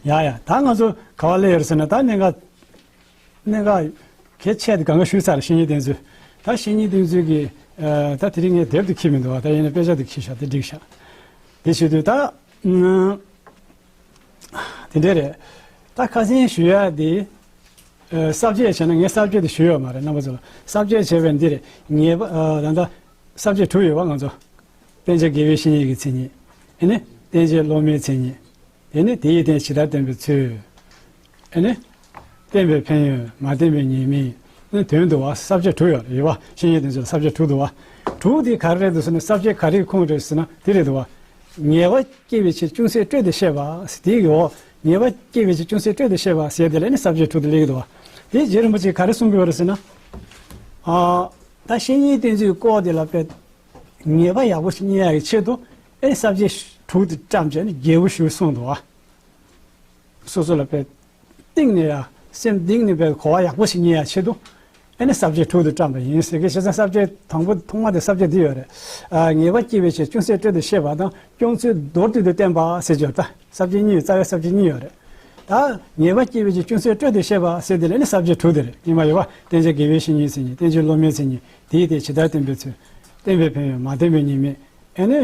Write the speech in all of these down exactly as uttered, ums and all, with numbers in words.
ཡ་ཡ། ད་ང་ཚོ་ག་བ་སླེབས་ཡོད་རེད་ཟེར་ན། ད་གནད་འགག་གནད་འགག་གལ་ཆེ་དེ་གང་ག་ཞུས་ཚར། བཤེས་གཉེན་བསྟེན་ཚུལ། ད་བཤེས་གཉེན་བསྟེན་ཚུལ་གྱི་ཨ་ད་དེ་རིང་ངས་དེབ་དེ་འཁྱེར་མི་འདུག་བ། ད་ཡིན་ན་དཔེ་ཆ་དེ་འཁྱེར་ཤག་དེ་འགྲིག་ཤག་དེ་བྱེད་དུས་ད་ཨ་དེ་འདྲས་རེད། ད་ཁ་སང་ཞུ་ཡ་དེ་ཨ་གསར་བརྗེ་བྱས་ན། ངས་གསར་བརྗེ་དེ་ཞུས་ཡོད་མ་རེད། རྣམ་པ་ཚོ་ལ་གསར་བརྗེ་བྱས་པའི་འདི་རེད། ངེས་པ་ཨ་ད་ལྟ་གསར་བརྗེ་དྲུག་ཡོད་བ། ང་ཚོ་བསྟེན་བྱ་དགེ་བའི་བཤེས་གཉེན་གྱི་མཚན་ཉིད། ཨེ་ནི་བསྟེན་བྱ་སློབ་མའི་མཚན་ཉིད། དེ་ནི་དེ་ཡི་སྟེང་ཇི་ལྟར་བསྟེན་པའི་ཚུལ། ཨེ་ནི། བསྟེན་པའི་ཕན་ཡོན། མ་བསྟེན་པའི་ཉེས་དམིགས། ཨེ་ནི་དོན་བསྡུ་བ། ས་བཅད་དྲུག་ཡོད་རེད་བ། བཤེས་གཉེན་བསྟེན་ཚུལ་ལ་ས་བཅད་དྲུག་འདུག་བ། དྲུག་དེ་ག་རེ་རེད་འདུག་ཟེར་ན། ས་བཅད་ག་རེའི་ཁུངས་རེད་ཟེར་ན་དེ་རེད་འདུག་བ། ཉེས་པ་སྐྱེ་བའི་ཕྱིར་ཅུང་ཟད་སྤྲོས་ཏེ་བཤད་པ་ཟེར་དེ་ཡོད། ཉེས་པ་སྐྱེ་བའི་ཕྱིར་ཅུང་ཟད་སྤྲོས་ཏེ་བཤད་པ་ཟེར་དེ་ལ་ནི་ས་བཅད་དྲུག་དེ་སླེབས་ཀྱི་འདུག་བ། དེ་རྗེ་རིན་པོ་ཆེས་ག་རེ་གསུང་གི་ཡོད་རེད་ཟེར་ན། ཨ་ད་བཤེས་གཉེན་བསྟེན་ཚུལ་སྐོར་དེ་ལ་དཔེ་ཉེས་པ་ཡག་པོ་ཞིག་རྙེད་ཡག་གི་ཆེད་དུ་ཨེ་ནི་ས་བཅད་དྲུག་དེ་བཀྲམ་བྱས་ནས་རྒྱས་པོ་ཞིག་གསུངས་འདུག་བ། སོ་སོ་ལ་དཔེ་གཏིང་ནས་ཡ་སེམས་གཏིང་ནས་དཔེ་གོ་བ་ཡག་པོ་ཞིག་རྙེད་ཡ་ཆེད་དུ་ཨེ་ནི་ས་བཅད་དྲུག་ཏུ་བཀྲམ་པ་ཡིན་ཟེར་གི། བྱས་ཙང་ས་བཅད་དང་པོ་ཐོག་མ་དེ་ས་བཅད་འདི་ཡོད་རེད། ཨ་ཉེས་པ་སྐྱེ་བའི་ཕྱིར་ཅུང་ཟད་སྤྲོས་ཏེ་བཤད་པ་དང་། སྐྱོང་ཚུལ་མདོར་བསྡུས་ཏེ་བསྟན་པ་ཟེར་གྱི་ཡོད་རེད། ད་ས་བཅད་གཉིས་ཡོད། རྩ་བའི་ས་བཅད་གཉིས་ཡོད་རེད། ད་ཉེས་པ་སྐྱེ་བའི་ཕྱིར་ཅུང་ཟད་སྤྲོས་ཏེ་བཤད་པ་ཟེར་དེ་ལ་ནི་ས་བཅད་དྲུག་དེ་རེད། ཉི་མ་ཡོད་པ་བསྟེན་བྱ་དགེ་བའི་བཤེས་གཉེན་མཚན་ཉིད། བསྟེན་བྱ་སློབ་མའི་མཚན་ཉིད། དེའི་སྟེང་ཇི་ལྟར་བསྟེན་པའི་ཚུལ། བསྟེན་པའི་ཕན་ཡོན། མ་བསྟེན་པའི་ཉེས་དམིགས། ཨེ་ནི་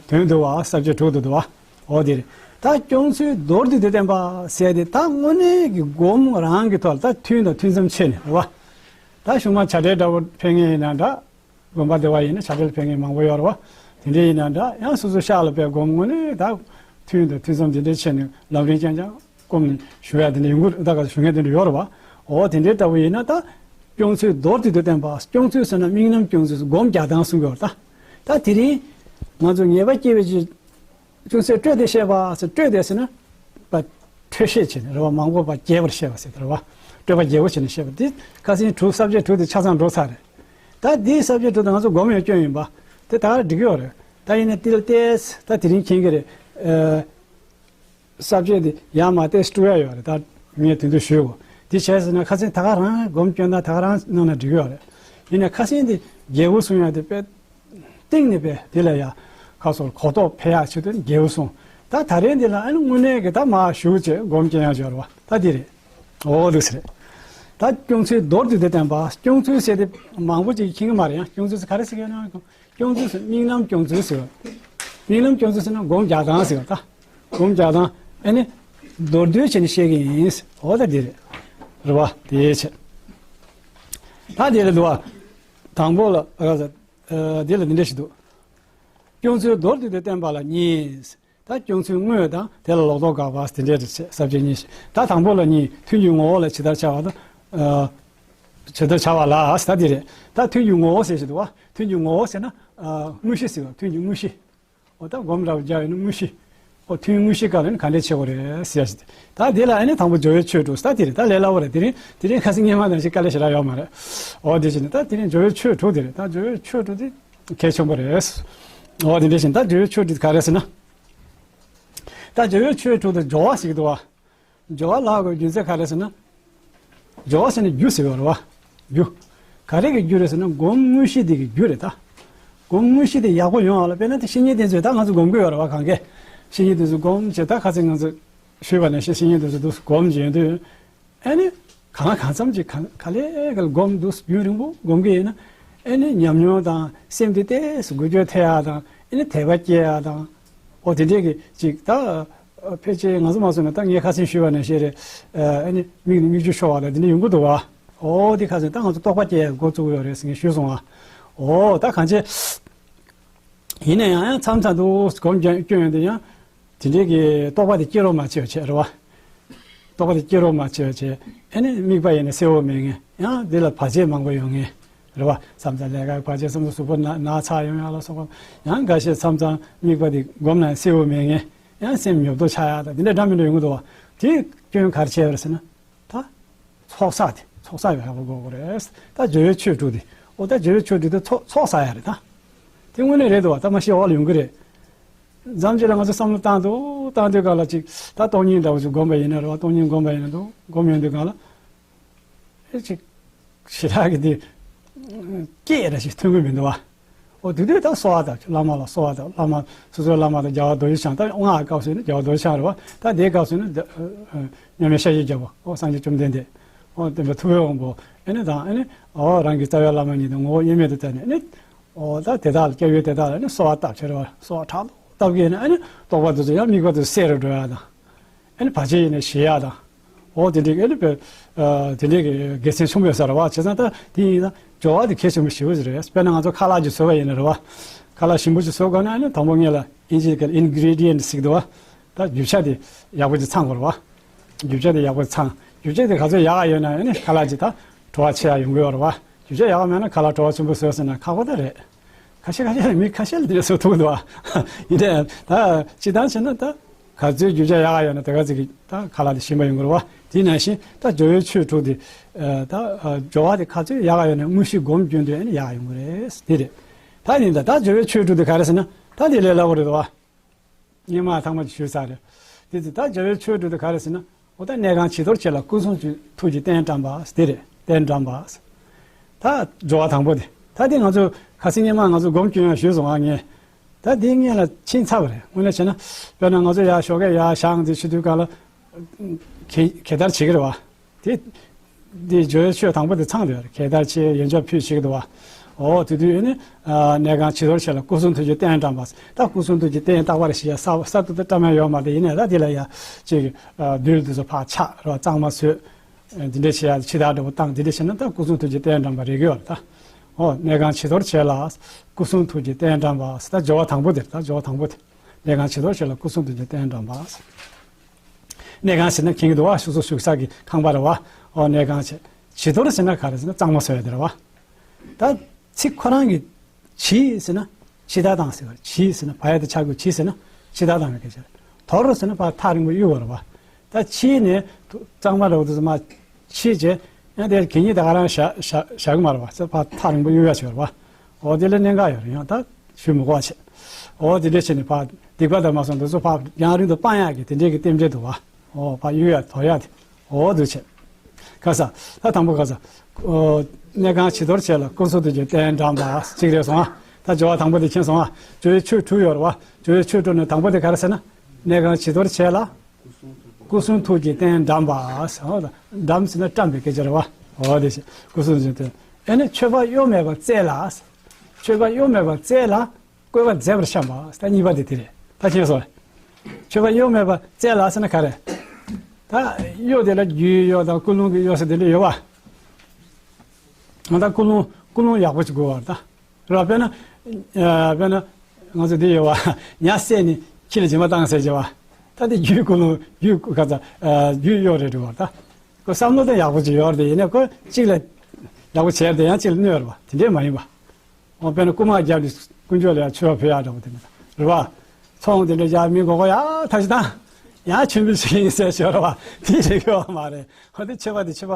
དོན་བསྡུ་བ། ས་བཅད་དྲུག་ཏུ་བསྡུ་བ། འོ་དེ་རེད། ད་སྐྱོང་ཚུལ་མདོར་བསྡུས་ཏེ་བསྟན་པ་ཟེར་དེ་ད་དངོས་གནས་ཀྱི་སྒོམ་རང་གི་ཐོག་ལ་ད་ཐུན་དང་ཐུན་མཚམས་ཕྱེ་ནས་རེད་བ། ད་གཞུང་མ་བྱ་བྲལ་འདྲ་བོ་ཕེབས་མཁན་ཡིན་ན་འདྲ། དགོན་པ་སྡེ་བ་ཡིན་ན་བྱ་བྲལ་ཕེབས་མཁན་མང་པོ་ཡོད་རེད་བ། དེ་འདྲ་ཡིན་ན་འདྲ། ཡང་སོ་སོ་ཤག་ལ་དཔེ་སྒོམ་དངོས་གནས་ད་ཐུན་དང་ཐུན་མཚམས་དེ་འདྲ་ཕྱེ་ནས་ལམ་རིམ་རྐྱང་རྐྱང་བསྒོམས་ནས་བཞུགས་ཡ་དེ་འདྲ་ཡོང་གི་རེད། ད་ག་ཚོད་ཞུ་མཁན་དེ་འདྲ་ཡོད་རེད་བ། འོ་དེ་འདྲའི་ལྟ་བུ་ཡིན་ན་ད་སྐྱོང་ཚུལ་མདོར་བསྡུས་ཏེ་བསྟན་པ། སྐྱོང་ཚུལ་ཟེར་ན་དམིགས་རྣམ་སྐྱོང་ཚུལ། སྒོམ་རྒྱག་སྟངས་གསུང་གི་ཡོད་རེད་ད། ད་དེ་རིང་ང་ཚོ་ཉེས་པ་སྐྱེ་བའི་ཕྱིར་ཅུང་ཟད་སྤྲོས་ཏེ་བཤད་པ་ཟེར། སྤྲོས་ཏེ་ཟེར་ན་པ་འཕྲོས་བཤད་བྱས་ནས་རེད་བ། མང་པོ་པ་རྒྱས་པར་བཤད་པ་ཟེར་དེ་རེད་བ། སྤྲོས་པ་རྒྱས་པོ་བྱས་ནས་བཤད་པ་འདི་ཁ་སང་དྲུག་ས་བཅད་དྲུག་དེ་ཆ་ཚང་འགྲོ་ཚར་རེད། ད་འདིའི་ས་བཅད་དྲུག་དེ་ང་ཚོ་སྒོམ་ཡོད་སྐྱོན་ཡིན་པ་དེ་ད་ག་འགྲིག་གི་ཡོད་རེད། ད་ཡིན་ན་ཏིལ་ཏེས་ད་དེ་རིང་མཁྱེན་གི་རེད། ཨ། ས་བཅད་དེ་ཡར་མར་ཏོག་ཙམ་དཀྲུག་ཡ་ཡོད་རེད། ད་ངས་དེ་འདྲ་ཞུས་གོ། དེ་བྱས་ཟིན་ན་ཁ་སང་ད་ག་རང་སྒོམ་སྐྱོན་དང་ད་ག་རང་གནང་ན་འགྲིག་ཡོད་རེད། ཡིན་ན་ཁ་སང་དེ་རྒྱས་པོ་གསུང་ཡ་དེ་དཔེ་གཏིང་ནས་དཔེ་དེ་ལ་ཡ་ཁ་སོར་གོ་རྟོགས་འཕེལ་ཡ་ཆེད་དུ་རྒྱས་པོ་གསུང་། ད་ད་རེས་འདི་ལ་ཨ་ནི་དངོས་གནས་ཀྱི་ད་མར་ཞུགས་བྱས་སྒོམ་སྐྱོན་ཡ་ཡོད་རེད་བ། ད་དེ་རེད། འོ་འདུག་ཟེར། ད་སྐྱོང་ཚུལ་མདོར་བསྡུས་ཏེ་བསྟན་པ། སྐྱོང་ཚུལ་ཟེར་དེ་མང་པོ་ཅིག་མཁྱེན་གི་མ་རེད། ཡང་སྐྱོང་ཚུལ་ཟེར་ག་རེ་ཟེར་གི་ཡོད་ན། སྐྱོང་ཚུལ་ཟེར་དམིགས་རྣམ་སྐྱོང་ཚུལ་ཟེར་བ། དམིགས་རྣམ་སྐྱོང་ཚུལ་ཟེར་ན་སྒོམ་རྒྱག་སྟངས་ཟེར་བ། ད་སྒོམ་རྒྱག་སྟངས་ཨ་ནི་མདོར་བསྡུས་བྱས་ནས་བཤད་གི་ཡིན། འོ་ད་འདི་རེད། རེད་བ། དེའི་ཕྱིར་ད་འདི་རེད་འདུག་བ། དང་པོ་ལ་ཨ་འདི་ལ་འདི་འདྲ་ཞིག་འདུག་སྐྱོང་ཚུལ་མདོར་བསྡུས་ཏེ་བསྟན་པ་ལ་གཉིས། ད་སྐྱོང་ཚུལ་དངོས་དང་དེ་ལ་ལོག་རྟོག་དགག་པ་དེ་འདྲའི་རེད། ས་བཅད་གཉིས་ཤིག་ད་དང་པོ་ལ་གཉིས། ཐུན་གྱི་ངོ་བོ་ལ་ཇི་ལྟར་བྱ་བ་དང་། ཨ། ཇི་ལྟར་བྱ་བ་ལ་ཟེར་ད་འདི་རེད། ད་ཐུན་གྱི་ངོ་བོ་ཟེར་ཞིག་འདུག་བ། ཐུན་གྱི་ངོ་བོ་ཟེར་ན། ཨ། དངོས་གཞི་ཟེར་བ། ཐུན་གྱི་དངོས་གཞི། འོ་ད་སྒོམ་རབ་རྒྱག་ཡོད་ན་དངོས་གཞི། འོ་ཐུན་དངོས་གཞི་སྐབས་ལ་ནི་ག་འདྲས་བྱེད་དགོས་རེད་ཟེར་ཞིག་ད་འདི་ལ་ཨ་ནི་དང་པོ་སྦྱོར་བའི་ཆོས་དྲུག་ཟེར་ད་འདི་རེད། ད་ལས་སླ་བོ་རེད། དེ་རིང་དེ་རིང་ཁ་སང་སྔོན་མ་ནང་བཞིན་དཀའ་ལས་ཞེ་དྲག་ཡོད་མ་རེད། འོ་དེ་བཞིན་ད་དེ་རིང་སྦྱོར་བའི་ཆོས་དྲུག་དེ་རེད། ད་སྦྱོར་བའི་ཆོས་དྲུག་དེ་གལ་ཆེན་པོ་རེད། འོ་དེ་འདྲ་བཞིན་ད་སྦྱོར་བའི་ཆོས་དྲུག་ག་རེ་ཟེར་ན། ད་སྦྱོར་བའི་ཆོས་དྲུག་དེ་སྦྱོར་བ་ཞིག་འདུག་བ། སྦྱོར་བ་ལབ་དགོས་རྒྱུ་མཚན་ག་རེ་ཟེར་ན། སྦྱོར་བ་ཟེར་ན་རྒྱུ་ཟེར་བ་རེད་བ། རྒྱུ། ག་རེ་གི་རྒྱུ་རེད་ཟེར་ན་སྒོམ་དངོས་གཞི་དེ་གི་རྒྱུ་རེད་ད། སྒོམ་དངོས་གཞི་དེ་ཡག་པོ་ཡོང་བ་ལ་དཔེར་ན་དེ་བཤེས་གཉེན་བསྟེན་ཚུལ་ད་ང་ཚོ་སྒོམ་གི་ཡོད་རེད་བ། གང་གས། བཤེས་གཉེན་བསྟེན་ཚུལ་སྒོམ་བྱས། ད་ཁ་སང་ང་ཚོ་ཞུས་པ་ནང་བཞིན་བཤེས་གཉེན་བསྟེན་ཚུལ་དུ་སྒོམ་བྱས་དུས། ཨ་ནི། གང་ལ་གང་འཚམ་ཅིག་ག་ག་ལེ་ག་ལ་སྒོམ་འདུག་རྒྱུན་རིང་པོ་སྒོམ་གི་ཡིན་ན། ཨ་ནི་ཉམས་མྱོང་དང་སེམས་དེ་ཏོག་ཙམ་འགུལ་སྐྱོད་ཐེབས་ཡག་དང་། ཨ་ནི་དད་པ་སྐྱེ་ཡག་དང་། འོ་དེ་འདྲས་ཀྱི་ཅིག་ད། ཕལ་ཆེར་ང་ཚོ་མ་སོང་ན་ད་ངས་ཁ་སང་ཞུས་པ་ནང་བཞིན་རེད། ཨ་ནི་མིག་ནས་མིག་ཆུ་ཤོར་བ་དང་དེ་འདྲ་ཡོང་གི་འདུག་བ། འོ་དེ་ཁ་སང་ད་ང་ཚོ་རྟོགས་པ་སྐྱེ་ཡག་འགོ་བཙུགས་ཡོད་རེད་ཟེར་ངས་ཞུས་སོང་བ། འོ་ད་གང་བྱེད། ཡིན་ན་ཡང་ཡང་མཚམས་མཚམས་དུ་སྒོམ་སྐྱོན་ཡོང་དུས་ཡང་། དེ་འདྲའི་གི་རྟོགས་པ་དེ་སྐྱེ་རོགས་མ་བྱེད་པ་བྱས་རེད་བ། རྟོགས་པ་དེ་སྐྱེ་རོགས་མ་བྱེད་པ་བྱས། ཨ་ནི་དམིགས་པ་ཡིན་ན་གསལ་བོ་མེད་མཁན། ཡང་འདི་ལ་བར་ཆད་མང་པོ་ཡོང་མཁན། རེད་བ། མཚམས་མཚམས་ལས་ཀའི་བར་ཆད། མཚམས་མཚམས་གཟུགས་པོ་ན་ན་ཚ་ཡོང་ཡག་ལ་སོགས་པ། ཡང་འགའ་ཤས་མཚམས་མཚམས་དམིགས་པ་དེ་སྒོམ་ན་གསལ་བོ་མེད་མཁན། ཡང་སེམས་ཉོབ་ཏོ་ཆགས་ཡག་དང་དེ་འདྲ་འདྲ་མི་འདྲ་ཡོང་གི་འདུག་བ། དེ་སྐྱོན་ག་རེ་བྱས་པ་རེད་ཟེར་ན། ད། ཚོགས་བསགས་དེ་ཚོགས་བསགས་ཡོད་ཡག་པོ་དགོས་ཀྱི་རེད། ད་སྦྱོར་བའི་ཆོས་དྲུག་དེ། འོ་ད་སྦྱོར་བའི་ཆོས་དྲུག་དེ་ཚོགས་ཚོགས་བསགས་ཡག་རེད་ད། དེ་དངོས་གནས་རེད་འདུག་བ། ད་མ་ཤི་འོག་ལ་ཡོང་གི་རེད། མཚམས་ཅིག་ལ་ང་ཚོ་བསམ་བློ་བཏང་འདུག་བཏང་དུས་སྒང་ལ་ཅིག་ད་སྟོང་ཉིད་འདྲ་བོ་ཅིག་སྒོམ་པ་ཡིན་ན་རེད་བ། སྟོང་ཉིད་སྒོམ་པ་ཡིན་ན་འདུག་སྒོམ་ཡོང་དུས་སྒང་ལ། ཨེ་ཅིག་ཞེ་དྲག་གི་དེ། སྐད་ར་ཞིག་ཐོན་གི་མི་འདུག་བ། ཨོ་དེ་དུས་ད་གསོལ་བ་བཏབ། བླ་མ་ལ་གསོལ་བ་བཏབ། བླ་མ་སོ་སོའི་བླ་མ་དང་རྒྱལ་བ་རྡོ་རྗེ་འཆང་། ད་སྔགས་སྐབས་སུ་ནི་རྒྱལ་བ་རྡོ་རྗེ་འཆང་རེད་བ། ད་དེའི་སྐབས་སུ་ནི་ད་ཨ་མཉམ་མེད་ཤཱཀྱའི་རྒྱལ་པོ། ཨོ་སངས་རྒྱས་བཅོམ་ལྡན་འདས། ཨོ་སྟོན་པ་ཐུབ་པའི་དབང་པོ། ཨེ་ནི་དང་ཨེ་ནི་ཨོ་རང་གི་རྩ་བའི་བླ་མ་ཉིད་དུ་ངོ་བོ་དབྱེར་མེད་དུ་བལྟས་ནས་ཨེ་ནི། ཨོ་ད་དེ་དག་ལ་སྐྱབས་ཡུལ་དེ་དག་ལ་ནི་གསོལ་བ་བཏབ་ཕྱིར་བ། གསོལ་བ་ཕྲག་དོག་བཏབ་གིན་ནི་ཨ་ནི་རྟོགས་པ་དེ་ཚོ་ཡང་དམིགས་པ་དེ་ཚོ་གསལ་རུ་འགྲོ་ཡག་དང་། ཨ་ནི་བར་ཆད་ཡིན་ན་ཞི་ཡག་དང་། ཨོ་དེ་འདྲའི་ཨ་ནི་དཔེ་ཨ་དེ་འདྲའི་གི་དགེ་མཚན་ཆེན་པོ་ཡོད་ས་རེད་བ། བྱས་ཙང་ད་དེ་ཡིན་ན་སྦྱོར་བ་དེ་གལ་ཆེན་པོ་ཞེ་པོ་ཅིག་རེད། དཔེར་ན་ང་ཚོ་ཁ་ལག་ཅིག་བཟོ་བ་ཡིན་ན་རེད་བ། ཁ་ལག་ཞིམ་པོ་ཅིག་བཟོ་དགོས་ན་ཨ་ནི་དང་པོ་ངེད་ལ་ཨིན་ཇིའི་སྐད་ལ་ཨིན་གྷི་རི་ཌི་ཡན་ཊི་ཟེར་གི་འདུག་བ། ད་རྒྱུ་ཆ་དེ་ཡག་པོ་ཅིག་ཚང་དགོས་རེད་བ། རྒྱུ་ཆ་དེ་ཡག་པོ་ཚང་། རྒྱུ་ཆ་དེ་ག་ཚོད་ཡག་ཡོད་ན་ཨ་ནི་ཁ་ལག་ཅིག་ད་བྲོ་བ་ཆེ་ཡག་ཡོང་གི་ཡོད་རེད་བ། རྒྱུ་ཆ་ཡག་མེད་ན་ཁ་ལག་བྲོ་བ་ཆེན་པོ་བཟོས་ཟེར་ན་ཁག་པོ་ད་རེད། ཁ་ཤས་ཁ་ཤས་ལ་མི་ཁ་ཤས་ལ་དེ་འདྲ་བཟོ་ཐུབ་འདུག་བ། ཡིན་ནའི་ད་སྤྱིར་བཏང་བྱས་ན་ད་ག་ཚོད་རྒྱུ་ཆ་ཡག་ཡོད་ན་དེ་ག་ཚོད་ཀྱི་ད་ཁ་ལག་དེ་ཞིམ་པ་ཡོང་གི་རེད་བ། དེ་ནང་བཞིན་ད་སྦྱོར་བའི་ཆོས་དྲུག་དེ་ད་སྦྱོར་བ་དེ་ག་ཚོད་ཡག་ཡོད་ན་དངོས་གཞི་སྒོམ་རྒྱུན་དུ་ཨ་ནི་ཡག་ཡོང་གི་རེད། དེ་རེད། ད་ཡིན་ད་ད་སྦྱོར་བའི་ཆོས་དྲུག་དེ་ག་རེ་ཟེར་ན་ད་དེ་ལས་སླ་པོ་རེད་བ། སྔོན་མ་ཚང་མ་ཞུས་ཚར་རེད། དེ་ཚེ་ད་སྦྱོར་བའི་ཆོས་དྲུག་དེ་ག་རེ་ཟེར་ན། འོ་ད་གནས་ཁང་བྱི་དོར་ཆེ་ལ་སྐུ་གསུང་ཐུགས་ཀྱི་རྟེན་བཀྲམ་པ་དེ་རེད། རྟེན་བཀྲམ་པ། ད་སྦྱོར་བ་དང་པོ་དེ། ད་དེ་ང་ཚོ་ཁ་སང་སྔོན་མ་ང་ཚོ་སྒོམ་སྐྱོན་ཡང་ཞུས་སོང་ཨ་ངས། ད་དེ་སྔོན་ལ་ཕྱིན་ཚར་བ་རེད། དངོས་གནས་བྱས་ན་དཔེར་ན་ང་ཚོ་ཡར་ཞོགས་ཀས་ཡར་ཞང་དེ་ཆུ་དུས་སྐབས་ལ་གད་གད་བདར་བྱེད་ཀྱི་རེད་བ། དེ། འདི་སྦྱོར་བའི་ཆོས་དང་པོ་དེ་ཚང་དུ་ཡོད་རེད། གད་བདར་ཆེ་ཡོན་ཆབ་ཕུལ་བྱེད་ཀྱི་འདུག་བ། འོ་དེ་དུས་ནི། གནས་ཁང་བྱི་དོར་ཆེ་ལ་སྐུ་གསུང་ཐུགས་ཀྱི་རྟེན་བཀྲམ་པ། ད་སྐུ་གསུང་ཐུགས་ཀྱི་རྟེན་བཏགས་པ་རེད་ཞེས་ས་ས་ཏུ་ཏུ་བཀྲམ་ཡ་ཡོད་མ་རེད། ཡིན་ནའི་ད་དེ་ལ་ཡ་ཅིག་རྡུལ་དེ་ཚོ་ཕར་ཆག་རོ་གཙང་མ་བཟོས། འདི་འདྲ་བྱེད་ཡ་ཕྱི་དར་འདྲ་པོ་བཏང་། འདི་འདྲ་བྱས་ན་ད་སྐུ་གསུང་ཐུགས་ཀྱི་རྟེན་བཀྲམ་པ་རེད་ཀྱི་ཡོད་རེད་ད། འོ་གནས་ཁང་བྱི་དོར་ཆེ་ལ་སྐུ་གསུང་ཐུགས་ཀྱི་རྟེན་བཀྲམ་པ། ད་སྦྱོར་བ་དང་པོ་དེ་རེད། ད་སྦྱོར་བ་དང་པོ་དེ། གནས་ཁང་བྱི་དོར་ཆེ་ལ་སྐུ་གསུང་ཐུགས་ཀྱི་རྟེན་བཀྲམ་པ། གནས་ཁང་ཟེར་ན་མཁྱེན་གྱི་འདུག་བ། བཞུགས་སོ་བཞུགས་ས་གི་ཁང་པ་རེད་བ། ཨོ་གནས་ཁང་བྱེད། བྱི་དོར་ཟེར་ན་ག་རེ་ཟེར་ན་གཙང་མ་བཟོ་ཡ་དེ་རེད་བ། ད་ཚིག་ཁོ་རང་གི་བྱི་ཟེར་ན་ཕྱི་དར་བཏང་ཟེར་བ་རེད། བྱི་ཟེར་ན་བ་ཡ་དེ་ཆག་དགོས། བྱི་ཟེར་ན་ཕྱི་དར་བཏང་བའི་སྐད་ཆ་རེད། དོར་ཟེར་ན་ཕར་ཐག་རིང་པོ་གཡུག་པ་རེད་བ། ད་ཕྱི་ནས་གཙང་མ་རེད་བ། དེ་ཚོ་མ་ཕྱི་བྱས་ཡང་དེ་གད་སྙིགས་ད་ག་རང་བཞག་བཞག་བཞག་གི་མ་རེད་བ། ཚེ་ཕར་ཐག་རིང་པོ་གཡུག་ཡ་ཆེ་བ་རེད་བ། འོ་དེ་ལས་གནད་འགག་ཡོད་རེད། ཡང་ད་ཞུ་མི་དགོས་བྱས། འོ་དེ་འདྲ་བྱས་ནས་ཕར་སྡིག་པ་དང་མ་སོང་དེ་ཚོ་ཕར་རྒྱང་རིང་དུ་སྤང་ཡག་གི་དེ་འདྲའི་གི་རྟེན་འབྲེལ་འདུག་བ། འོ་ཕར་གཡུག་ཡག་དོར་ཡག་དེ། འོ་འདུག་བྱས། ཁ་ས། ད་དང་པོ་ཁ་ས། འོ་གནས་ཁང་བྱི་དོར་ཆེ་ལ་སྐུ་གསུང་ཐུགས་ཀྱི་རྟེན་བཀྲམ་པ་གཅིག་རེད་སོང་ཨ། ད་སྦྱོར་བ་དང་པོ་དེ་མཁྱེན་སོང་ཨ། སྦྱོར་བའི་ཆོས་དྲུག་ཡོད་རེད་བ། སྦྱོར་བའི་ཆོས་དྲུག་ནས་དང་པོ་དེ་ག་རེ་ཟེར་ན། གནས་ཁང་བྱི་དོར་ཆེ་ལ། སྐུ་གསུང་ཐུགས་ཀྱི་རྟེན་བཀྲམ་པ། འོ་ད་བཀྲམ་ཟེར་ན་བཀྲམ་པའི་སྐད་ཆ་རེད་བ། འོ་དེ་བཞིན་སྐུ་གསུང་ཐུགས་ཀྱི་རྟེན། ཨེ་ནི་མཆོད་པ་གཡོ་མེད་པར་བསྩལ་ལ། མཆོད་པ་གཡོ་མེད་པར་བསྩལ་ལ། བཀོད་པ་མཛེས་པར་བཤམས་པ། ད་གཉིས་པ་དེ་དེ་རེད། ད་མཁྱེན་སོང་། མཆོད་པ་གཡོ་མེད་པར་བསྩལ་ལ་ཟེར་ན་ག་རེ། ད་གཡོ་དེ་ལ་རྒྱུའི་གཡོ་དང་ཀུན་སློང་གི་གཡོ་ཟེར་དེ་འདྲ་ཡོད་བ། ང་ད་ཀུན་སློང་ཀུན་སློང་ཡག་པོ་ཅིག་དགོས་བ་ད། རེད་བ། དཔེར་ན། ཨ་དཔེར་ན། ང་ཚོ་འདི་ཡོད་བ། ཉ་བསད་ནས་ཁྱི་ལ་སྦྱིན་པ་བཏང་ཟེར་བྱས་བ། ད་དེ་རྒྱུའི་ཀུན་སློང་རྒྱུའི་ཀུ་ག་ཚ་ཨ་རྒྱུའི་གཡོ་རེད་འགྲོ་བ་ད། ཁོ་བསམ་བློ་དེ་ཡག་པོ་ཅིག་ཡོད་རེད་དེ། ཡིན་ནའི་ཁོ་གཅིག་ལ་ཡག་པོ་བྱས་དེ་ཡང་གཅིག་ལ་གནོད་རེད་བ། དེ་འདྲས་མ་ཡིན་པ། འོ་དཔེར་ན་རྐུ་མ་བརྒྱབ་ནས་དཀོན་མཆོག་ལ་ཡང་མཆོད་པ་ཕུལ་ཡག་འདྲ་པོ་དེ་འདྲ་རེད་བ། ཚོང་དེ་འདྲ་བརྒྱབ་མི་མགོ་སྐོར་ཡག་ཐག་ཆོད་དང་། ཡང་མཆོད་འབུལ་ཞིག་ཡིན་ཟེར་ཞོར་བ་དེ་རེད་ཡོད་མ་རེད། འོ་དེ་མཆོད་པ་དེ་མཆོད་པ་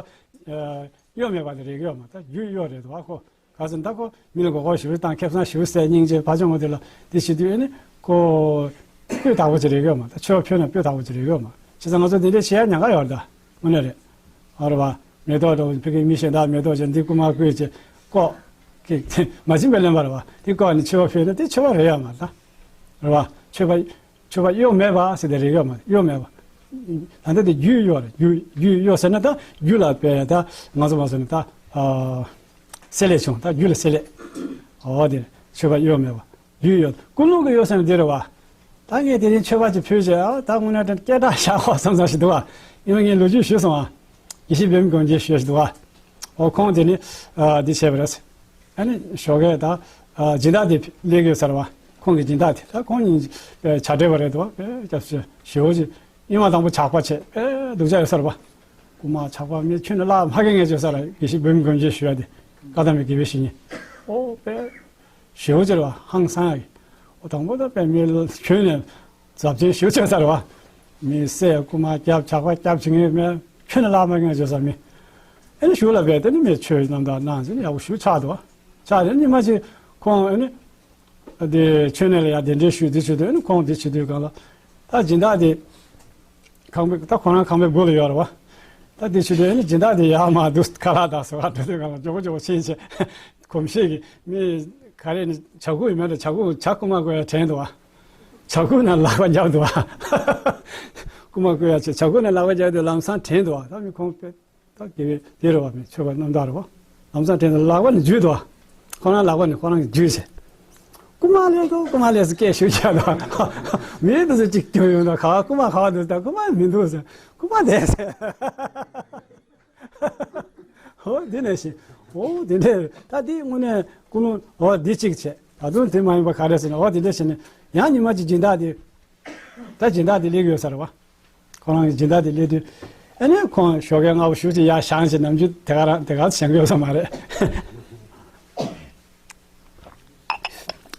ཨ་གཡོ་མེད་པ་དེ་རེད་ཡོད་མ་ད་རྒྱུ་གཡོ་རེད་བ་ཁོ། ག་ཟེར་ན་ད་ཁོ་མི་ལ་མགོ་སྐོར་ཞེ་པོ་བཏང་ཁེ་བཟང་ཞེ་པོ་བསད་སྙིང་རྗེ་བ་ཅོ་ངོ་དེ་ལ་དེ་བྱེད་དུས་ཨེ་ནི་ཁོ་སྤུས་དག་པོ་ཅིག་རེད་ཡོད་མ་ད། མཆོད་པ་ཕུལ་ན་སྤུས་དག་པོ་ཅིག་རེད་ཡོད་མ། བྱས་ཙང་ང་ཚོ་འདི་འདྲའི་བྱེད་ཡ་ཉག་ག་ཡོད་རེད་ད། དངོས་གནས་རེད། ཨ་རེད་བ། མེ་ཏོག་འདྲ་བོ་ཕ་གིའི་མི་གཞན་དག་མེ་ཏོག་ཅན་འདི་རྐུ་མ་བརྐུས་བྱས་བཀོག་གི་མ་བྱིན་པའི་ལན་པ་རེད་བ། དེ་བཀོག་ནས་མཆོད་པ་ཕུལ་ན་དེ་མཆོད་པ་རེད་ཡོད་མ་རེད་ད། རེད་བ། མཆོད་པ་མཆོད་པ་གཡོ་མེད་པ་ཟེར་དེ་རེད་ཡོད་མ་རེད། གཡོ་མེད་པ། ད་ལྟ་དེ་རྒྱུ་གཡོ་རེད། རྒྱུ་རྒྱུ་གཡོ་ཟེར་ན་ད་རྒྱུ་ལ་དཔེ་ད་ང་ཚོ་མ་ཟེར་ན་ད་ཨ་བསྲེ་ལྷད་བྱུང་ད་རྒྱུ་ལ་བསྲེ་ལྷད། འོ་དེ་མཆོད་པ་གཡོ་མེད་པ། རྒྱུ་གཡོ། ཀུན་སློང་གི་གཡོ་ཟེར་ན་འདི་རེད་བ། ད་ངས་དེ་རིང་མཆོད་པ་ཅིག་ཕུལ་བྱས་ཨ་ད་དངོས་གནས་དྲང་སྐད་གྲགས་བཞག་ཁོག་བསམ་བསམ་ཞིག་འདུག་བ། ཡིན་ན་ངས་ལོ་རྒྱུས་ཞུས་སོང་ཨ། དགེ་བཤེས་འབུམ་དགོན་རྗེས་ཞུས་ཞིག་འདུག་བ། འོ་ཁོང་དེ་ནི་ཨ་འདི་བྱས་པ་རེད། ཨ་ནི་ཞོགས་ཀས་ད་ཨ་སྦྱིན་བདག་དེ་སླེབས་ཡོད་ས་རེད་བ། ཁོང་གི་སྦྱིན་བདག་དེ་ད་ཁོང་གཉིས་ཨ་བྱ་བྲལ་བ་རེད་འདུག་བ། ཨེ་སྐྱབས་སུ་ཞེ་པོ་ཅིག་གཡེང་བ་དང་པོ་ཇག་པ་བྱས་ཨེ་སྡུག་ཅག་ཡོད་ས་རེད་བ། རྐུ་མ་ཇག་པ་མི་ཁྱོན་ནས་བརླག་མ་གི་ངས་བརྗོད་ས་རེད། དགེ་བཤེས་འབུམ་དགོན་རྗེས་ཞུ་ཡ་དེ་བཀའ་གདམས་པའི་དགེ་བའི་བཤེས་གཉེན། ཨོ་དཔེ་ཞེ་པོ་ཅིག་རེད་བ། ཧང་སང་ཡ་གི། ཨོ་དང་པོ་ད་དཔེ་མི་ཁྱོན་ནས་ཛབ་ཆེན་ཞེ་པོ་ཅིག་ཡོད་ས་རེད་བ། མི་བསད་རྐུ་མ་རྒྱབ་ཇག་པ་རྒྱབ་བྱེད་མཁན་མི་ཁྱོན་ནས་བརླག་མ་གི་ངས་བརྗོད་ས་མི། ཨེ་ནི་གཞུག་ལ་བས་དེ་ནི་མི་ཆོས་རྣམ་དག་གནང་ཟིན་ཡག་པོ་ཞེ་པོ་ཆགས་འདུག་བ། ཆགས་དེ་ཉི་མ་ཅིག་ཁོང་ཨེ་ནི། དེ་མཆོད་གནས་ལ་ཡར་གདན་འདྲེན་ཞུས་དུས་ཚོད་དུ་ཨ་ནི་ཁོང་དེ་བྱེད་དུས་སྒང་ལ། ད་སྦྱིན་བདག་དེ་ཁང་པའི་ད་ཁོ་རང་ཁང་པའི་སྒོ་ལ་ཡོད་རེད་བ། ད་དེ་བྱེད་དུས་ཨ་ནི་སྦྱིན་བདག་དེ་ཡར་མར་འདུག་ཁ་ལག་དང་ཟ་ཁང་འགྲོ་དུས་སྒང་ལ་མགྱོགས་པོ་མགྱོགས་པོ་ཕྱིན་བྱས་གོམས་གཤིས་ཀྱི་མི་ ག་རེ་ནི་བྱ་ཁུག་ཡིན་མེད་ལ་བྱ་ཁུག་བྱ་རྐུ་མ་རྐུ་ཡ་དྲན་འདུག་བ། བྱ་ཁུག་ན་ལག་པ་རྒྱབ་འདུག་བ། རྐུ་མ་རྐུ་ཡ་ཆེ་བྱ་ཁུག་ན་ལག་པ་རྒྱབ་འདུག་ལམ་སང་དྲན་འདུག་བ། ད་མི་ཁོང་པས་ད་དགེ་བའི་དེ་རེད་བ། མི་ཆོས་པ་རྣམ་དག་རེད་བ། ལམ་སང་དྲན་འདུག་ལག་པ་ནི་འཇུས་འདུག་བ། ཁོ་རང་ལག་པ་ནི་ཁོ་རང་གིས་འཇུས་ཟེར། རྐུ་མ་ལས་འདུག་རྐུ་མ་ལས་སུ་སྐད་ཤུགས་ཆག་འདུག་བ། མི་འདི་ཚོ་གཅིག་རྒྱུ་ཡོང་འདུག་ག་བ་རྐུ་མ་ག་བ་འདུག་ད་རྐུ་མ་མི་འདུག་ཟེར། རྐུ་མ་བསྡད་ཟེར། ཨོ་དེ་ནས་ཤི། ཨོ་དེ་འདྲས་ད་དེ་དངོས་གནས་ཀུན་སློང་ཨོ་འདི་གཅིག་བྱས། ད་དུང་དེ་མ་ཡིན་པ་ག་རེ་ཟེར་ན་ཨོ་དེ་འདྲས་བྱས་ནས་ཡང་ཉི་མ་གཅིག་སྦྱིན་བདག་དེ། ད་སྦྱིན་བདག་དེ་སླེབས་ཡོད་ས་རེད་བ། ཁོ་རང་གི་སྦྱིན་བདག་དེ་སླེབས་དུས་ཨ་ནི་ཁོང་ཞོགས་ཀས་སྔ་པོ་ཞེ་ཅིག་ཡར་བཞེངས་བྱས་ནམ་རྒྱུན་དེ་ག་རང་དེ་ག་བཞེངས་གི་ཡོད་ས་མ་རེད།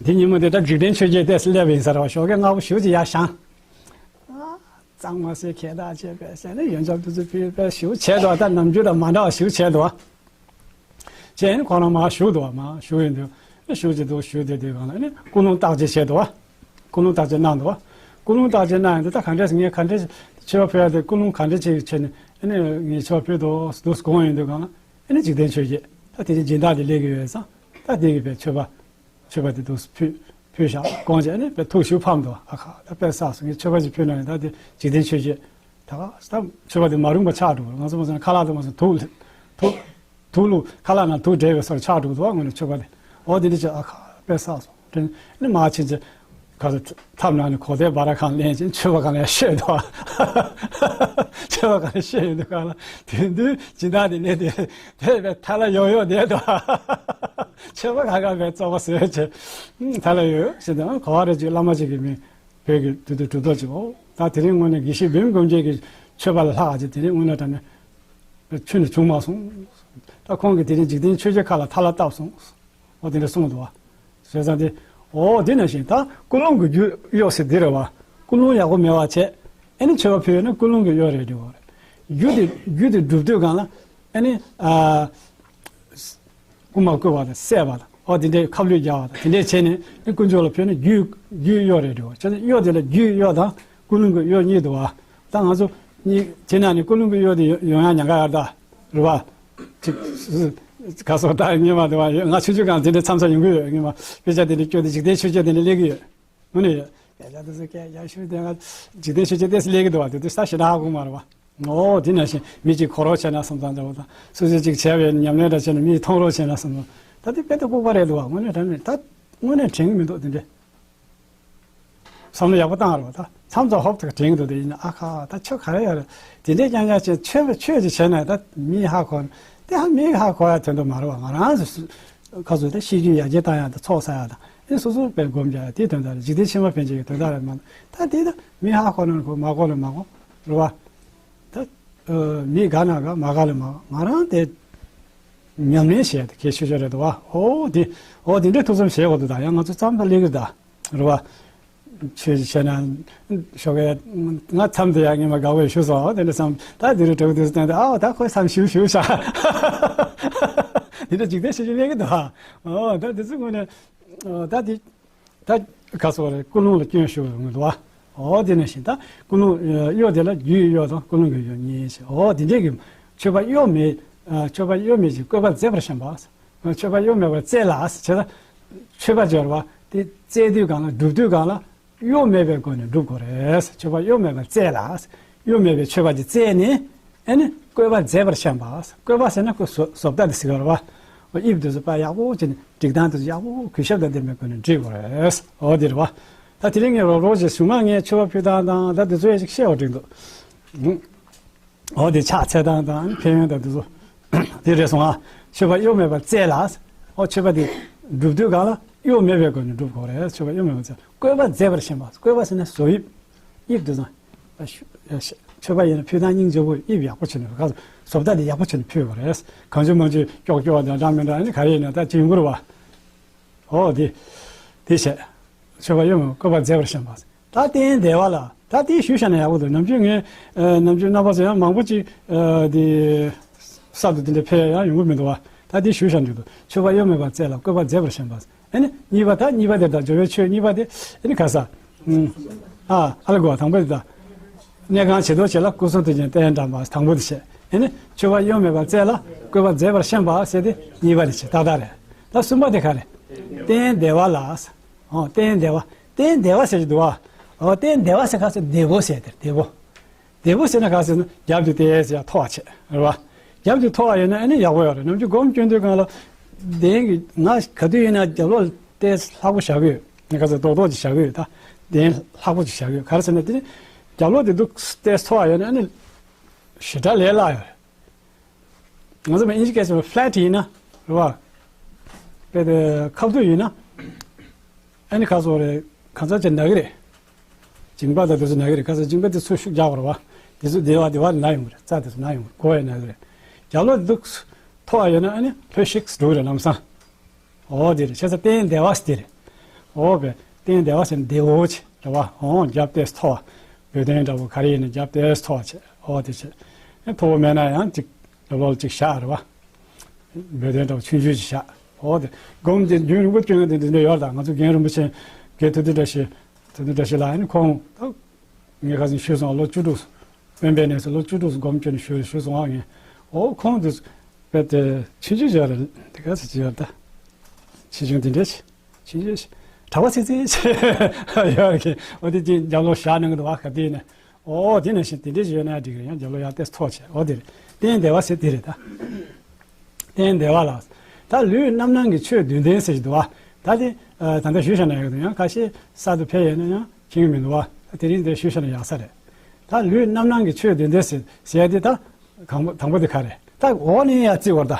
དེ་ཉིན་མོ་དེ་ད་འཇིག་རྟེན་ཆོས་བརྒྱད་ལྟས་སུ་སླེབས་པ་ཡིན་ས་རེད་བ། ཞོགས་ཀས་སྔ་པོ་ཞེ་ཅིག་ཡར་བཞེངས། གཙང་མ་སེ་ཁྱེད་དག་བྱས་པས་ཟེར་ནས་ཡོན་ཆབ་དུ་ཚུར་ཕུལ་པས་ཞུ་བྱས་འདུག་ད་ནམ་རྒྱུན་དང་མ་འདྲ་བ་ཞུ་བྱས་འདུག་བྱས་ནས་ཁོ་རང་མར་བཞུགས་འདུག་མར་བཞུགས་ཡོང་དུས་བཞུགས་ཀྱི་འདུག་བཞུགས་བསྡད་དུས་གང་ལ་ནི་ཀུན་སློང་བརྟག་དཔྱད་བྱས་འདུག་ཀུན་སློང་བརྟག་དཔྱད་གནང་འདུག་ཀུན་སློང་བརྟག་དཔྱད་གནང་ཡོང་དུས་ད་ག་འདྲས་ངས་ག་འདྲས་ཆོས་པ་ཕུལ་ཡ་དེ་ཀུན་སློང་ག་འདྲས་ཅིག་བྱས་ནས་ཨ་ནི་ངས་ཆོས་པ་ཕུལ་འདུག་འདུག་དགོངས་ཡོང་དུས་གང་ལ་ཨ་ནི་འཇིག་རྟེན་ཆོས་བརྒྱད་ད་དེ་རིང་སྦྱིན་བདག་དེ་སླེབས་ཀྱི་ཡོད་ཙང་ད་དེ་གི་བས་ཆོས་པ། མཆོད་པ་དེ་འདུག་སེ་ཕུལ་ཕུལ་བཞག་དགོངས་བྱས་ནས་དཔེ་ཐུགས་ཞུགས་ཕམ་འདུག་ཨ་ཁ་ད་དཔེ་བསགས་སོང་ངས་མཆོད་པ་ཞིག་ཕུལ་ན་ཡང་ད་དེ་འཇིག་རྟེན་ཆོས་བརྒྱད་ད་ག་ད་མཆོད་པ་དེ་མ་རུངས་པ་ཆགས་འགྲོ་ང་ཚོ་མ་སོང་ཁ་ལག་དུ་མ་སོང་དུག་དུག་དུག་ལུག་ཁ་ལག་ནང་དུག་འདྲེས་པའི་སོར་ཆགས་འགྲོ་འདུག་ཨ་ངོས་ནས་མཆོད་པ་དེ་ཨོ་དེ་འདྲ་ཅིག་ཨ་ཁ་དཔེ་བསགས་སོང་དྲན་ནི་མ་ཕྱིན་ཚེ་ག་ཚོད་ཐབ་ནང་ནས་གོ་དེ་སྦ་ར་ཁང་ལེན་ཅིང་མཆོད་པ་གང་ལ་ཤོད་འདུག་མཆོད་པ་གང་ལ་ཤོད་ཡོད་འདུག་གང་ལ་དེ་དུས་སྦྱིན་བདག་དེ་ནས་དེ་དེ་བས་ཐ་ལ་ཡོག་ཡོག་བསྡད་འདུག་མཆོད་པ་གང་ག་བས་རྩོག་པ་བཟོས་བྱས་ཐ་ལ་ཡོག་ཡོག་ཟེར་དུས་ག་བ་རེ་ཅིག་བླ་མ་ཅིག་གིས་མི་བོད་ཀྱི་དུས་དུས་གྲུབ་ཐོབ་ཅིག་ཨོ་ད་དེ་རིང་དངོས་གནས་དགེ་བཤེས་བེམ་སྒོམ་རྒྱལ་གྱི་མཆོད་པ་ལ་ལྷག་ཅིག་དེ་རིང་དངོས་གནས་དྲང་གནས་ཆུ་ནས་བྱུང་མ་སོང་། ད་ཁོང་གིས་དེ་རིང་འཇིག་རྟེན་ཆོས་བརྒྱད་ཁ་ལ་ཐ་ལ་བཏབ་སོང་། ཨོ་དེ་འདྲ་གསུངས་འདུག་བ། བྱས་ཙང་དེ། ཨོ་དེ་ནང་བཞིན་ད་ཀུན་སློང་གི་རྒྱུ་གཡོག་ཟེར་འདི་རེད་བ། ཀུན་སློང་ཡག་པོ་མེད་པ་བྱས། ཨེ་ནི་མཆོད་པ་ཕུལ་ཡོད་ན་ཀུན་སློང་གི་གཡོག་རེད་འདུག་བ། རྒྱུ་དེ་རྒྱུ་དེ་སྒྲུབ་དུས་གང་ལ། ཨེ་ནི། ཨ། རྐུ་མ་རྐུ་བ་དང་བསད་པ་དང་ཨོ་དེ་འདྲའི་ཁ་བསླུས་རྒྱག་པ་དང་དེ་འདྲའི་བྱས་ནས་ཨེ་དཀོན་མཆོག་ལ་ཕུལ་ན་རྒྱུ་རྒྱུའི་གཡོག་རེད་འདུག་བ། བྱས་ཙང་གཡོག་དེ་ལ་རྒྱུའི་གཡོག་དང་ཀུན་སློང་གི་གཡོག་གཉིས་འདུག་བ། ད་ང་ཚོ་གཉིས་དེ་ནང་ནས་ཀུན་སློང་གི་གཡོག་དེ་ཡོང་ཡ་ཉེན་ཁ་ཡོད་ད། རེད་བ། ཅིག་ག་སོ་ད་ཉེ་བ་དེ་བ་ཡོད། ང་ཆུང་ཆུང་སྒང་དེ་འདྲའི་མཚམས་མཚམས་ཡོང་གི་ཡོད། ངས་མ་དཔེ་ཆ་དེ་འདྲ་སྐྱོར་དེ་འཇིག་རྟེན་ཆོས་བརྒྱད་དེ་འདྲ་སླེབས་ཀྱི་ཡོད། དངོས་གནས་ཡོད། དཔེ་ཆ་དེ་ཚོ་སྐད་ཡག་ཤོས་དེ་ང་འཇིག་རྟེན་ཆོས་བརྒྱད་ཏོག་ཙམ་སླེབས་ཀྱི་འདུག་བ། དེ་དུས་ས་ཞེ་དྲག་ཧ་གོ་མ་རེད་བ། ཨོ་དེ་ནང་བཞིན་མི་གཅིག་ཁོ་རོག་བྱས་ན་བསམ་བསམ་འདྲ་བོ་དང་སོ་སོས་གཅིག་བྱས་པའི་ཉམས་ལེན་འདྲ་བྱས་ན་མི་མཐོང་རོགས་བྱས་ན་བསམ་བསམ། ད་དེ་དཔེ་ད་ལྐུགས་པ་རེད་འདུག་བ། དངོས་གནས་དྲན་ནས་ད་དངོས་གནས་དྲན་གྱི་མི་འདུག་དེ་འདྲ། བསམ་བློ་ཡག་པོ་བཏང་རོགས། ད་མཚམས་མཚམས་ཧོབ་ཏེ་དྲན་གྱི་འདུག་དེ་ཡིན་ན་ཨ་ཁ་ད་ཆོས་ག་རེ་ཡོད་རེད། དེ་འདྲའི་རྐྱང་རྐྱང་བྱས་ཆོས་ཆོས་ཅིག་བྱས་ན་ད་མིས་ཧ་གོ་དེ་ཧ་མིས་ཧ་གོ་ཡ་དོན་དུ་མ་རེད་བ། ང་རང་ཚོ་ཁ་ཚོ་ད་ཤེས་རྒྱུ་ཡར་རྒྱས་བཏང་ཡ་དང་ཚོགས་བསགས་ཡ་དང་ཨེ་སོ་སོ་དཔེ་སྒོམ་རྒྱག་ཡ་དེའི་དོན་དག་རེད། འཇིག་རྟེན་ཕྱི་མ་ཕན་ཆད་ཀྱི་དོན་དག་རེད་མ་གཏོགས་ད་དེ་ད་མིས་ཧ་གོ་ན་གོ་མ་གོ་ན་མ་གོ་རེད་བ། ད་མིས་དགའ་ན་དགའ་མ་དགའ་ལ་མ་དགའ་ང་རང་དེ་ཉམས་ལེན་བྱས་ཏེ་གལ་ཆེ་ཤོས་རེད་འདུག་བ། ཨོ་དེ་ཨོ་དེ་འདྲའི་ཐུགས་བསམ་བཞེས་དགོས་འདུག་ད་ཡང་ང་ཚོ་རྩམ་པ་ལེགས་རེད་ད། རེད་བ། ཆོས་ཅིག་བྱས་ན། ཞོགས་ཀས་ང་མཚམས་དེ་ཡང་ངས་མ་དགའ་བའི་ཞུ་སོང་དེ་འདྲ་བསམ་ད་དེ་རུ་གྲོགས་དེ་ཚོ་བསྟན་ཏེ་ཨའོ་ད་ཁོས་མཚམས་ཞུ་ཞུ་ཤག་དེ་འདྲ་འཇིག་རྟེན་ཤེས་ཀྱི་མེད་ཀྱི་འདུག་ཨོ་ད་དེ་ཚོ་ངོས་ནས་ཨོ་ད་དེ་ད་ག་སོགས་རེད། ཀུན་སློང་ལ་སྐྱོན་ཞུ་བའི་ངོས་འདུག་བ། ཨོ་དེ་ནང་བཞིན་ད་ཀུན་སློང་གཡོག་དེ་ལ་རྒྱུའི་གཡོག་དང་ཀུན་སློང་གི་གཡོག་གཉིས་ཞེས་ཨོ་དེ་འདྲས་ཀྱི་མཆོད་པ་གཡོག་མེད་མཆོད་པ་གཡོག་མེད་ཀྱི་བཀོད་པ་མཛེས་པར་བཤམས་པ། མཆོད་པ་གཡོ་མེད་པར་བཙལ་ལ། བྱས་ཙང་། མཆོད་པ་སྦྱོར་བ་དེ་བཙལ་དུས་གང་ལ་སྒྲུབ་དུས་གང་ལ་གཡོ་མེད་པའི་སྒོ་ནས་སྒྲུབ་དགོས་རེད། མཆོད་པ་གཡོ་མེད་པར་བཙལ་ལ། གཡོ་མེད་པའི་མཆོད་པ་དེ་བཙལ་ནས་ཨེ་ནི་བཀོད་པ་མཛེས་པར་བཤམས་པ། བཀོད་པ་ཟེར་ན་ཁོ་བཟོ་བཟོ་ལྟ་དེ་ཟེར་བ་རེད་བ། དབྱིབས་དེ་ཚོ་དཔེ་ཡག་པོ་བྱས་ནས་སྒྲིག་སྟངས་དེ་ཚོ་ཡག་པོ་གུས་ཞབས་དང་ལྡན་པའི་སྒོ་ནས་སྒྲིག་དགོས་རེད། འོ་དེ་རེད་བ། ད་དེ་རིང་ངས་རོགས་རོགས་ཀྱི་གཞུག་མ་ངས་མཆོད་པ་ཕུལ་སྟངས་དང་ད་དེ་ཚོ་ཡང་ཅིག་བཤད་པ་འགྲིག་འདུག་འོ་དེ་ཕྱག་འཚལ་སྟངས་དང་ཕན་ཡོན་དང་དེ་ཚོ་དེ་རེད་སོང་ང་། མཆོད་པ་གཡོ་མེད་པར་བཙལ་ལ། ཨོ་མཆོད་པ་དེ་སྒྲུབ་དུས་གང་ལ་གཡོ་མེད་པའི་སྒོ་ནས་སྒྲུབ་དགོས་རེད། མཆོད་པ་གཡོ་མེད་པར་བཙལ། བཀོད་པ་མཛེས་པར་བཤམས་པ། བཀོད་པ་ཟེར་ན་བཟོ་དབྱིབས། དབྱིབས་དེ་ཚོ། མཆོད་པ་ཡིན་ན་ཕུལ་སྟངས་སྙིང་རྗེ་པོ་དབྱིབས་ཡག་པོ་བྱས་ནས་ག་བཟོ་ལྟ་དེ་ཡག་པོ་བྱས་ནས་ཕུལ་དགོས་རེད། གང་བྱུང་མང་བྱུང་ཀྱོག་ཀྱོག་དང་འདྲ་མི་འདྲ་ནི་ག་རེ་ཡིན་ན་ད་ཅིག་ཡོང་གི་རེད་བ། ཨོ་དེ། དེ་བྱས། མཆོད་པ་གཡོ་མེད་བཀོད་པ་མཛེས་པར་བཤམས་པ། ད་རྟེན་བདེ་བ་ལ་ད་རྟེན་ཞུ་བྱས་ན་ཡག་པོ་འདུག་ནམ་རྒྱུན་ངས་ནམ་རྒྱུན་རྣམ་པ་ཚོ་ཡང་མང་པོ་ཅིག་དེ་ས་དུ་དེ་འདྲ་ཕེབས་ཡང་ཡོང་གི་མི་འདུག་བ། ད་རྟེན་ཞུ་བྱས་འདུག་མཆོད་པ་གཡོ་མེད་པར་བཙལ་ལ་བཀོད་པ་མཛེས་པར་བཤམས་པ། ཨ་ནི་གཉིས་པ་ད་གཉིས་པ་དེ་ད་སྦྱོར་བའི་ཆོས་གཉིས་པ་དེ་ཨ་ནི་ག་ས། ཨ་ཨ་ལ་གོ་བ་དང་པོ་དེ་ད། གནས་ཁང་བྱི་དོར་བྱེད་ལ་སྐུ་གསུང་ཐུགས་ཀྱི་རྟེན་བཀྲམ་པ་དང་པོ་དེ་བྱས། ཨ་ནི་མཆོད་པ་གཡོ་མེད་པར་བཙལ་ལ་བཀོད་པ་མཛེས་པར་བཤམས་པ་ཟེར་ཏེ་གཉིས་པ་དེ་བྱས་ཏག་ཏག་རེད། ད་གསུམ་པ་དེ་ག་རེ། སྟན་བདེ་བ་ལ། ཨོ་སྟན་བདེ་བ། སྟན་བདེ་བ་ཟེར་གྱི་འདུག་བ། ཨོ་སྟན་བདེ་བ་ཟེར་ག་ཚོད་བདེ་པོ་ཟེར་དེ་བདེ་པོ། བདེ་པོ་ཟེར་ན་ག་ཟེར་ན་རྒྱབ་ཏུ་ཏེ་ཟེར་ཡ་མཐོ་བ་བྱས་རེད་བ། རྒྱབ་ཏུ་མཐོ་བ་ཡོད་ན་ཨ་ནི་ཡག་པོ་ཡོད་རེད། ནམ་རྒྱུན་སྒོམ་སྐྱོན་དུས་སྒང་ལ། གདན་གྱི་ང་ག་དུས་ཡིན་ན་རྒྱབ་ལོགས་ཏེ་ལྷག་པོ་བཞག་གི་ཡོད། ངས་ག་ཚོད་རྡོག་རྡོག་ཅིག་བཞག་གི་ཡོད་ད། གདན་ལྷག་པོ་ཅིག་བཞག་གི་ཡོད། ག་རེ་ཟེར་ན་དེ་ནི་རྒྱབ་ལོགས་དེ་འདུག་ཏེ་མཐོ་བ་ཡོད་ན་ཨ་ནི་ཞེ་དྲག་ལས་སླ་ཡོད་རེད། ང་ཚོ་མ་ཨིན་ཇི་སྐད་ཆ་ལ་ཕ་ལེ་ཊི་ཡིན་ན་རེད་བ། དཔེ་དེ་ཁ་བསྡུ་ཡིན་ན། ཨ་ནི་ཁ་སོ་རེད། གང་ཚ་ཅན་ན་གི་རེད། མཇིང་པ་དང་དེ་ཚོ་ན་གི་རེད། ཁ་སོ་མཇིང་པ་དེ་ཚོ་ཤུགས་རྒྱག་པ་རེད་བ། དེ་ཚོ་བདེ་བ་བདེ་བ་ན་ཡོང་གི་རེད། རྩ་དེ་ཚོ་ན་ཡོང་གི་རེད། མགོ་ཡང་ན་གི་རེད། རྒྱབ་ལོགས་འདུག་མཐོ་བ་ཡོད་ན་ཨ་ནི་ལྷོད་ཤིག་འགྲོ་གི་རེད་ལམ་སང་། ཨོ་དེ་རེད། བྱས་ཙང་སྟན་བདེ་བ་ཟེར་དེ་རེད། ཨོ་བས་སྟན་བདེ་བ་ཟེར་ན་བདེ་བོ་ཆེ་རེད་བ། ཨོ་རྒྱབ་ཏེ་མཐོ་བ། བོད་དོན་འདྲ་བོ་ག་རེ་ཡིན་ན་རྒྱབ་ཏེ་མཐོ་བ་བྱས། ཨོ་དེ་བྱས། ཨེ་མཐོ་བོ་མེད་ན་ཡང་ཅིག་ལོ་ལོ་ཅིག་བཞག་རེད་བ། བོད་དོན་འདྲ་བོ་ཆུང་ཆུང་ཅིག་བཞག་ཨོ་དེ་སྒོམ་དེ་རྒྱུན་རིང་པོ་སྐྱོན་ཡོང་དེ་འདི་འདྲ་ཡོད་རེད་ད། ང་ཚོ་རྒན་རིན་པོ་ཆེ་རྒན་ཐུབ་བསྟན་བཀྲ་ཤིས། ཐུབ་བསྟན་བཀྲ་ཤིས་ལགས་ཨ་ནི་ཁོང་ད་ངས་ཁ་སང་ཞུས་སོང་། ལོ་བཅུ་དྲུག་དབེན་པའི་གནས་སུ་ལོ་བཅུ་དྲུག་སྒོམ་སྐྱོན་ཞུ་ཞུས་སོང་ཨ། ངས་ཨོ་ཁོང་དེ་དཔེ་དེ་ཆུང་ཆུང་ཅིག་རེད། དེ་ག་ཚོད་ཅིག་ཡོད་ད། ཆེ་ཆུང་དེ་འདྲས་ཆེ་ཆུང་ཆེ་གྲྭ་པ་ཚིག་ཚིག་ཡོད་རེད། ཨོ་དེ་ཅིག་རྒྱབ་ལོགས་བཞག་གནང་གི་འདུག་བ། ག་དུས་ནས་ཨོ་དེ་ནང་བཞིན་དེ་འདྲས་ཅིག་ཡོད་ན་འགྲིག་གི་རེད། ཡང་རྒྱབ་ལོགས་ཡར་ཏོག་ཙམ་ཐོག་བྱས། ཨོ་དེ་རེད། སྟན་བདེ་བ་ཟེར་དེ་རེད་ད། སྟན་བདེ་བ་ལ། ད་ལུས་རྣམ་སྣང་གི་ཆོས་བདུན་ལྡན་ཟེར་གྱི་འདུག་བ། ད་དེ་ད་ལྟ་ཞུས་བཞག་ན་ཡག་གི་འདུག་ཡང་ཁ་ཤས་གསར་དུ་ཕེབས་ཡོད་ན་ཡང་མཁྱེན་གྱི་མི་འདུག་བ། ད་དེ་རིང་འདིར་ཞུས་བཞག་ན་ཡག་ས་རེད། ད་ལུས་རྣམ་སྣང་གི་ཆོས་བདུན་ལྡན་ཟེར་ཟེར་ཡ་དེ་ད་གང་པོ་དང་པོ་དེ་ག་རེད། ད་འོག་ནས་ཡར་བརྩི་བར་ད།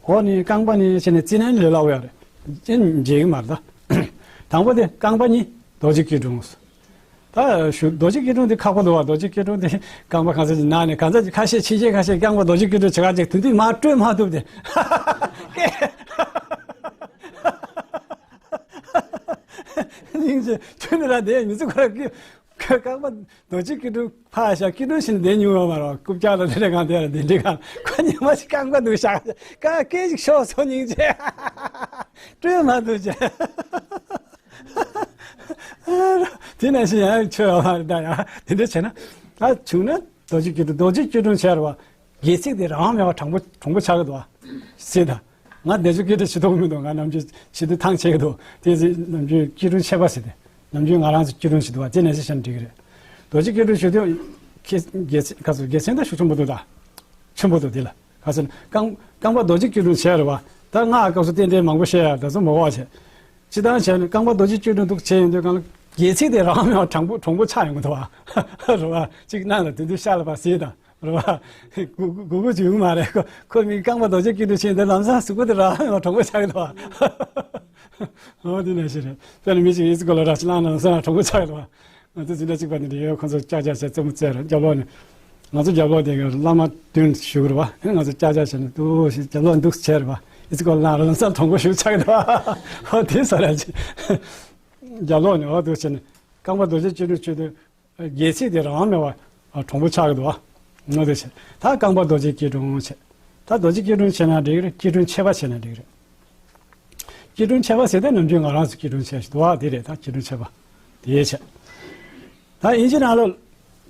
འོག་ནས་རྐང་པ་ནས་བྱས་ནས་བརྩིས་ན་ལས་སླ་བོ་ཡོད་རེད། ཅན་འཇལ་གྱི་མ་རེད་ད། དང་པོ་དེ་རྐང་པ་གཉིས་རྡོ་རྗེ་སྐྱིལ་ཀྲུང་། ད་ཞུ་རྡོ་རྗེ་སྐྱིལ་ཀྲུང་དེ་ཁག་པོ་འདུག་བ། རྡོ་རྗེ་སྐྱིལ་ཀྲུང་དེ་རྐང་པ་གང་ཚ་ཅིག་ན་ནས་གང་ཚ་ཅིག་ཁ་ཤས་ཕྱིན་ཆད་ཁ་ཤས་རྐང་པ་རྡོ་རྗེ་སྐྱིལ་ཀྲུང་བྱེད་ག་ཅིག་དེ་དུས་མར་སྤྲོད་མ་ཐུབ་དེ། སྙིང་རྗེ་ཁྱོད་ནི་ར་དེ་མི་ཚེ་ཁོ་ར་སྐྱིལ་རྐང་པ་རྡོ་རྗེ་སྐྱིལ་ཀྲུང་ཕར་བཞག་སྐྱིལ་ཀྲུང་བྱས་ནས་བསྡད་མྱོང་ཡོད་མ་རེད། རྐུབ་བཀྱག་ལ་དེ་འདྲ་གང་དེ་ལ་དེ་འདྲ་གང་ཁོ་ཉི་མ་ཞིག་རྐང་པ་འདུག་བཞག་ཀ་སྐད་ཅིག་ཤོག་སོ་སྙིང་རྗེ། སྤྲོད་མ་ཐུབ་བྱས། དེ་ནང་བཞིན་ཡང་ཆོས་ཡོད་མ་རེད་ད། ཡང་དེ་འདྲ་བྱས་ན་ད་བྱུང་ན་རྡོ་རྗེ་སྐྱིལ་ཀྲུང་རྡོ་རྗེ་སྐྱིལ་ཀྲུང་བྱས་རེད་བ། སྒལ་ཚིགས་དེ་རང་དབང་མེད་པར་དྲང་པོ་དྲང་པོ་ཆགས་ཀྱི་འདུག་བ། སྲིད་ད། ང་བདེ་མཆོག་སྐྱིལ་ཀྲུང་བྱེད་ཐུབ་མི་འདུག་ང་ནམ་རྒྱུན་བྱེད་དུས་ཐང་ཆད་ཀྱི་འདུག་དེ་ཚེ་ནམ་རྒྱུན་སྐྱིལ་ཀྲུང་ཆད་པ་ཟེར་ཏེ། ནམ་རྒྱུན་ང་རང་ཚོ་སྐྱིལ་ཀྲུང་བྱེད་འདུག་བ། དེ་ནས་ཟེར་བཤད་ན་འགྲིག་གི་རེད། རྡོ་རྗེ་སྐྱིལ་ཀྲུང་བྱེད་དུས་ཁྱེད་དགེ་མཚན་ག་ཚོད་དགེ་མཚན་ད་ཤུགས་ཆེན་པོ་འདུག་ད། ཆེན་པོ་འདུག་དེ་ལ། ག་ཚོད་རྐང་རྐང་པ་རྡོ་རྗེ་སྐྱིལ་ཀྲུང་བྱས་རེད་བ། ད་ང་སྐབས་སུ་རྟེན་འབྲེལ་མང་པོ་བཤད་ཡ་ད་ཚོད་མ་གོ་བ་བྱས། སྤྱི་བཏང་བྱས་ནས་རྐང་པ་རྡོ་རྗེ་སྐྱིལ་ཀྲུང་འདུག་བྱས་ཡོང་དུས་གང་ལ་སྒལ་ཚིགས་དེ་རང་མེད་པ་དྲང་པོ་དྲང་པོ་ཆགས་ཡོང་གི་འདུག་བ། རེད་བ། གཅིག་གནང་ལ་དེ་དུས་ཤ་ལ་བ་ཟེར་དང་། རེད་བ། གུ་གུ་གུ་གུ་བྱུང་མ་རེད། ཁོ་ཁོ་མི་རྐང་པ་རྡོ་རྗེ་སྐྱིལ་ཀྲུང་བྱས་འདི་ལམ་སང་གཟུགས་པོ་དེ་རང་ཡང་གྲོགས་པོ་ཆགས་ཀྱི་འདུག་བ། འོ་དེ་ནང་བཞིན་རེད། དཔེར་ན་མི་གཅིག་ཨི་ཙི་ཀོ་ལ་ར་ཅི་ལང་ན་ལམ་སང་གྲོགས་པོ་ཆགས་ཀྱི་འདུག་བ། ང་ཚོ་འཛིན་གྲྭ་གཅིག་པ་འདི་འདྲ་ཡོད། ཁོ་ཚོ་ཅག་ཅག་བྱས་རྩེད་མོ་རྩེ་རེད། རྒྱབ་ལོགས་ནས་ང་ཚོ་རྒྱབ་ལོགས་དེ་ག་བླ་མ་བདུན་བཞུགས་ཀྱི་རེད་བ། ང་ཚོ་ཅག་ཅག་བྱས་ནས་འདུག་ཞིག་རྒྱབ་ལོགས་འདུག་བྱས་རེད་བ། ཨི་ཙི་ཀོ་ལ་ར་ལམ་སང་གྲོགས་པོ་ཞུགས་ཆགས་ཀྱི་འདུག་བ། འོ་དེ་ས་ར་ཅི། རྒྱབ་ལོགས་ནས་འོ་འདུག་བྱས་ནས་རྐང་པ་རྡོ་རྗེ་སྐྱིལ་ཀྲུང་བྱེད་དུས། སྒལ་ཚིགས་དེ་རང་མེད་པ་གྲོང་པོ་ཆགས་ཀྱི་འདུག་བ། ངོ་དེ་བྱས། ད་རྐང་པ་རྡོ་རྗེ་སྐྱིལ་ཀྲུང་བྱས། ད་རྡོ་རྗེ་སྐྱིལ་ཀྲུང་བྱས་ན་འགྲིག་རེད། སྐྱིལ་ཀྲུང་ཆེ་བ་བྱས་ན་འགྲིག་རེད། སྐྱིལ་ཀྲུང་ཆེ་བ་ཟེར་ཏེ་ནམ་རྒྱུན་ང་རང་ཚོ་སྐྱིལ་ཀྲུང་བྱས་ཤིག་འདུག་བ། དེ་རེད། ད་སྐྱིལ་ཀྲུང་ཆེ་བ་དེ་བྱས། ད་དབྱིན་ཇི་ནང་ལ་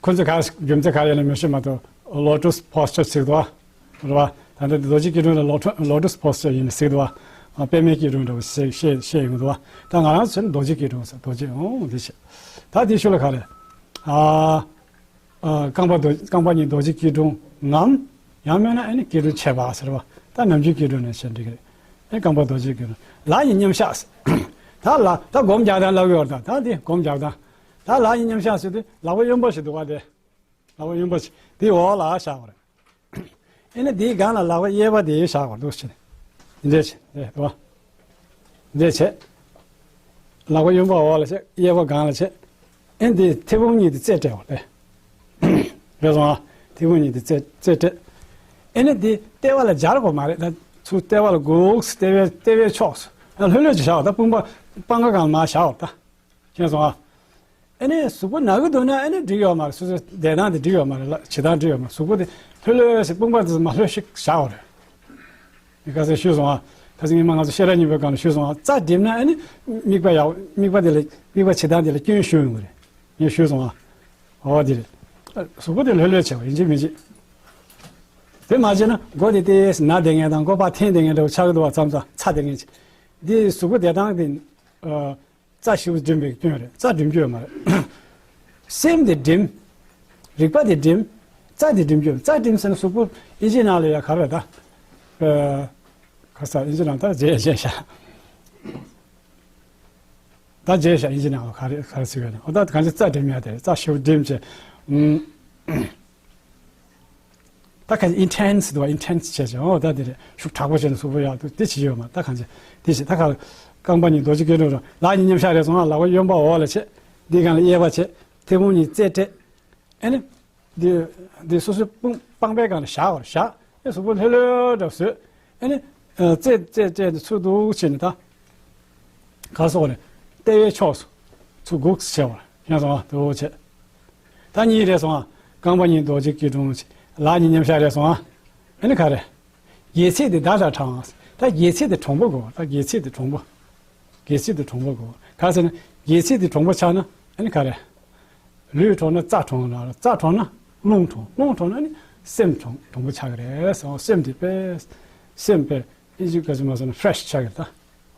ཁོ་ཚོས་ག་རྒྱུ་མཚན་ག་རེ་ཡོད་ན་མི་ཤེས་མ་གཏོགས་ལོ་ཊས་པོ་སི་ཅར་ཟེར་འདུག་བ། རེད་བ། ད་ལྟ་རྡོ་རྗེ་སྐྱིལ་ཀྲུང་ལ་ལོ་ཊས་ལོ་ཊས་པོ་སི་ཅར་ཡིན་ཟེར་འདུག་བ། པདྨའི་སྐྱིལ་ཀྲུང་འདྲ་བོ་ཞེས་ཞེས་ཞེས་ཡོང་འདུག་བ། ད་ང་རང་ཚོས་རྡོ་རྗེ་སྐྱིལ་ཀྲུང་ཟེར། རྡོ་རྗེ་འོང་འདི་བྱས། ད་དེའི་ཤུལ་ལ་ག་རེ། ཨ། ཨ། རྐང་པ་རྡོ་རྐང་པ་གཉིས་རྡོ་རྗེ་སྐྱིལ་ཀྲུང་ངམ། ཡང་མིན་ན་ཨ་ནི་སྐྱིལ་ཀྲུང་ཆེ་བ་ཟེར་བ། ད་ནམ་རྒྱུན་སྐྱིལ་ཀྲུང་ནས་བྱས་འགྲིག་གི་རེད། ཨེ་རྐང་པ་རྡོ་རྗེ་སྐྱིལ་ཀྲུང་། ལག་གཉིས་མཉམ་བཞག་ཟེར། ད་ལག་ད་སྒོམ་རྒྱག་སྟངས་ལབ་ཡོད་རེད། ད་ད་དེ་སྒོམ་རྒྱག་སྟངས། ད་ལག་གཉིས་མཉམ་བཞག་ཟེར་དུས་ལག་པ་གཡོན་པ་ཞིག་འདུག་བ། དེ་ལག་པ་གཡོན་པ་ཞིག་དེའི་འོག་ལ་བཞག་པ་རེད། ཨེ་ནི་དེའི་སྒང་ལ་ལག་པ་གཡས་པ་དེ་བཞག་པར་འདུག་ཟེར་ནས། འདི་འདྲ་བྱས། འདི་འདུག་བ། འདི་འདྲ་བྱས། ལག་པ་གཡོན་པ་འོག་ལ་བྱས། གཡས་པ་སྒང་ལ་བྱས། ཨེ་འདི་མཐེ་བོང་གཉིས་དེ་རྩེ་སྤྲད་པ་རེད། རེད་སོང་ཨ། མཐེ་བོང་གཉིས་དེ་རྩེ་རྩེ་སྤྲད། ཨེ་ནི་འདི་ལྟེ་བ་ལ་སྦྱར་དགོས་མ་རེད། ད་ཚུར་ལྟེ་བ་ལ་སྒུག་ལྟེ་བའི་ལྟེ་བའི་ཕྱོགས་སུ་ཡང་ལྷོད་ལྷོད་ཅིག་བཞག་ད་དཔུང་པ་སྤང་ཁ་སྒང་ལ་མར་བཞག་པ་ད། མཁྱེན་སོང་ཨ། ཨ་ནི་གཟུགས་པོ་ན་གི་འདུག་ན་ཨ་ནི་འགྲིག་ཡོད་མ་རེད། སོ་སོའི་བསྡད་སྟངས་དེ་འགྲིག་ཡོད་མ་རེད་ལ། བྱེད་སྟངས་འགྲིག་ཡོད་མ་རེད། གཟུགས་པོ་དེ་ལྷོད་ལྷོད་ཟེར་དཔུང་པ་དེ་ཚོ་མར་ལྷོད་ཤིག་བཞག་པ་རེད། ངས་ཁ་སང་ཞུས་སོང་ཨ། ཁ་སང་ཉི་མ་ང་ཚོ་བཤད་གྲྭ་གཉིས་པའི་སྒང་ལ་ཞུས་སོང་ཨ། རྩ་འགྲིམ་ན་ཨ་ནི་དམིགས་པ་ཡག་དམིགས་པ་དེ་ལ་དམིགས་པ་བྱེད་སྟངས་དེ་ལ་སྐྱོན་ཤོར་ཡོང་གི་རེད། ངས་ཞུས་སོང་ཨ། འོ་དེ་རེད། གཟུགས་པོ་དེ་ལྷོད་ལྷོད་བྱས་པ་ཡིན་གཅིག་མིན་གཅིག་དེ་མ་བྱས་ན་མགོ་དེ་ཏེས་ན་བསྡད་མཁན་དང་མགོ་པགས་འཐེན་བསྡད་མཁན་འདྲ་བོ་ཆགས་ཀྱི་འདུག་བ། མཚམས་མཚམས་ཚ་བསྡད་མཁན་ཅིག་འདི་གཟུགས་པོ་བདེ་ཐང་འདི་ཨ་རྩ་ཞེ་པོ་སྒྲིམ་པའི་སྐྱོན་རེད། རྩ་སྒྲིམ་རྒྱུ་ཡོད་མ་རེད། སེམས་དེ་སྒྲིམ། རིག་པ་དེ་སྒྲིམ། རྩ་དེ་སྒྲིམ་རྒྱུ་ཡོད། རྩ་སྒྲིམ་ཟེར་ན་གཟུགས་པོ་ཨིན་ཇི་ནང་ལ་ཡ་ག་རེ་ད། ཨ་ག་ས་ཨིན་ཇི་ནང་ད་རྗེས་རྗེས་ཤ། ད་རྗེས་ཤ་ཨིན་ཇི་ནང་ལ་ག་རེ་ག་རེ་ཟེར་བས་ན་ཨོ་ད་གང་ཅི་རྩ་སྒྲིམ་ཡ་དེ་རྩ་ཞེ་པོ་སྒྲིམ་བྱས། ཨུམ། ད་ག་ཨིན་ཊེན་སི་འདུག་བ། ཨིན་ཊེན་སི་བྱས་བྱས་ཨོ་ད་དེ་རེད། ཤུགས་དྲག་པོ་བྱས་ནས་གཟུགས་པོ་ཡག་འདུག་དེ་བྱེད་ཡོད་མ་ད་གང་བྱེད་དེ་བྱེད། ད་ག་རྐང་པ་གཉིས་རྡོ་རྗེ་སྐྱིལ་ཀྲུང་རོ་ལག་གཉིས་མཉམ་བཞག་རེད་སོང་ང་། ལག་པ་གཡོན་པ་འོག་ལ་བྱེད། འདི་སྒང་ལ་གཡས་པ་བྱེད། མཐེ་བོང་གཉིས་རྩེ་སྤྲད། ཨ་ནི་འདི་འདི་སོ་སོའི་དཔུང་པང་པའི་སྒང་ལ་བཞག་བར་བཞག་ཨེ་གཟུགས་པོ་ལྷོད་ལྷོད་འདྲ་བཟོས། ཨ་ནི་རྩེ་རྩེ་རྩེ་འདི་ཚུར་འདུག་བྱས་ནས་ད། ག་སོགས་རེད། ལྟེ་བའི་ཕྱོགས་སུ་ཚུར་སྒུག་བྱས་པར་ཡང་སོང་ང་དུ་བྱས། ད་གཉིས་རེད་སོང་ང་། རྐང་པ་གཉིས་རྡོ་རྗེ་སྐྱིལ་ཀྲུང་། ལག་གཉིས་མཉམ་བཞག་རེད་སོང་ང་། ཨ་ནི་ག་རེ། སྒལ་ཚིགས་དེ་བརྡ་དང་བགྲང་བ། ད་སྒལ་ཚིགས་དེ་གྲུང་པོ་དགོས། ད་སྒལ་ཚིགས་དེ་གྲུང་པོ། སྒལ་ཚིགས་དེ་གྲུང་པོ་དགོས། ག་ཟེར་ན་སྒལ་ཚིགས་དེ་གྲུང་པོ་ཆགས་ན་ཨ་ནི་ག་རེ། ལུས་གྲུང་ན་རྩ་གྲུང་ལ། རྩ་གྲུང་ན་རླུང་གྲུང་། རླུང་གྲུང་ན་ནི་སེམས་གྲུང་གྲུང་པོ་ཆགས་ཀྱི་རེད་ཟེར། སེམས་དེ་དཔེ་སེམས་དཔེ་ཨིན་ཇི་སྐད་ཅིག་མ་སོང་ན་ཕེ་རེ་ཤི་ཆགས་ཀྱི་རེད་ད།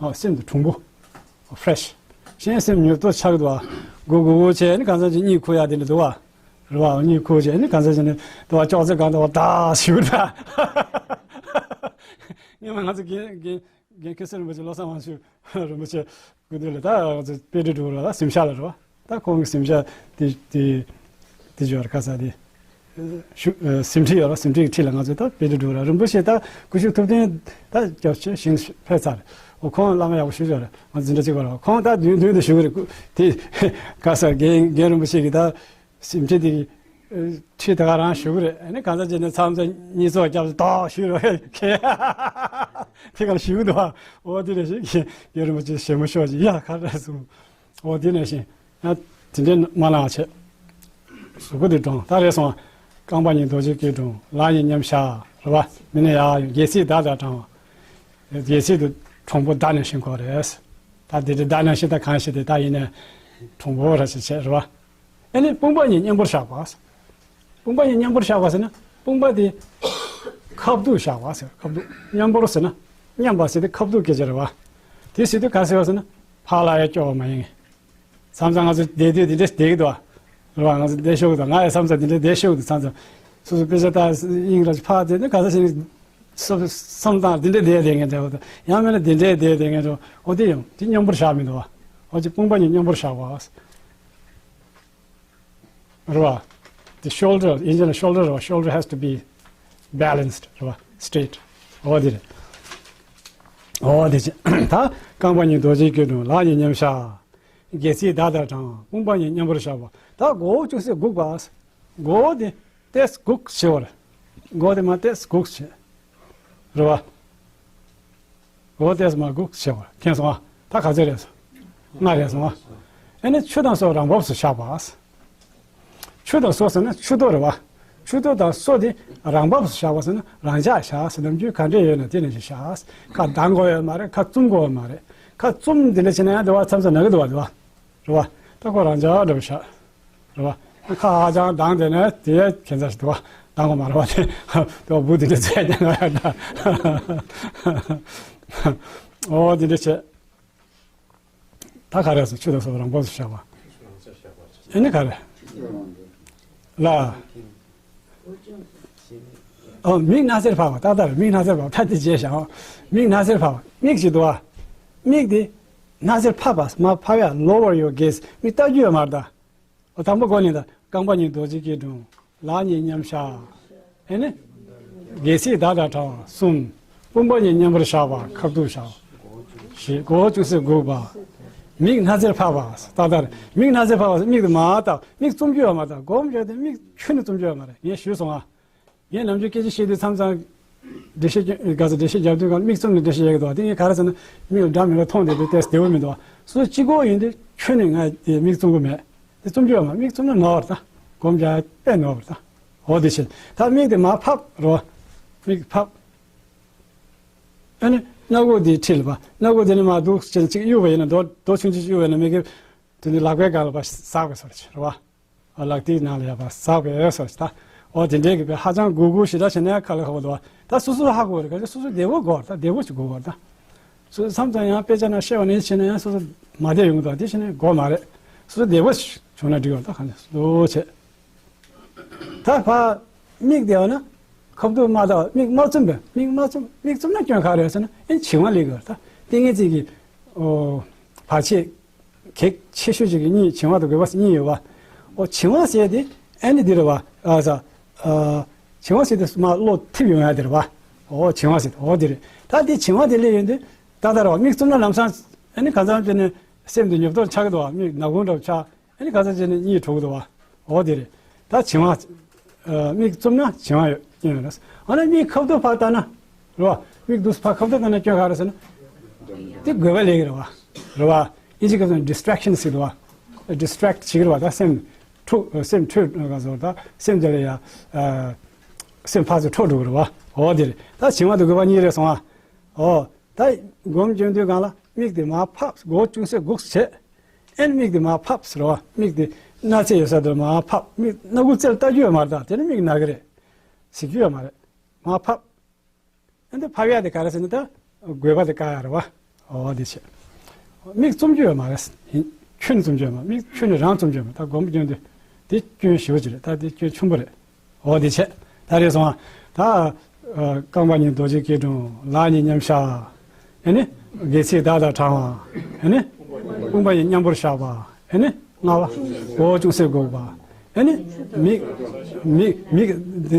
ཨོ་སེམས་དེ་གྲུང་པོ། ཨོ་ཕེ་རེ་ཤི། གཞན་སེམས་མྱུར་དུ་ཆགས་འདུག་ཨ། སྒུག་སྒུག་སྒུག་བྱས་ནི་གང་ཟག་ཅིག་གཉིད་ཁུག་ཡ་དེ་འདྲ་འདུག་ཨ། རེད་བ། གཉིད་ཁུག་བྱས་ནི་གང་ཟག་ཅིག་ནི་འདུག་ཨ། ཅོག་ཙེ་སྒང་དུ་བ་ད་ཞུ་ད། སྔོན་མ་ང་ཚོ་རྒན་རྒན་རྒན་ཁེ་སེར་རིན་པོ་ཆེ་བློ་བཟང་དབང་ཕྱུག་རིན་པོ་ཆེ་སྐུ་མདུན་ལ་ད་ང་ཚོ་དཔེ་ཁྲིད་འགྲོ་ར་ད་གཟིམ་ཤག་ལ་རེད་བ། ད་ཁོང་གི་གཟིམ་ཤག་དེ་དེ་དེ་ཅོ་ར་ཁ་ས་དེ་ཞུ་གཟིམ་ཁྲི་ཡོད་ར། གཟིམ་ཁྲིའི་འཁྲིས་ལ་ང་ཚོ་ད་དཔེ་ཁྲིད་འགྲོ་ར། རིན་པོ་ཆེ་ད་སྐུ་ཞབས་ཐུབ་བསྟན་ད་སྐྱབས་ཆེ་ཞིང་ཕེབས་ཚར་རེད། འོ་ཁོང་བླ་མ་ཡག་པོ་ཞུ་ཅོ་ར། ང་འཛིན་གྲྭ་གཅིག་པ་ར། ཁོང་ད་མདུན་མདུན་དུ་བཞུགས་རེད། དེ་ཁ་ས་རྒན་རྒན་རིན་པོ་ཆེ་གི་ད། གཟིམ་ཁྲི་དེ་གི་ཁྲི་དེ་ག་རང་བཞུགས་རེད། ཨ་ནི་གང་ཟག་ཅིག་ནས་མཚམས་མཚམས་གཉིད་ཚོགས་རྒྱབ་ཏོག་བཞུགས་རེད། དེ་ག་ལ་བཞུགས་འདུག་བ། འོ་དེ་རེད་ཞིག་གི་རྒན་རིན་པོ་ཆེ་ཞེ་མོ་ཤོག་ཅིག་ཡ་ག་རེ་གསུངས། འོ་དེ་ནས་ཤིང་ཡ་དེ་འདྲའི་མ་ལངས་བྱས། གཟུགས་པོ་དེ་གྲུང་ད་རེད་སོང་། རྐང་པ་གཉིས་རྡོ་རྗེ་སྐྱིལ་ཀྲུང་། ལག་གཉིས་མཉམ་བཞག་རེད་བ། མི་ནི་ཡ་སྒལ་ཚིགས་བརྡ་དང་བགྲང་བ། སྒལ་ཚིགས་དེ་གྲུང་པོ་བརྡ་ནས་ཤིང་ཁོག་རེད། ད་དེ་དེ་བརྡ་ནས་ཤིང་ད་གང་ཞིག་དེ་ད་ཡིན་ནས་གྲུང་པོ་ར་ཞིག་བྱས་རེད་བ། ཨ་ནི་དཔུང་པ་གཉིས་མཉམ་པོར་བཞག་པ། དཔུང་པ་གཉིས་མཉམ་པོར་བཞག་པ་ཟེར་ན་དཔུང་པ་དེ་ཁ་བསྡུས་བཞག་པ་ཟེར། ཁ་བསྡུས། མཉམ་པོར་ཟེར་ན་མཉམ་པ་ཟེར་ཏེ་ཁ་བསྡུས་སྐད་ཆ་རེད་བ། དེ་ཟེར་དུས་ག་ཟེར་བ་ཟེར་ན་ཕར་ལ་ཡ་སྐྱོ་བ་མ་ཡིན། མཚམས་མཚམས་ང་ཚོ་བསྡད་དུས་དེ་འདྲས་བསྡད་ཀྱི་འདུག་བ། རེད་བ། ང་ཚོ་བསྡད་ཤོག་གི་འདུག་ང་ཡང་མཚམས་མཚམས་དེ་འདྲས་བསྡད་ཤོག་གི་འདུག་མཚམས་མཚམས་སོ་སོ་དཔེ་ཆ་ལྟ་དབྱིངས་ར་ཕར་བསྡད་ནས་ག་ས་ཞིག་ནས་སོ་སོ་བསམ་སྟངས་དེ་འདྲས་བསྡད་བསྡད་མཁན་འདྲ་བོ་དང་ཡང་མིན་ན་དེ་འདྲས་བསྡད་བསྡད་མཁན་འདྲ་བོ། འོ་དེ་ཡང་དེ་མཉམ་པོར་བཞག་མི་འདུག་བ། འོ་ཅིག་དཔུང་པ་གཉིས་མཉམ་པོར་བཞག་པ། རེད་བ། དེ་shoulder ཡིན་ཅེ་ན་shoulder རེད་བ། Shoulder has to be balanced རེད་བ། Straight འོ་དེ་རེད། འོ་དེ་ཅི་ད་རྐང་པ་གཉིས་རྡོ་རྗེ་སྐྱིལ་ཀྲུང་། ལག་གཉིས་མཉམ་བཞག་སྒལ་ཚིགས་བརྡ་དང་བགྲང་། དཔུང་པ་གཉིས་མཉམ་པོར་བཞག་པ། ད་མགོ་བོ་ཅུང་ཟད་སྒུག་པ། མགོ་བོ་དེ་ཏོག་ཙམ་སྒུག་བྱེད་པ་རེད། མགོ་བོ་དེ་མར་ཏོག་ཙམ་སྒུག་བྱེད། རེད་བ། འོ་དེས་མ་སྒུག་བྱེད་པ་མཁྱེན་སོང་ཨ། ད་ག་ཚོད་རེད་སོང་། ལྔ་རེད་སོང་ཨ། ཨེ་ནི་ཆུ་དང་སོ་རང་བབས་སུ་བཞག་པ། ཆུ་དང་སོ་ཟེར་ན་ཆུ་ཐོག་རེད་བ། ཆུ་ཐོག་དང་སོ་དེ་རང་བབས་སུ་བཞག་པ་ཟེར་ན་རང་འཇགས་བཞག་ཟེར། ནམ་རྒྱུན་ག་འདྲས་ཡོད་ན་དེ་ནང་བཞིན་བཞག་ཁ་གདང་དགོས་ཡོད་མ་རེད། ཁ་བཙུམ་དགོས་ཡོད་མ་རེད། ཁ་བཙུམ་དེ་འདྲ་བྱས་ན་ཡང་དེ་བ་མཚམས་མཚམས་ན་གི་འདུག་བ། དེ་བ། རེད་བ། ད་ཁོ་རང་འཇགས་འདྲ་བོ་བཞག་རེད་བ། ཁ་ཧ་ཅང་གདངས་དེ་ནས་དེ་ཁྱད་མཚར་ཞིག་འདུག་བ། གདངས་པ་མ་རེད་བ་དེ། དེ་བ་འབུ་དེ་འདྲ་ཚད་ཀྱང་ང་ཡང་ད། འོ་དེ་འདྲ་བྱས། ད་ག་རེ་སོ་ཆུ་དང་སོ་རང་བབས་སུ་བཞག་པ། ཨེ་ནི་ག་རེ། ལ། ཨོ་མིག་སྣ་སེར་ཕབ་པ། ད་ལྟར་མིག་སྣ་སེར་ཕབ་པ། ད་དེ་རྗེས་བཞག་མིག་སྣ་སེར་ཕབ་པ། མིག་ཅིག་འདུག་བ། མིག་དེ་སྣ་སེར་ཕབ་པ། མར་ཕབ་ཡ། Lower your gaze མིག་ལྟ་རྒྱུ་ཡོད་མ་རེད་ད། འོ་དང་པོ་གོ་ནི་ད་རྐང་པ་གཉིས་རྡོ་རྗེ་སྐྱིལ་ཀྲུང་། ལག་གཉིས་མཉམ་བཞག་ཨེ་ནི། སྒལ་ཚིགས་བརྡ་དང་བགྲང་བ་གསུམ། དཔུང་པ་གཉིས་མཉམ་པོར་བཞག་པ་ཁ་བསྡུས་བཞག་བཞི། མགོ་བོ་ཅུང་ཟད་སྒུག་པ། མིག་སྣ་སེར་ཕབ་པ། ད་ལྟར་མིག་སྣ་སེར་ཕབ་པ། མིག་དེ་མར་ལྟ། མིག་བཙུམ་རྒྱུ་ཡོད་མ་རེད། སྒོམ་བྱས་ཏེ་མིག་ཁྱོན་ནས་བཙུམ་རྒྱུ་ཡོད་མ་རེད། ངས་ཞུས་སོང་ཨ། ངས་ནམ་རྒྱུན་སྐད་ཆ་བཤད་དུས་མཚམས་མཚམས་འགྲེལ་བཤད་རྒྱག་ག་ཚོད་འགྲེལ་བཤད་རྒྱབ་དུས་སྒང་མིག་བཙུམ་ནས་འགྲེལ་བཤད་རྒྱག་གི་འདུག་དེ་ངས་ག་རེ་ཟེར་ན་མིག་ལ་འདྲ་མི་འདྲ་མཐོང་བསྡད་དུས་ཏོག་ཙམ་བདེ་པོ་མི་འདུག་སོ་སོ་གཅིག་པོ་ཡིན་དུས་ཁྱོན་ནས་ང་དེ་མིག་བཙུམ་གི་མེད། དེ་བཙུམ་རྒྱུ་ཡོད་མ་རེད། མིག་བཙུམ་ན་ནོར་བ་རེད་ད། སྒོམ་རྒྱག་དཔེ་ནོར་བ་རེད་ད། འོ་དེ་བྱས་ད་མིག་དེ་མར་ཕབ་རོ། མིག་ཕབ། ཨ་ནི་སྣ་སྒོ་དེའི་འཁྲིས་ལ་བ། སྣ་སྒོ་དེ་ནས་མར་འདུག་བྱས་ཅིག་གཡུག་པ་ཡིན་ན་རྡོ་རྡོ་ཆུང་ཆུང་ཅིག་གཡུག་པ་ཡིན་ན་མིག་གིས་དེ་ནི་ལག་པའི་སྒང་ལ་བ་ཟག་པའི་སོར་ཆེ་རེད་བ། ལག་མཐིལ་ནང་ལ་ཡ་བ་ཟག་པའི་སོར་ཆེ་ད། འོ་དེ་འདྲའི་གི་བས་ཧ་ཅང་སྒུག་སྒུག་ཞེ་དྲག་བྱས་ན་ཁ་ལ་ཁ་བ་འདུག་བ། ད་སོ་སོ་ཧ་གོ་རེད། ག་ཚོད་སོ་སོ་བདེ་བོ་དགོས་རེད་ད། བདེ་བོ་ཞིག་དགོས་རེད་ད། སོ་སོ་མཚམས་མཚམས་ཡང་དཔེ་ཆ་ནང་བཤད་པ་ནང་བཞིན་བྱས་ན་ཡང་སོ་སོ་མ་བདེ་ཡོང་གི་འདུག་དེ་བྱས་ནས་དགོས་མ་རེད། སོ་སོ་བདེ་པོ་བྱུང་ན་འགྲིག་ཡོད། ད་གང་ལྟར་བྱས། ད་ཕར་མིག་བདེ་བ་ན་ཁ་ཐུག་མ་བལྟ་བར་མིག་མ་བཙུམ་པས། མིག་མ་བཙུམ། མིག་བཙུམ་ན་སྐྱོན་ག་རེ་ཡོད་ཟེར་ན། ཨེ་བྱིང་བ་སླེབས་ཀྱི་ཡོད་རེད། ད་ཏིང་ངེ་འཛིན་གྱི་ཨོ་བར་ཆད་གེགས་ཆེ་ཤོས་ཅིག་གི་གཉིད་བྱིང་བ་དང་རྒོད་པ་ཟེར་གཉིས་ཡོད་པ། ཨོ་བྱིང་བ་ཟེར་དེ་ཨ་ནི་འདི་རེད་བ། ཨ་ས་ཨ་བྱིང་བ་ཟེར་དེ་མར་བློ་འཐིབས་ཡོང་ཡ་དེ་རེད་བ། ཨོ་བྱིང་བ་ཟེར་དེ་ཨོ་དེ་རེད། ད་དེ་བྱིང་བ་དེ་སླེབས་ཡོང་དུས་ད་ལྟ་རེད་བ། མིག་བཙུམ་ན་ལམ་སང་ཨ་ནི་གང་འཚམ་དེ་ནི་སེམས་དེ་ཉོབ་ཏོར་ཆགས་ཀྱི་འདུག་བ། མིག་ནག་ཁུང་འདྲ་བོ་ཆགས། ཨ་ནི་ག་ཚོད་བྱས་ནས་གཉིད་བྲོ་གི་འདུག་བ། འོ་དེ་རེད། ད་བྱིང་བ། ཨ་མིག་བཙུམ་ན་བྱིང་བ་ཡོད་སྐྱོན་ཡོད་རེད། འོ་ན་མིག་ཁ་ཐུག་ཕར་ལྟ་ན། རེད་བ། མིག་འདུག་ཕར་ཁ་ཐུག་ལྟ་ན་སྐྱོན་ག་རེ་ཟེར་ན། དེ་རྒོད་པ་སླེབས་ཀྱི་རེད་བ། རེད་བ། ཨིན་ཇི་སྐད་ཚོ་ནས་ཌིས་ཊེག་ཤན་ཟེར་འདུག་བ། ཌིས་ཊེག་བྱེད་ཀྱི་རེད་བ། ད་སེམས་འཁྲུག་སེམས་འཁྲུག་ག་ཚོད་ད་སེམས་དེ་ལ་ཡ། ཨ་སེམས་ཕར་ཚུར་འཁྲུག་འགྲོ་གི་རེད་བ། འོ་དེ་རེད། ད་བྱིང་བ་དང་རྒོད་པ་གཉིས་རེད་སོང་ཨ། འོ། ད་སྒོམ་སྐྱོན་དུས་སྒང་ལ་མིག་དེ་མར་ཕབ། སྒོ་ཅུང་ཟད་སྒུག་བྱས། ཨེ་ནི་མིག་དེ་མར་ཕབ་ཟེར་བ། མིག་དེ་སྣ་རྩེ་ཡོད་ས་དེར་མར་ཕབ། མིག་སྣ་ཁུང་རྩེར་ལྟ་རྒྱུ་ཡོད་མ་རེད། ད་དེ་ནི་མིག་ན་གི་རེད། གཟིགས་རྒྱུ་ཡོད་མ་རེད། མར་ཕབ། ཨེ་འདི་ཕབ་ཡ་དེ་ག་རེ་ཟེར་ན་ད་རྒོད་པ་དེ་བཀག་ཡ་རེད་བ། འོ་དེ་བྱས། མིག་བཙུམ་རྒྱུ་ཡོད་མ་རེད། ཁྱོན་ནས་བཙུམ་རྒྱུ་ཡོད་མ། མིག་ཁྱོན་ནས་རང་བཙུམ་རྒྱུ་ཡོད་མ། ད་སྒོམ་སྐྱོན་དུས་དེ་སྐྱོན་ཞེ་པོ་ཅིག་རེད། ད་དེ་སྐྱོན་ཆེན་པོ་རེད། འོ་དེ་བྱས། ད་རེས་སོང་ང་། ད། ཨ་རྐང་པ་གཉིས་རྡོ་རྗེ་སྐྱིལ་ཀྲུང་། ལག་གཉིས་མཉམ་བཞག་ཨེ་ནི་དགེ་ཚིག་བདག་དང་བྲལ་བ། ཨེ་ནི་དཔུང་པ་གཉིས་མཉམ་པོར་བཞག་པ། ཨེ་ནི་ལྔ་པ། མགོ་བོ་ཅུང་ཟད་སྒུར་བ། ཨེ་ནི་མིག་མིག་མིག་འདི་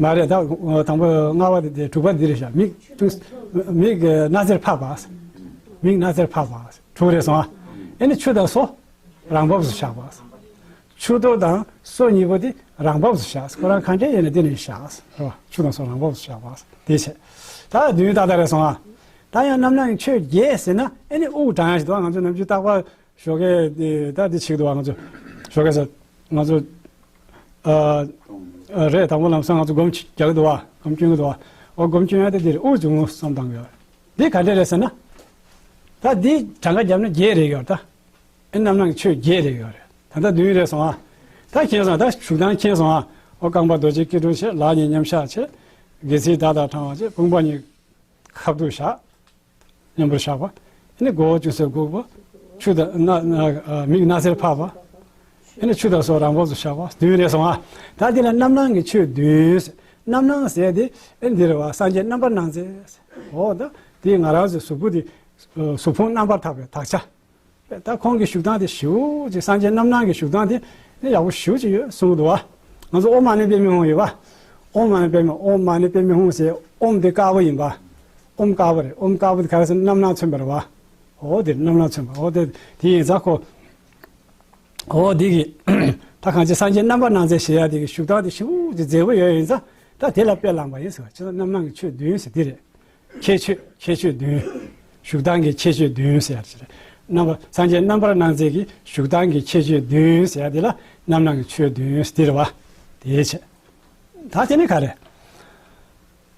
མ་རེད། ད་དང་པོ་ལྔ་པ་དེ་དྲུག་པ་འདི་རེད་བཞག་མིག་ཅུང་མིག་སྣ་རྩེར་ཕབ་པ། མིག་སྣ་རྩེར་ཕབ་པ། དྲུག་རེད་སོང་ཨ། ཨེ་ནི་ཆུ་དང་སོ་རང་བབས་སུ་བཞག་པ། ཆུ་གཏོར་དང་སོ་གཉིས་པོ་དེ་རང་བབས་སུ་བཞག་ཁོ་རང་གང་འདྲ་ཡིན་ན་དེ་ནས་བཞག་རེད་བ། ཆུ་དང་སོ་རང་བབས་སུ་བཞག་པ། དེ་བྱས། ད་བདུན་ཏག་ཏག་རེད་སོང་ཨ། ད་ཡང་རྣམ་སྣང་གི་ཆོས་བརྒྱད་ཟེར་ན་ཨེ་ནི་དབུགས་བགྲང་ཡ་ཞིག་འདུག་ང་ཚོ་ནམ་རྒྱུན་རྟག་པར་ཞོགས་ཀས་དེ་ད་དེ་བྱེད་ཀྱི་འདུག་ང་ཚོ་ཞོགས་ཀས་ཟེར། ང་ཚོ་ཨ་ཨ་རེད། དང་པོ་ལམ་སང་ང་ཚོ་སྒོམ་རྒྱག་གི་འདུག་བ། སྒོམ་སྐྱོན་གྱི་འདུག་བ། འོ་སྒོམ་སྐྱོན་ཡ་དེ་དེ་རེད། དབུགས་འབྱུང་རྔུབ་བསམ་བཏང་གི་ཡོད་རེད། འདི་ག་འདྲ་རེད་ཟེར་ན། ད་འདི་གྲངས་ཀ་བརྒྱབ་ན་བརྒྱད་རེད་ཡོད་ད། ཨེ་རྣམ་སྣང་གི་ཆོས་བརྒྱད་རེད་ཡོད་རེད། ད་ལྟ་བདུན་རེད་སོང་ཨ། ད་མཁྱེན་སོང་། ད་བཞུགས་སྟངས་མཁྱེན་སོང་ཨ། ཨོ་རྐང་པ་རྡོ་རྗེ་སྐྱིལ་ཀྲུང་བྱས། ལག་གཉིས་མཉམ་བཞག་བྱས། དགེ་ཚིག་བདག་དང་བྲལ་བ་བྱས། དཔུང་པ་གཉིས་ཁ་ཐུག་བཞག་མཉམ་པོར་བཞག་པ། ཨེ་ནི་མགོ་བོ་ཅུང་ཟད་སྒུར་བ། ཆུ་དང་སྣ་སྣ་མིག་སྣ་རྩེར་ཕབ་པ། ཨེ་ནི་ཆུ་དང་སོ་རང་བབས་སུ་བཞག་པ། བདུན་རེད་སོང་ཨ། ད་འདི་ལ་རྣམ་སྣང་གི་ཆོས་བདུན་ཟེར། རྣམ་སྣང་ཟེར་དེ་ཨེ་འདི་རེད་བ། སངས་རྒྱས་རྣམ་པར་སྣང་མཛད་ཟེར། འོ་ད་དེ་ང་རང་ཚོའི་གཟུགས་པོ་དེ་གཟུགས་ཕུང་རྣམ་པར་དག་པའི་དག་ཆ། ད་ཁོང་གི་བཞུགས་སྟངས་དེ་ཞེ་པོ་ཅིག་སངས་རྒྱས་རྣམ་སྣང་གི་བཞུགས་སྟངས་དེ་ནི་ཡག་པོ་ཞེ་པོ་ཅིག་ཡོད་གསུང་གི་འདུག་བ། ང་ཚོ་ཨོཾ་མ་ཎི་པདྨེ་ཧཱུྃ་ཡོད་པ། ཨོཾ་མ་ཎི་པདྨེ། ཨོཾ་མ་ཎི་པདྨེ་ཧཱུྃ་ཟེར། ཨོཾ་དེ་དཀར་པོ་ཡིན་པ། ཨོཾ་དཀར་པོ་རེད། ཨོཾ་དཀར་པོ་དེ་ག་རེ་ཟེར་ན་རྣམ་སྣང་མཚོན་པ་རེད་བ། འོ་དེ་རྣམ་སྣང་མཚོན་པ། འོ་དེ་དེ་ཡིན་ཙང་ཁོ། འོ་དེ་གི་ད་གང་ཅི་སངས་རྒྱས་རྣམ་པར་སྣང་མཛད་ཞེས་ཡ་དེ་གི་བཞུགས་སྟངས་དེ་ཞེ་པོ་ཅིག་མཛེས་པོ་ཡོད་ཡིན་ཙང་ད་དེ་ལ་དཔེ་བླངས་པ་ཡིན་ཟེར་བ། ཅི་ལྟར་རྣམ་སྣང་གི་ཆོས་བདུན་ཟེར་དེ་རེད། ཁྱད་ཆོས། ཁྱད་ཆོས་བདུན། བཞུགས་སྟངས་ཀྱི་ཁྱད་ཆོས་བདུན་ཟེར་ཡ་ཅིག་རེད། རྣམ་པ་སངས་རྒྱས་རྣམ་པར་སྣང་མཛད་ཀྱི་བཞུགས་སྟངས་ཀྱི་ཁྱད་ཆོས་བདུན་ཟེར་ཡ་དེ་ལ་རྣམ་སྣང་གི་ཆོས་བདུན་ཟེར་དེ་རེད་བ། དེའི་ཕྱིར། ད་དེ་ནི་ག་རེ།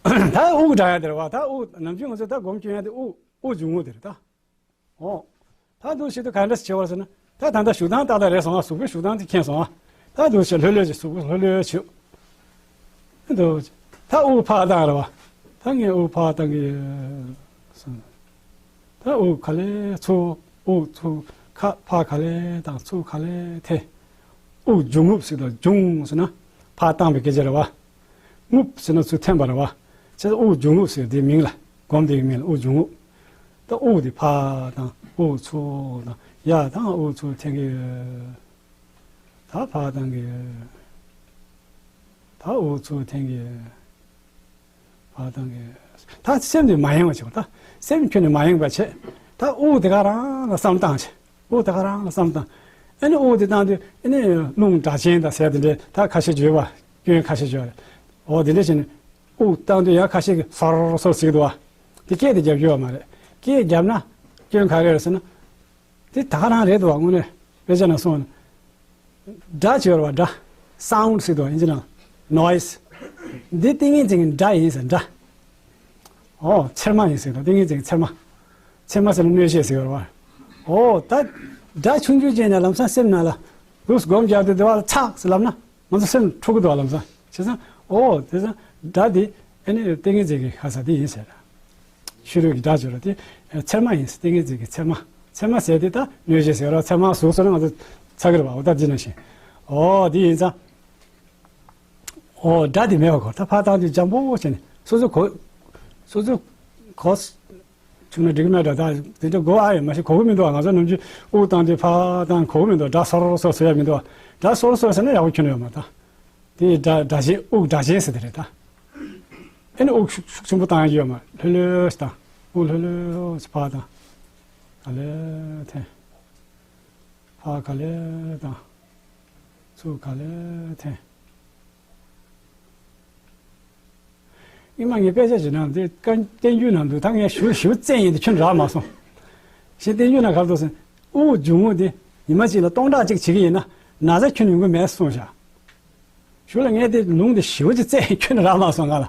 ད་དབུགས་བགྲང་ཡ་དེ་རེད་བ། ད་དབུགས་ནམ་རྒྱུན་ང་ཚོ་ད་སྒོམ་སྐྱོན་ཡ་དེ་དབུགས་དབུགས་འབྱུང་རྔུབ་དེ་རེད་ད། འོ། ད་འདུག་བྱེད་དུས་ག་འདྲ་ཞིག་བྱེད་པ་ཟེར་ན། ད་ད་ལྟ་བཞུགས་སྟངས་ཏག་ཏག་རེད་སོང་ང་། གཟུགས་པོའི་བཞུགས་སྟངས་དེ་མཁྱེན་སོང་ང་། ད་འདུག་བྱེད་ལྷོད་ལྷོད་བྱེད། གཟུགས་པོ་ལྷོད་ལྷོད་བྱེད། འདུག་བྱེད། ད་དབུགས་ཕར་བཏང་རེད་བ། ད་ངས་དབུགས་ཕར་བཏང་གི་ཡོད་སོང་། ད་དབུགས་ག་ལེ་ཚུར། དབུགས་ཚུར། ཁ་ཕར་ག་ལེ་བཏང་། ཚུར་ག་ལེ་འཐེན། དབུགས་འབྱུང་རྔུབ་ཟེར་དང་། འབྱུང་ཟེར་ན་ཕར་བཏང་བའི་སྐད་ཆ་རེད་བ། རྔུབ་ཟེར་ན་ཚུར་འཐེན་པ་རེད་བ། བྱས་ཙང་དབུགས་འབྱུང་རྔུབ་ཟེར་དེའི་མིང་ལ། སྒོམ་དེའི་མིང་ལ་དབུགས་འབྱུང་རྔུབ། ད་དབུགས་དེ་ཕར་བཏང་། དབུགས་ཚུར་བཏང་། ཡར་བཏང་། དབུགས་ཚུར་འཐེན་གྱི་ཡོད། ད་ཕར་བཏང་གི་ཡོད། ད་དབུགས་ཚུར་འཐེན་གྱི་ཡོད། ཕར་བཏང་གི་ཡོད། ད་སེམས་དེ་མ་ཡེངས་པ་བྱེད་པ། ད་སེམས་ཁྱོན་ནས་མ་ཡེངས་པ་བྱེད། ད་དབུགས་དེ་ག་རང་ལ་བསམ་བཏང་བྱེད། དབུགས་དེ་ག་རང་ལ་བསམ་བཏང་། ཨ་ནི་དབུགས་དེ་བཏང་དུས་ཨ་ནི་རླུང་སྒྲ་གཅན་དང་ཟེར་དེ་འདྲའི་ད་ཁ་ཤས་བརྗོད་པ། སྐྱོན་ཁ་ཤས་བརྗོད་པ་རེད། འོ་དེ་འདྲ་བྱས་ནས་དབུགས་བཏང་དུས་ཡང་ཁ་ཤས་ཀྱིས་སོར་སོར་ཟེར་གྱི་འདུག་བ། དེ་སྐད་དེ་རྒྱབ་ཀྱི་ཡོད་མ་རེད། སྐད་བརྒྱབ་ན་སྐྱོན་ག་རེ་རེད་ཟེར་ན། དེ་ད་ག་རང་རེད་འདུག་བ། དངོས་གནས་དཔེ་ཆ་ནང་གསུངས་པ་ནི། སྒྲ་ཅིག་ཡོད་རེད་བ། སྒྲ། སའུནཌ་ཟེར་འདུག་བ། ཨིན་ཇི་ནང་ནོའི་སི། འདི་ཏིང་ངེ་འཛིན་གྱི་སྒྲ་ཡིན་ཟེར། སྒྲ། ཨོ། ཚེར་མ་ཡིན་ཟེར་འདུག་ཏིང་ངེ་འཛིན་གྱི་ཚེར་མ། ཚེར་མ་ཟེར་ན་གནོད་བྱེད་ཟེར་བ་རེད་བ། ཨོ། ད་སྒྲ་ཆུང་ཆུང་ཅན་ནས་ལམ་སང་སེམས་ནང་ལ་ལུས་སྒོམ་རྒྱག་དུས་དེ་བ་ལ་ཚག་ཟེར་ལབ་ན། ང་ཚོ་སེམས་འཁྲུག་གི་འདུག་ལམ་སང་། བྱས་ཙང་ཨོ་དེ་ཙང་སྒྲ་འདི་ཨ་ནི་ཏིང་ངེ་འཛིན་གྱི་ཁ་ས་འདི་ཡིན་ཟེར། ཕྱི་རོལ་གྱི་སྒྲ་བརྗོད་རོགས་དེ་ཚེར་མ་ཡིན་ཟེར། ཏིང་ངེ་འཛིན་གྱི་ཚེར་མ། ཚེར་མ་ཟེར་དེ་ད་གནོད་བྱེད་ཟེར་རོགས། ཚེར་མ་ཟུག་སོང་ན་ང་ཚོ་ཚ་གི་རེད་པ། འོ་ད་འདི་ནང་བཞིན། འོ་འདི་ཡིན་ཙང་། འོ་སྒྲ་དེ་མེད་པ་གོ། ད་ཕར་བཏང་དུས་འཇམ་པོ་བྱས་ནས་སོ་སོ་གོ། སོ་སོ་གོ། བྱུང་ན་འགྲིག་གི་མེད་འགྲོ། ད་དེ་འདྲ་གོ་ཨ་ཡོད་མ་ཤེས། གོ་གི་མི་འདུག་ཨ། ང་ཚོ་ནམ་རྒྱུན་དབུགས་བཏང་དུས་ཕར་བཏང་གོ་གི་མི་འདུག། སྒྲ་སོར་སོར་བཟོ་ཡ་མི་འདུག་ཨ། སྒྲ་སོར་སོར་ཟེར་ན་ཡག་པོ་ཁྱོན་ནས་ཡོད་མ་རེད་ད། དེ་སྒྲ་སྒྲ་གཅན། དབུགས་སྒྲ་གཅན་ཟེར་དེ་རེད་ད། ཨེ་ནི་དབུགས་ཤུགས་ཤུགས་ཆེན་པོ་བཏང་ཡ་ཡོད་མ་རེད། ལྷོད་ལྷོད་ཞིག་བཏང་། དབུགས་ལྷོད་ལྷོད་ཞིག་ཕར་བཏང་། ག་ལེར་འཐེན། ཕར་ག་ལེར་བཏང་། ཚུར་ག་ལེར་འཐེན། སྔོན་མ་ངས་དཔེ་ཆ་ཞིག་ནང་དེ་བཀའ་བསྟན་འགྱུར་ནང་འདུག། ད་ངས་ཞུ་ཞུ་བཙན་ཡིན་དེ་ཁྱོན་རག་མ་སོང་། ཞེས་བསྟན་འགྱུར་ནང་ག་རེ་འདུག་ཟེར། དབུགས་འབྱུང་རྔུབ་དེ་ཉི་མ་གཅིག་ལ་སྟོང་ཕྲག་གཅིག་བྱེད་ཀྱི་ཡིན་ན་ན་ཚ་ཁྱོན་ཡོང་གི་མེད་གསུངས་བཞག། ཞུ་ལ་ངས་དེ་ལུང་དེ་ཞུ་ཅི་བཙན་ཁྱོན་རག་མ་སོང་ང་ལ།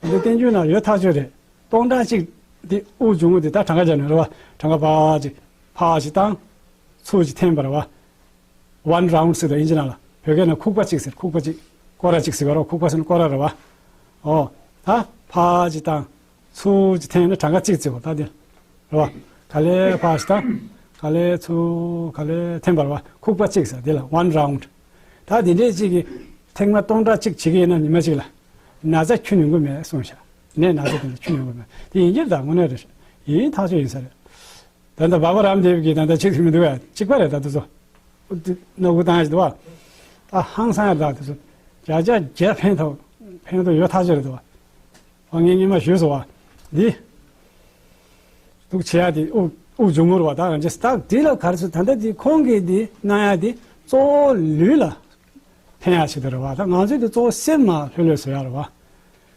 འདི་བསྟན་འགྱུར་ནང་ཡོད་ཐག་ཆོད་རེད། སྟོང་ཕྲག་གཅིག་དེ་དབུགས་འབྱུང་རྔུབ་དེ་ད་གྲངས་ཀ་སྦྱར་ནས་རེད་པ། གྲངས་ཀ་ཕར་གཅིག་ཕར་གཅིག་བཏང་། ཚུར་གཅིག་འཐེན་པ་རེད་པ། One round ཟེར་དུས་དབྱིན་ཇི་ནང་ལ། བོད་སྐད་ནང་ཁུག་པ་གཅིག་ཟེར། ཁུག་པ་གཅིག། སྐོར་ར་གཅིག་ཟེར་བ་རོ། ཁུག་པ་ཟེར་ན་སྐོར་ར་རེད་པ། ཨོ། ད་ཕར་གཅིག་བཏང་། ཚུར་གཅིག་འཐེན་ནས་གྲངས་ཀ་གཅིག་བརྩི་བ་ད་དེ། རེད་པ། ག་ལེར་ཕར་གཅིག་བཏང་། ག་ལེར་ཚུར་ག་ལེར་འཐེན་པ་རེད་པ། ཁུག་པ་གཅིག་ཟེར་དེ་ལ་One round། ད་དེ་འདྲས་གཅིག་གིས་ཐེངས་མ་སྟོང་ཕྲག་གཅིག་བྱེད་ཀྱི་ཡིན་ན་ཉི་མ་གཅིག་ལ་ན་ཚ་ཁྱོན་ཡོང་གི་མེད་གསུངས་བཞག། ནད་ན་ཚ་དེ་འདྲ་ཁྱོན་ཡོང་གི་མེད། དེ་ཡིན་གྱི་རེད་ད། དངོས་གནས་རེད། ཡིན་ཐག་ཆོད་ཡིན་ས་རེད། ད་ལྟ་བྷ་བྷ་རམ་དེབ་ཀྱི་ད་ལྟ་ཆིག་ཐིག་མི་འདུག་ཡ། གཅིག་པ་རེད་ད་དེ་ཚོ། སྣ་ཁུག་བཏང་ཡ་ཞིག་འདུག་བ། ད་ཧང་སང་ཡ་ད་དེ་ཚོ། བརྒྱ་ཆ་བརྒྱ་ཕན་ཐོགས་ཕན་ཐོགས་ཡོད་ཐག་ཆོད་རེད་འདུག་བ། ཨ་ངས་སྔོན་མ་ཞུས་སོང་བ། འདི། འདུག་བྱེད་ཡ་དེ་དབུགས་དབུགས་འབྱུང་རྔུབ་རེད་བ། ད་ང་ཅི་སྟག་འདི་ལ་ག་རེ་ཟེར། ད་ལྟ་འདི་ཁོང་གིས་འདི་གནང་ཡ་དེ་གཙོ་བོ་ལུས་ལ་ཕན་ཡ་ཞིག་དེ་རེད་བ། ད་ང་ཚོས་དེ་གཙོ་བོ་སེམས་མ་ལྷོད་ལྷོད་བཟོ་ཡ་རེད་བ།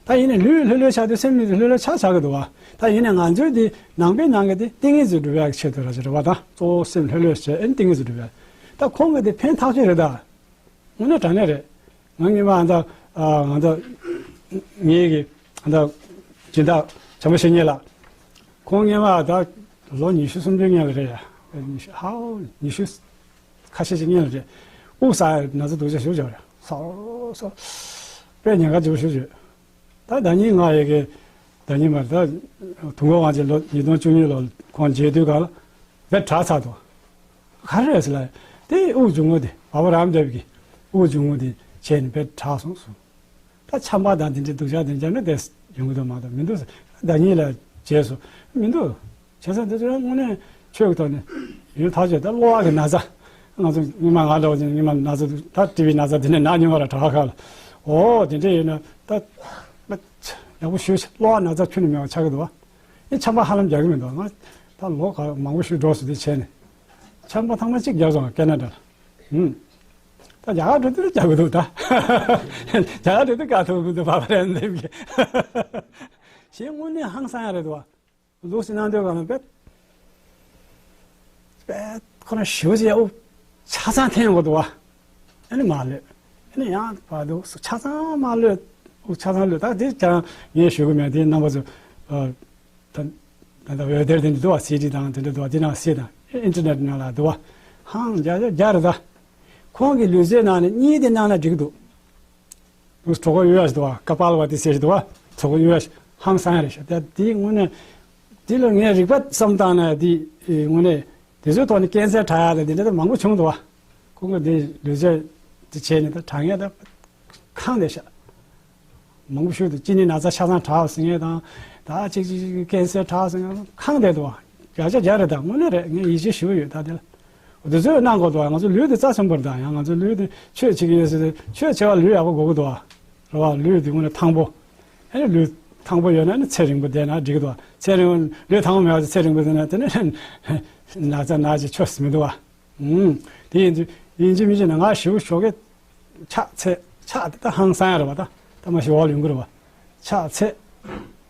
ད་ཡིན་ནའི་ལུས་ལྷོད་ལྷོད་ཆགས་དུས་སེམས་ནི་ལྷོད་ལྷོད་ཆགས་ཆགས་ཀྱི་འདུག་བ། ད་ཡིན་ནའི་ང་ཚོའི་དེ་ནང་པའི་ནང་གི་དེ་ཏིང་ངེ་འཛིན་སྒྲུབ་ཡག་གི་ཆེད་དུ་ར་ཅིག་རེད་བ། ད་གཙོ་བོ་སེམས་ལྷོད་ལྷོད་བྱས་ཨེ་ནི་ཏིང་ངེ་འཛིན་སྒྲུབ་ཡག། ད་ཁོང་གི་དེ་ཕན་ཐག་ཆོད་རེད་ད། དངོས་གནས་དྲང་གནས་རེད། ང་སྔོན་མ་ཨ་ད་ཨ་ང་ད་ངེད་ཀྱི་ཨ་ད་སྦྱིན་བདག་བྱམས་པ་བཤེས་གཉེན་ལགས། ཁོང་སྔོན་མ་ད་ལོ་ཉི་ཤུ་སུམ་ཅུ་སྔོན་ལ་རེད་ཡ། ཉི་ཤུ་ཧའོ་ཉི་ཤུ་ཁ་ཤས་ཤིག་སྔོན་ལ་རེད། དབུགས་ས་ན་ཚ་སྡུག་ཅག་ཞེ་པོ་ཅིག་རེད། སོ་སོ་དཔེ་ཉེན་ཁ་ཆེ་པོ་ཞེ་པོ་ཅིག། ད་ཟླ་ཉིན་ང་ཡི་གེ་ཟླ་ཉིན་མ་ད་དུས་འཁོར་དབང་ཆེན་ལོ་ཉིས་སྟོང་བཅུ་གཉིས་ལོ་ཁོང་མཇལ་དུས་ག་ལ་དཔེ་དྲག་ཚར་འདུག། ག་རེ་རེད་ཟེར་ལ། དེ་དབུགས་འབྱུང་རྔུབ་དེ་བྷ་བྷ་རམ་དེབ་ཀྱི་དབུགས་འབྱུང་རྔུབ་དེ་བྱས་ནས་དཔེ་དྲག་སོང་གསུངས། ད་ཆམ་པ་དང་དེ་འདྲའི་སྡུག་ཅག་དེ་འདྲ་ནི་དེ་ཡོང་གི་འདུག་མ་གཏོགས་མི་འདུག་ཟེར། ཟླ་ཉིན་ལ་བྱས་སོང་མི་འདུག། བྱས་ཙང་དེ་ཚོ་དངོས་གནས་ཆོས་ཀྱི་ཐོག་ནས་ཡུན་ཐག་ཆོད། ད་གློ་བ་གི་ན་ཚ། ང་ཚོ་སྔོན་མ་ང་འདྲ་བ་ཅིག་སྔོན་མ་ན་ཚ་འདུག། ད་ཊི་བི་ན་ཚ་དེ་ནས་ན་སྔོན་མ་ར་དྲག་ཁ་ལ། འོ་དེ་འདྲ་ཡིན་ན་ད་ཡག་པོ་ཞུ་ཤག། གློ་བ་ན་ཚ་ཁྱོན་ནས་མེད་པ་ཆགས་ཀྱི་འདུག་བ། ཨེ་ཆམ་པ་ཧ་ལམ་རྒྱག་གི་མི་འདུག། ང་ད་ལོ་ག་མང་པོ་ཞིག་འགྲོ་སོང་དེ་བྱས་ནས། ཆམ་པ་ཐེངས་མ་གཅིག་རྒྱག་སོང་ང་ཀེ་ན་ཌ་ལ། ཧུམ། ད་རྒྱ་གར་འགྲོ་དུས་རྒྱག་གི་འདུག་ད། རྒྱ་གར་འགྲོ་དུས་དཀའ་ཐུབ་གི་འདུག་བྷ་བྷ་རམ་དེབ་ཀྱི། ཞེས་དངོས་གནས་ཧང་སང་ཡ་རེད་འདུག་བ། ལུགས་སྲོལ་གནང་དུས་ག་ལ་དཔེ་དཔེ་ཁོ་རང་ཞེ་པོ་ཅིག་དབུགས་ཆ་ཚང་འཐེན་དགོས་འདུག་བ། ཨ་ནི་མར་གློད། ཨ་ནི་ཡང་བར་དུ་ཆ་ཚང་མར་གློད། དབུགས་ཆ་ཚང་གློད། ད་དེ་ཀྱང་ངས་ཞུ་གི་མེད། དེ་རྣམ་པ་ཚོ་ཨ་ད་ད་ད་འོད་སྡེར་དེ་འདྲ་འདུག་བ། སི་ཌི་དང་དེ་འདྲ་འདུག་བ། དེ་ནང་གསེས་དང་ཨིན་ཊར་ནེཊ་ནང་ལ་འདུག་བ། ཧང་རྒྱ་རྒྱ་རྒྱ་རེད་ད། ཁོང་གི་ལུས་རྩལ་ནང་ནས་གཉིས་དེ་གནང་ན་འགྲིག་འདུག། གྲོད་ཁོག་གཡོ་ཡ་ཞིག་འདུག་བ། ཀ་པཱལ་བ་ཏི་ཟེར་ཞིག་འདུག་བ། གྲོད་ཁོག་གཡོ་ཡ་ཞིག་ཧང་སང་ཡ་རེད་ཤག། ད་དེ་དངོས་གནས་དེ་ལ་ངས་རིག་པ་བསམ་བཏང་ན་དེ་དངོས་གནས་དེ་ཚོའི་ཐོག་ནས་ཀན་སར་དྲག་ཡ་ལ་དེ་འདྲ་ད་མང་པོ་བྱུང་འདུག་བ། ཁོང་གི་དེ་ལུས་རྩལ་དེ་བྱས་ནས་ད་དྲག་ཡ་ད་ཁེངས་བསྡད་ཤག། མང་པོ་ཞིག་འདུག། གཅིན་སྙི་ན་ཚ་ཆ་ཚང་དྲག་ཟེར་མཁན་དང་། ད་གཅིག་གཅིག་གཅིག་ཀན་སར་དྲག་ཟེར་མཁན་ཁེངས་བསྡད་འདུག་བ། བརྒྱ་ཆ་བརྒྱ་རེད་ད། དངོས་གནས་རེད། ངས་ཡིད་ཆེས་ཞུ་གི་ཡོད་ད་དེ་ལ། འདི་ཚོས་གནང་དགོས་འདུག་བ། ང་ཚོ་ལུས་དེ་རྩ་ཆེན་པོ་རེད་ད། ཡང་ང་ཚོ་ལུས་དེ་ཆོས་བྱེད་ཀྱི་ཡོད་ཟེར་ཏེ་ཆོས་བྱེད་པ་ལུས་ཡག་པོ་དགོས་ཀྱི་འདུག་བ། རེད་བ། ལུས་དེ་དངོས་གནས་ཐང་པོ། ཨ་ནི་ལུས་ཐང་པོ་ཡོད་ན་ནི་ཚེ་རིང་པོ་བསྡད་ན་འགྲིག་གི་འདུག་བ། ཚེ་རིང་ལུས་ཐང་པོ་མེད་པ་ཚེ་རིང་པོ་བསྡད་ན་དེ་ནི་ན་ཚ་ན་ཅི་ཆོས་མི་འདུག་བ། ཨུམ། དེ་ཡིན་དུས་ཡིན་གཅིག་མིན་གཅིག་ན་ང་ཞེ་པོ་ཞོགས་ཀས་ཕྱག་འཚལ། ཕྱག་དེ་ད་ཧང་སང་ཡ་རེད་བ། ད་ད་མ་ཞིག་འོག་ལ་ཡོང་གི་རེད་བ། ཕྱག་འཚལ།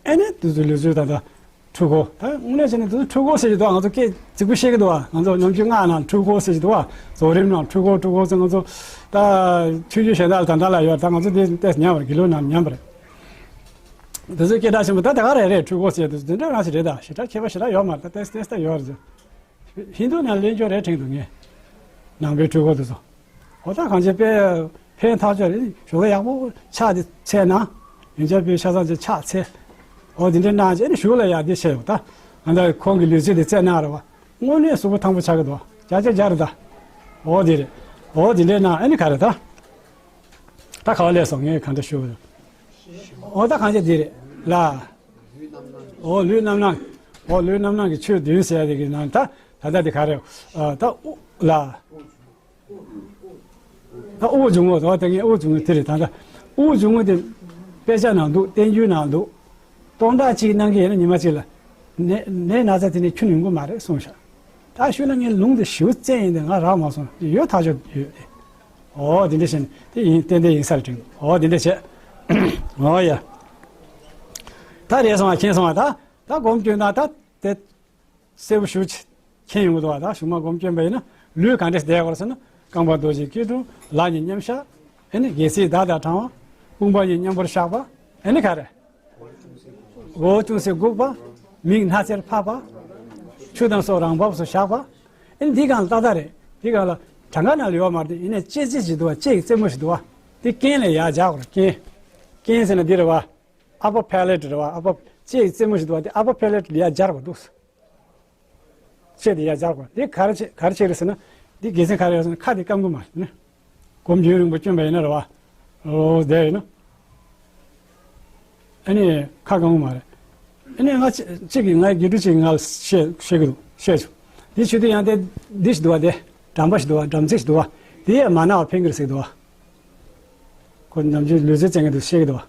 ཨེ་ནས་དུས་ཚོད་ལུས་ཚོད་ད་ལྟ་འཁྲུལ་འཁོར། ད་དངོས་གནས་བྱས་ན་དུས་ཚོད་འཁྲུལ་འཁོར་ཟེར་གྱི་འདུག་བ། ང་ཚོ་སྐད་རྫིག་པོ་བཤད་ཀྱི་འདུག་བ། ང་ཚོ་ཉམས་ཆུང་སྔགས་ནང་འཁྲུལ་འཁོར་ཟེར་གྱི་འདུག་བ། རྫོགས་རིམ་ནང་འཁྲུལ་འཁོར་འཁྲུལ་འཁོར་ཟེར། ང་ཚོ་ད་ཆོས་བརྒྱུད་གཞན་དག་ལ་ད་ལྟ་ལ་ཡོད། ད་ང་ཚོ་དེ་ཏོག་ཙམ་ཉམས་པ་རེད། དགེ་ལུགས་ནང་ཉམས་པ་རེད། དུས་ཚོད་སྐད་གྲགས་ཆེན་པོ་ད་དེ་ག་རེ་རེད། འཁྲུལ་འཁོར་ཟེར་དུས་ཚོད་དེ་འདྲ་རང་ཞིག་རེད། ད་ཞེ་དྲག་ཁྱད་པར་ཞེ་དྲག་ཡོད་མ་རེད། ད་ཏོག་ཙམ་ཏོག་ཙམ་ད་ཡོད་རེད། ཧིན་དུ་ནང་གླེང་བརྗོད་རེ་དྲན་འདུག་ངས། ནང་པའི་འཁྲུལ་འཁོར་དེ་ཚོ། འོ་ད་གང་ཅི་དཔེ་ཕན་ཐག་ཆོད་རེད། ཞོགས་ལ་ཡག་པོ་ཕྱག་དེ་འཚལ་ན། ཡོན་ཆབ་པའི་ཤ་ཚ་ཅིག་ཕྱག་འཚལ། འོ་དེ་འདྲའི་གནང་བྱས་ནས་གཞུག་ལ་ཡ་འདི་བཤད་ཡོང་ད། ཨ་ད་ཁོང་གི་ལུས་རྩལ་དེ་རྩེད་གནང་རེད་བ། དངོས་གནས་གཟུགས་པོ་ཐང་པོ་ཆགས་ཀྱི་འདུག་བརྒྱ་ཆ་བརྒྱ་རེད་ད། འོ་དེ་རེད། འོ་དེ་འདྲའི་གནང་ཨ་ནི་ག་རེ་ད། ད་ག་བ་ལས་སོང་ངས་གང་འདྲ་ཞུ་བ། འོ་ད་གང་བྱས་དེ་རེད་ལ། འོ་ལུས་རྣམ་སྣང་། འོ་ལུས་རྣམ་སྣང་གི་ཆོས་བདུན་ཟེར་ཡ་དེ་གི་ནང་ད་ད་ལྟ་དེ་ག་རེ། ཨ་ད་དབུགས་ལ། ད་དབུགས་འབྱུང་བ་དང་དེ་ངས་དབུགས་འབྱུང་བ་དེ་རེད་ད་ལྟ། དབུགས་འབྱུང་བ་དེ་དཔེ་ཆ་ནང་འདུག་བསྟན་འགྱུར་ནང་འདུག་སྟོང་ཕྲག་གཅིག་གནང་གི་ཡིན་ན་ཉི་མ་གཅིག་ལ་ནད་ནད་ན་ཚ་དེ་ནས་ཁྱོན་ཡོང་གི་མ་རེད་གསུངས་ཤག་ད་ཤུལ་ལ་ངས་ལུང་དེ་ཞིབ་བཙལ་ཡིན་དེ་ང་རག་མ་སོང་ཡོད་ཐག་ཆོད་ཡོད་དེ། འོ་དེ་འདྲ་བྱས་ནས་དེ་ཡིན་ཏན་ཏན་ཡིན་ས་རེད་དྲན། འོ་དེ་འདྲ་བྱས། འོ་ཡ། ད་རེད་སོང་བ་མཁྱེན་སོང་བ་ད་ད་སྒོམ་སྐྱོན་ན་ད་དེ། གསལ་པོ་ཞུ་མཁྱེན་ཡོང་གི་འདུག་བ། ད་གཞུག་མ་སྒོམ་སྐྱོན་པ་ཡིན་ན་ལུས་ག་འདྲས་བསྡད་དགོས་རེད་ཟེར་ན། རྐང་པ་རྡོ་རྗེ་སྐྱིལ་ཀྲུང་། ལག་གཉིས་མཉམ་བཞག་ཨེ་ནི་རྒྱལ་སྲིད་མདའ་དང་བགྲང་བ། དཔུང་པ་གཉིས་མཉམ་པོར་བཞག་པ། ཨེ་ནི་ག་རེ། མགོ་བོ་ཅུང་ཟད་སྒུག་པ། མིག་སྣ་རྩེར་ཕབ་པ། ཆུ་དང་སོགས་རང་བབས་སུ་བཞག་པ། ཨེ་ནི་འདི་གང་ལ་ཏག་ཏག་རེད། འདི་གང་ལ་གྲངས་ཀ་ནང་ལ་ཡོད་མ་རེད། ཡིན་ནའི་ལྕེ་རྩེ་ཞིག་འདུག་བ། ལྕེ་ཡི་རྩེ་མོ་ཞིག་འདུག་བ། འདི་རྐན་ལ་ཡར་སྦྱར་དགོས་རེད། རྐན། རྐན་ཟེར་ན་འདི་རེད་བ། upper palate རེད་བ། upper ལྕེ་ཡི་རྩེ་མོ་ཞིག་འདུག་བ། འདི་upper palate ལ་ཡར་སྦྱར་དགོས་འདུག་ལྕེ་དེ་ཡར་སྦྱར་དགོས། འདི་ག་རེ་བྱེད་ག་རེ་བྱེད་རེད་ཟེར་ན། འདི་དགེ་མཚན་ག་རེ་རེད་ཟེར་ན་ཁ་དེ་སྐམ་གི་མ་རེད་ནི། སྒོམ་རྒྱུན་རིང་པོ་བསྐྱོན་པ་ཡིན་ན་རེད་བ། ཨོ་བསྡད་ཡིན་ན། ཨ་ནི་ཁ་སྐམ་གི་མ་རེད། ཨ་ནི་ང་གཅིག་གཅིག་གིས་ང་དགེ་ཕྲུག་ཅིག་གིས་ང་ལ་བཤད་བཤད་གི་འདུག་བཤད་བྱུང་། འདི་ཆུ་དེ་ཡང་དེ་འདི་ཞིག་འདུག་བ། དེ་འགྲམ་པ་ཞིག་འདུག་བ། འགྲམ་ཚིགས་ཞིག་འདུག་བ། དེ་ཡང་མ་ན་བ་ཕན་གི་རེད་ཟེར་གི་འདུག་བ། ཁོ་ནམ་རྒྱུན་ལུས་རྩལ་རྩེད་མཁན་དུ་བཤད་གི་འདུག་བ།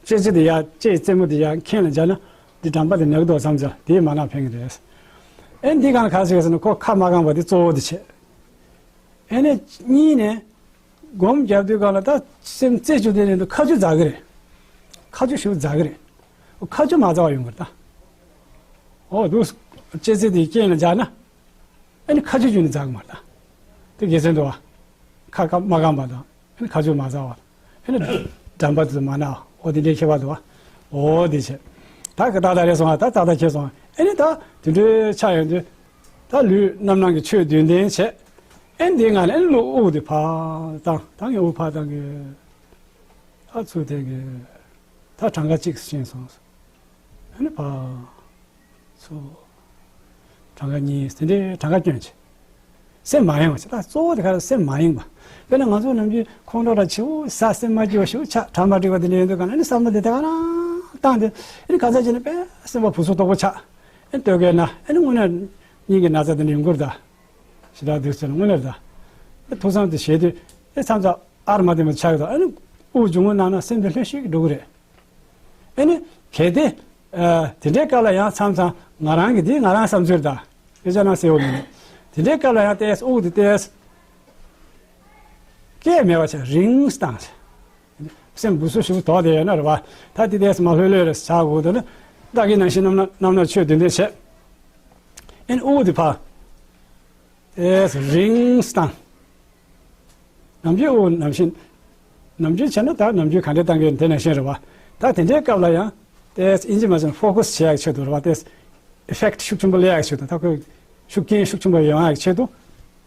ལྕེ་རྩེ་དེ་ཡར་ལྕེ་ཡི་རྩེ་མོ་དེ་ཡར་ཁེངས་ལ་སྦྱར་ན་འདི་འགྲམ་པ་དེ་ན་གི་འདུག་བསམ་ཚར། དེའི་མ་ན་ཕན་གི་རེད། ཨེ་འདི་གང་ག་ཟེར་ཟེར་ན་ཁོ་ཁ་མ་སྐམ་པ་དེ་གཙོ་བོ་དེ་བྱས། ཨེ་ནས་གཉིས་ནས་སྒོམ་རྒྱབ་དུས་གང་ལ་ད་སེམས་རྩེ་བཅུག་དེ་ནས་འདུག་ཁ་ཆུ་འཛག་གི་རེད། ཁ་ཆུ་ཞིག་འཛག་གི་རེད། ཁ་ཆུ་མ་འཛག་པ་ཡོང་གི་རེད་ད། འོ་འདུག་ལྕེ་རྩེ་དེ་རྐན་ལ་སྦྱར་ན། ཨ་ནི་ཁ་ཆུ་ཆུ་ནི་འཛག་མ་ད། དེ་དགེ་མཚན་འདུག་བ། ཁ་སྐམ་མ་སྐམ་པ་དང་། ཨ་ནི་ཁ་ཆུ་མ་འཛག་བ། ཨ་ནི་འགྲམ་པ་དེ་ཚོ་མ་ན་བ། འོ་དེ་འདྲའི་ཁྱད་པར་འདུག་བ། འོ་དེ་བྱས། ད་གི་ཏག་ཏག་རེད་སོང་བ། ད་ཏག་ཏག་ཁྱེར་སོང་བ། ཨ་ནི་ད་དེ་འདྲའི་ཆ་ཡོང་དུས། ད་ལུས་རྣམ་སྣང་གི་ཆོས་བདུན་ལྡན་བྱས། ཨ་ནི་དེའི་ངང་ནས་ཨ་ནི་གློ་དབུགས་དེ་ཕར་བཏང་། ད་ངས་དབུགས་ཕར་བཏང་གི། ད་ཚུར་བསྡད་གི། ད་གྲངས་ཀ་གཅིག་ཕྱིན་སོང་། ཨ་ནི་ཕར་ཚུར། གྲངས་ཀ་གཉིས་དེ་འདྲའི་གྲངས་ཀ་སྐྱོན་བྱེད། སེམས་མ་ཡེངས་པ་བྱེད། ད་གཙོ་བོ་དེ་ག་རེ་སེམས་མ་ཡེངས་པ། དཔེར་ན་ང་ཚོ་ནམ་རྒྱུན་ཁོང་ཁྲོ་ར་བྱེད་འོ་ཟ་སེམས་མ་སྐྱིད་པ་ཞིག་ཆགས། གྲ་མ་འགྲིག་པ་དེ་འདྲ་ཡོང་དུས་གང་ན་ཨ་ནི་བསམ་བློ་དེ་དེ་ག་རང་བཏང་སྟེ་ཨ་ནི་ག་ཚོད་བྱས་ན་དཔེ་སེམས་པ་སྦུག་སུབ་དོག་པོ་ཆགས། ཨ་ནི་ལྟོ་གོས་ན་ཨ་ནི་དངོས་གནས་སྙིང་གི་ན་ཚ་དེ་འདྲ་ཡོང་གི་རེད་ད། ཞེ་དྲག་འདུག་ཟེར་ན་དངོས་གནས་རེད་ད། ཨ་ཐུགས་བསམ་དེ་བཞེས་དུས་ཨ་མཚམས་མཚམས་ཨར་མ་དེ་མ་ཆགས་ཀྱི་འདུག་ཨ་ནི་དབུགས་འབྱུང་བ་ནང་ན་སེམས་དེ་ལྷོད་ཤིག་འགྲོ་གི་རེད། ཨེ་ནི། གལ་ཏེ། ཨ། དེ་འདྲའི་སྐབས་ལ་ཡང་མཚམས་མཚམས་ང་རང་གི་འདི་ང་རང་བསམ་ཚུལ་དང་། དཔེ་ཆ་ནང་གསལ་བོ་མིན་ནས། དེ་འདྲའི་སྐབས་ལ་ཡང་ཏོག་ཙམ་དབུགས་དེ་ཏོག་ཙམ་སྐད་མེད་པ་བྱས་རིང་བཏང་། སེམས་སྦུག་སུབ་ཞིག་དོགས་དེ་ཡོད་ན་རེད་བ། ད་དེ་ཏོག་ཙམ་མ་ལྷོད་ལྷོད་རེ་བྱ་དགོས་འདུག་ན། བདག་གིས་ནང་བཞིན་རྣམ་སྣང་རྣམ་སྣང་ཆོས་བདུན་ལྡན་བྱས། ཨེ་ནི་དབུགས་དེ་ཕར། ཏོག་ཙམ་རིང་བཏང་། ནམ་རྒྱུན་འོ་ནམ་བཞིན། ནམ་རྒྱུན་བྱས་ན་ད་ནམ་རྒྱུན་ག་འདྲས་བཏང་གི་ཡོད་དེ་ནང་བཞིན་རེད་བ། ད་དེ་འདྲའི་སྐབས་ལ་ཡང་ཏོག་ཙམ་ཨིན་ཇི་མ་བྱས་ན་ཕོ་ཀ་སི་བྱེད་ཡག་ཆེད་དུ་རེད་བ། ཏོག་ཙམ་ཨི་ཕེག་ཊི་ཤུགས་ཆེན་པོ་སླེབས་ཡག་ཆེད་དུ། ད་ཁོས་ཤུགས་རྐྱེན་ཤུགས་ཆེན་པོ་ཡོང་ཡག་ཆེད་དུ།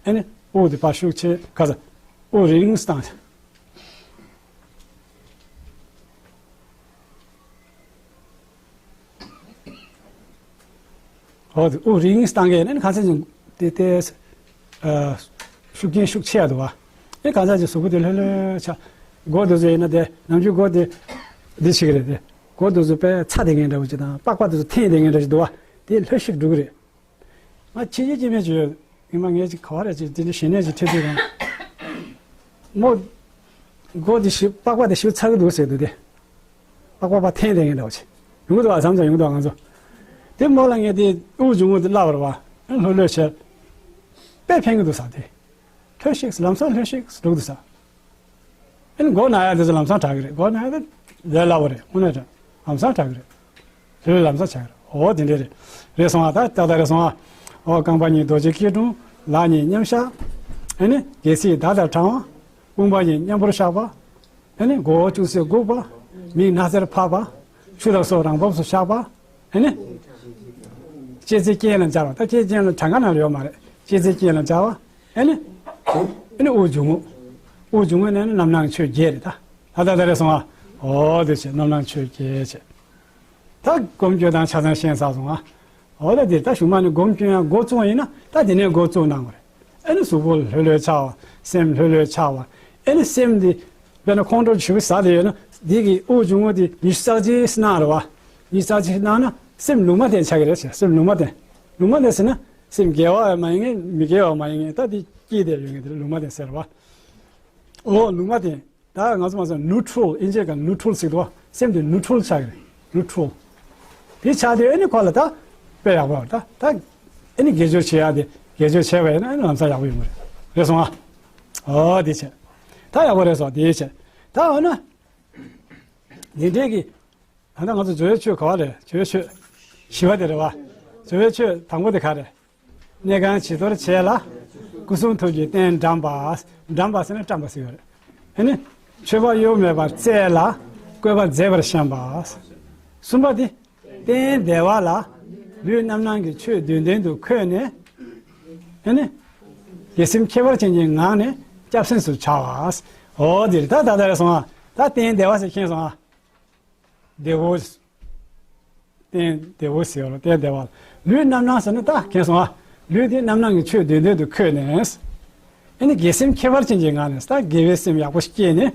ཨ་ནི་དབུགས་དེ་ཕར་ཤུགས་ཆེ་ག་ས། དབུགས་རིང་བཏང་། འོ་དེ་དབུགས་རིང་བཏང་གི་ཡིན་ན་གང་ཟག་ཅིག་དེ་དེ། ཨ། ཤུགས་རྐྱེན་ཤུགས་ཆེ་ཡ་འདུག་བ། ཨེ་གང་ཟག་ཅིག་གཟུགས་པོ་དེ་ལྷོད་ལྷོད་ཆགས། མགོ་དེ་ཚོ་ཡིན་ན་དེ་ནམ་རྒྱུན་མགོ་དེ། འདི་ཞིག་རེད་དེ། མགོ་དེ་ཚོ་དཔེ་ཚ་དེ་ངན་འདྲ་བོ་ཅིག་དང་པགས་པ་དེ་ཚོ་འཐེན་དེ་ངན་འདྲ་ཞིག་འདུག་བ། དེ་ལྷོད་ཤིག་འགྲོ་གི་རེད། ང་ཕྱི་རྒྱལ་སྐྱེ་དམན་ཅིག་ཡོད། ཉི་མ་ངས་ཅིག་ག་བ་རེད་ཅིག་དེ་འདྲ་ཞི་གནས་ཅིག་ཁྲིད་དུས་རང་། མོ། མགོ་དེ་ཞིག་པགས་པ་དེ་ཞིག་ཚ་གི་འདུག་ཟེར་འདུག་སྟེ། པགས་པ་པ་འཐེན་དེ་ངན་འདྲ་བ་ཅིག་ཡོང་གི་འདུག་བ། མཚམས་མཚམས་ཡོང་གི་འདུག་བ་ང་ཚོ། དེ་མོ་ལ་ངས་དེ་དབུགས་འབྱུང་བ་དེ་བསླབ་པ་རེད་བ། ལྷོད་ལྷོད་བྱས། དཔེ་ཕན་གི་འདུག་ས་དེ། ལྷོད་ཤིག་ལམ་སང་ལྷོད་ཤིག་འགྲོ་གི་འདུག་ས། ཨེ་ནི་མགོ་ན་ཡ་དེ་ཚོ་ལམ་སང་དྲག་གི་རེད། མགོ་ན་ཡ་དེ་ལས་སླ་བོ་རེད། དངོས་གནས་དྲག་ལམ་སང་དྲག་གི་རེད། དེ་ལས་ལམ་སང་དྲག་གི་རེད། འོ་དེ་འདྲས་རེད། རེད་སོང་ཨ། ད་ཏག་ཏག་རེད་སོང་ཨ། འོ་རྐང་པ་གཉིས་རྡོ་རྗེ་སྐྱིལ་ཀྲུང་། ལག་གཉིས་མཉམ་བཞག་ཨེ་ནི་རྒྱལ་སྲིད་མདའ་དང་བགྲང་བ། དཔུང་པ་གཉིས་མཉམ་པོར་བཞག་པ། ཨེ་ནི་མགོ་བོ་ཅུང་ཟད་སྒུག་པ། མིག་སྣ་རྩེར་ཕབ་པ། ཆུ་དང་སོགས་རང་བབས་སུ་བཞག་པ། ཨེ་ནི། ལྕེ་རྩེ་རྐན་ལ་སྦྱར་བ། ད་ལྕེ་རྐན་ལ་གྲངས་ཀ་ནང་ལ་ཡོད་མ་རེད། ལྕེ་རྩེ་རྐན་ལ་སྦྱར་བ། ཨེ་ནི། ཨེ་ནི་དབུགས་འབྱུང་རྔུབ། དབུགས་འབྱུང་རྔུབ་ནས་ནི་རྣམ་སྣང་ཆོས་བརྒྱད་རེད་ད། ད་ད་ད་རེད་སོང་ཨ། འོ་དེ་བྱས་རྣམ་སྣང་ཆོས་བརྒྱད་བྱས། ད་སྒོམ་སྐྱོན་དང་ཆ་ཚང་ཤེས་ཚར་སོང་ང་། འོ་ད་དེ་ད་གཞུག་མ་ནི་སྒོམ་སྐྱོན་ཡང་འགོ་བཙུགས་ཡིན་ན་ད་དེ་ནས་འགོ་བཙུགས་གནང་བ་རེད། ཨེ་ནི་གཟུགས་པོ་ལྷོད་ལྷོད་ཆགས་པ། སེམས་ལྷོད་ལྷོད་ཆགས་པ། ཨེ་ནི་སེམས་འདི་དཔེར་ན་ཁོང་ཁྲོ་ཞེ་པོ་ཟ་བསྡད་ཡོད་ན་འདི་གི་དབུགས་འབྱུང་པོ་འདི་ཉི་ཤུ་རྩ་གཅིག་གནང་རེད་བ། ཉི་ཤུ་རྩ་གཅིག་གནང་ན་སེམས་ལུང་མ་བསྟན་ཆགས་ཀྱི་རེད་ཟེར། སེམས་ལུང་མ་བསྟན། ལུང་མ་བསྟན་ཟེར་ན་སེམས་དགེ་བ་མ་ཡིན་མཁན་མི་དགེ་བ་མ་ཡིན་མཁན་ད་འདི་སྐྱེས་བསྡད་ཡོད་མཁན་དེ་ལུང་མ་བསྟན་ཟེར་བ། འོ་ལུང་མ་བསྟན། ད་ང་ཚོ་མ་ཟེར་ནུ་ཁྲུལ་ཨིན་ཇིའི་སྐད་ནུ་ཁྲུལ་ཟེར་འདུག་བ། སེམས་དེ་ནུ་ཁྲུལ་ཆགས་ཀྱི་རེད། ནུ་ཁྲུལ། དེ་ཆགས་དུས་ཨེ་ནི་ཁོ་ལ་ད་དཔེ་ཡག་པོ་ད་ད་ཨེ་ནི་དགེ་སྦྱོར་བྱེད་ཡག་དེ་དགེ་སྦྱོར་བྱས་པ་ཡིན་ན་ཨེ་ནི་ལམ་སང་ཡག་པོ་ཡོང་གི་རེད། རེད་སོང་ཨ། ཨོ་དེ་བྱས། ད་ཡག་པོ་རེད་སོང་དེ་བྱས། ད་འོ་ན་འདི་འདྲའི་གི་ད་ལྟ་ང་ཚོ་སྦྱོར་བའི་ཆོས་ག་བ་རེད། སྦྱོར་བའི་ཆོས་བཞི་པ་དེ་རེད་བ། སྦྱོར་བའི་ཆོས་དང་པོ་དེ་ག་རེད། གནས་གང་བྱི་དོར་བྱས་ལ། སྐུ་གསུང་ཐུགས་ཀྱི་རྟེན་བཀྲམ་པ། བཀྲམ་པ་ཟེར་ན་བཀྲམ་པ་ཟེར་གྱི་རེད། ཨ་ནི། མཆོད་པ་གཡོ་མེད་པར་བསྩལ་ལ། བཀོད་པ་མཛེས་པར་བཤམས་པ། གསུམ་པ་དེ། རྟེན་བདེ་བ་ལ། ལུས་རྣམ་སྣང་གི་ཆོས་བདུན་ལྡན་དུ་འཁོད་ནས། ཨ་ནི། དགེ་སེམས་ཁྱད་པར་ཅན་གྱི་ངང་ནས་སྐྱབས་སེམས་སུ་བྱ་བ། འོ་འདིར་ད་ད་ད་རེ་སོང་ཨ། ད་རྟེན་བདེ་བ་ཟེར་མཁྱེན་སོང་ཨ། བདེ་བོ། རྟེན་བདེ་བོ་ཟེར་བ་ལ་རྟེན་བདེ་བ། ལུས་རྣམ་སྣང་ཟེར་ན་ད་མཁྱེན་སོང་ཨ། ལུས་དེ་རྣམ་སྣང་གི་ཆོས་བདུན་ལྡན་དུ་འཁོད་ནས། ཨ་ནི་དགེ་སེམས་ཁྱད་པར་ཅན་གྱི་ངང་ནས་ད་དགེ་བའི་སེམས་ཡག་པོ་སྐྱེས་ནས།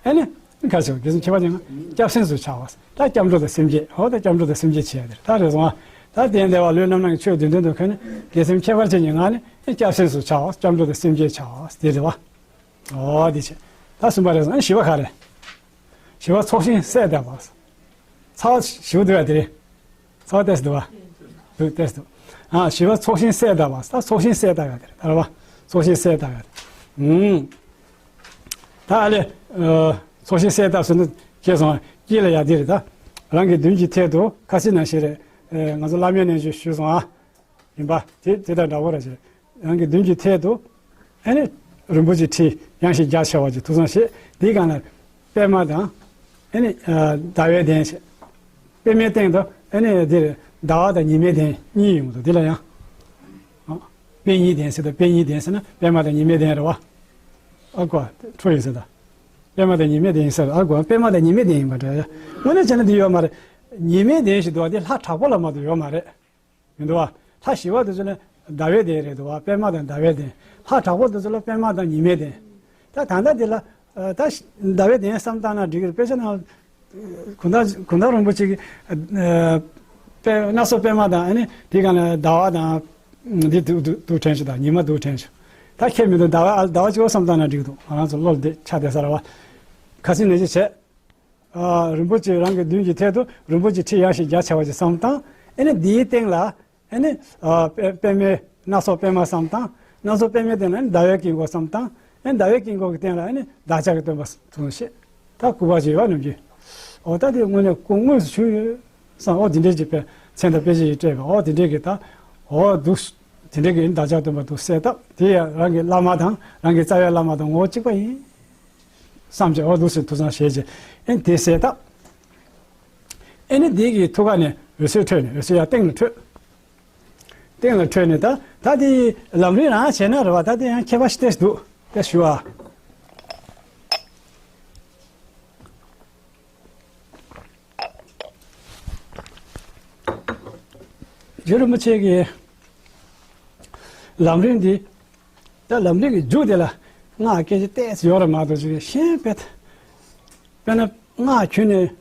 ཨ་ནི། ག་ཚོད་དགེ་སེམས་ཁྱད་པར་ཅན་ངང་སྐྱབས་སེམས་སུ་བྱ་བ། ད་སྐྱབས་འགྲོ་དང་སེམས་བསྐྱེད། འོ་ད་སྐྱབས་འགྲོ་དང་སེམས་བསྐྱེད་བྱས་ཡ་དེ་ད་རེད་སོང་ཨ། ད་རྟེན་བདེ་བ་ལུས་རྣམ་སྣང་གི་ཆོས་བདུན་ལྡན་དུ་འཁོད་ནས་དགེ་སེམས་ཁྱད་པར་ཅན་གྱི་ངང་ནས་སྐྱབས་སེམས་སུ་བྱ་བ། སྐྱབས་འགྲོ་དང་སེམས་བསྐྱེད་བྱ་བ་དེ་རེད་བ། འོ་དེ་བྱས། ད་གསུམ་པ་རེད་སོང་ཨ། བཞི་པ་ག་རེད། བཞི་པ་ཚོགས་ཞིང་གསལ་གདབ་པ། ཚ་བ་ཞེ་པོ་འདུག་ཡ་དེ་རེད། ཚ་བ་ཏོག་ཙམ་འདུག་བ། འདུག་ཏོག་ཙམ་འདུག་ཨ་བཞི་པ་ཚོགས་ཞིང་གསལ་གདབ་པ། ད་ཚོགས་ཞིང་གསལ་གདབ་ཡ་དེ་རེད། ད་རེད་བ། ཚོགས་ཞིང་གསལ་གདབ་ཡ་དེ། ཨུམ། ད་ཨ་ལས། ཚོགས་ཞིང་གསལ་གདབ་ཟེར་ན་ཁྱེད་སོང་དཀྱིལ་ལ་ཡ་དེ་རེད་ད། རང་གི་མདུན་གྱི་ཐད་དུ་ཁ་སང་ནང་བཞིན་རེད། ང་ཚོ་བླ་མའི་རྣལ་འབྱོར་ཞུས་སོང་ཨ། ཡིན་པ། དེ་དེ་དང་འདྲ་བོ་ར་ཞེས། རང་གི་མདུན་གྱི་ཐད་དུ། ཨ་ནི། རིན་པོ་ཆེའི་ཁྲི་ཡངས་ཤིང་རྒྱ་ཆེ་བ་ཅིག་ཐུགས་བསམ་བཞེས། དེའི་སྒང་ལ། པདྨ་དང་། ཨ་ནི། ཟླ་བའི་གདན་ཞེས། པདྨའི་སྟེང་དུ། ཨ་ནི་འདིར། ཟླ་བ་དང་ཉི་མའི་གདན་གཉིས་ཡོང་འདུག་འདི་ལ་ཡང་། པད་ཉིའི་གདན་ཟེར་དང་པད་ཉིའི་གདན་ཟེར་ན་པདྨ་དང་ཉི་མའི་གདན་རེད་བ། ཨ་ཀོ། འཕྲོ་ཡིན་ཟེར་ད། པདྨ་དང་ཉི་མའི་གདན་ཡིན་ཟེར་ཨ་ཀོ། པདྨ་དང་ཉི་མའི་གདན་ཡིན་པ་འདྲ། དངོས་གནས་བྱས་ན་འདི་ཡོད་མ་རེད། ཉི་མའི་གདན་ཞིག་འདུག་བ་འདི་ལྷ་དྲག་པོ་ལ་མ་གཏོགས་ཡོད་མ་རེད། མི་འདུག་བ། ལྷ་ཞི་བ་དེ་ཚོ་ལ་ཟླ་བའི་གདན་རེད་འདུག་བ། པདྨ་དང་ཟླ་བའི་གདན། ལྷ་དྲག་པོ་དེ་ཚོ་ལ་པདྨ་དང་ཉི་མའི་གདན། ད་ད་ལྟ་འདི་ལ། ད་ཟླ་བའི་གདན་བསམ་བཏང་ན་འགྲིག་གི་རེད། དཔེ་ཆ་ནང་། གུང་ཐང་གུང་ཐང་རིན་པོ་ཆེ་གི། པད་སྣ་ཚོགས་པདྨ་དང་ཨ་ནི་དེ་ག་ལ་ཟླ་བ་དང་། འདི་འདུག་འདུག་འདུག་དྲན་བྱུང་། ད་ཉི་མ་འདུག་དྲན་བྱུང་། ད་ཁྱད་མི་འདུག་ཟླ་བ་ཨ་ཟླ་བ་གཅིག་པོ་བསམ་བཏང་ན་འགྲིག་འདུག་ང་རང་ཚོ་བློ་བདེ་ཆགས་བསྡད་ས་རེད་བ། ཁ་སང་ནས་ཅི་བྱས། རིན་པོ་ཆེ་རང་གི་མདུན་གྱི་ཐད་དུ་རིན་པོ་ཆེ་ཁྲི་ཡངས་ཤིང་རྒྱ་ཆེ་བ་ཞིག་བསམ་བཏང་། ཨ་ནི་འདིའི་སྟེང་ལ་ཨ་ནི་པད་པདྨའི་སྣ་ཚོགས་པདྨ་བསམ་བཏང་། སྣ་ཚོགས་པདྨའི་སྟེང་ལ་ཨ་ནི་ཟླ་བའི་དཀྱིལ་འཁོར་བསམ་བཏང་། ཨ་ནི་ཟླ་བའི་དཀྱིལ་འཁོར་གྱི་སྟེང་ལ་ཨ་ནི་བདག་ཅག་གི་སྟོན་པ་ཐུགས་བསམ་བཞེས། ད་སྐུ་པར་ཅིག་ཡོད་ནམ་གྱི། འོ་ད་དེ་དངོས་གནས་སྐུ་དངོས་སུ་བྱུང་ཡོད་བསམ། འོ་དེ་འདྲའི་ཅིག་པས་མཚན་དང་དཔེ་ཅིག་སྤྲད་པ། འོ་དེ་འདྲའི་གི་ད། འོ་འདུག་དེ་འདྲའི་གི་བདག་ཅག་སྟོན་པ་འདུག་གསལ་བཏབ། དེ་ཡང་རང་གི་བླ་མ་དང་རང་གི་རྩ་བའི་བླ་མ་དང་ངོ་བོ་གཅིག་པ་ཡིན། བསམ་བྱས་འོ་འདུག་སེ་ཐུགས་བསམ་བཞེས་བྱས། ཨེ་དེ་གསལ་བཏབ། ཨེ་ནི་དེ་གི་ཐུགས་ཀ་ནས་འོད་ཟེར་འཕྲོས་ནས། འོད་ཟེར་ཡར་སྟེང་ལ་འཕྲོས། སྟེང་ལ་འཕྲོས་ནས་ད་ད་དེ་ལམ་རིམ་རང་བྱས་ན་རེད་བ། ད་དེ་ཡང་ཁྱད་པར་ཞིག་ཏོག་ཙམ་འདུག་ད་ཞུ་ཨ། རྗེ་རིན་པོ་ཆེ་གི་ལམ་རིམ་འདི། ད་ལམ་རིམ་གྱི་མཇུག་དེ་ལ་སྔགས་སྐད་ཆ་ཏོག་ཙམ་ཡོད་རེད་མ་གཏོགས་ཅིག་གཞན་དཔེ། དཔེར་ན་སྔགས་ཁྱོན་ནས་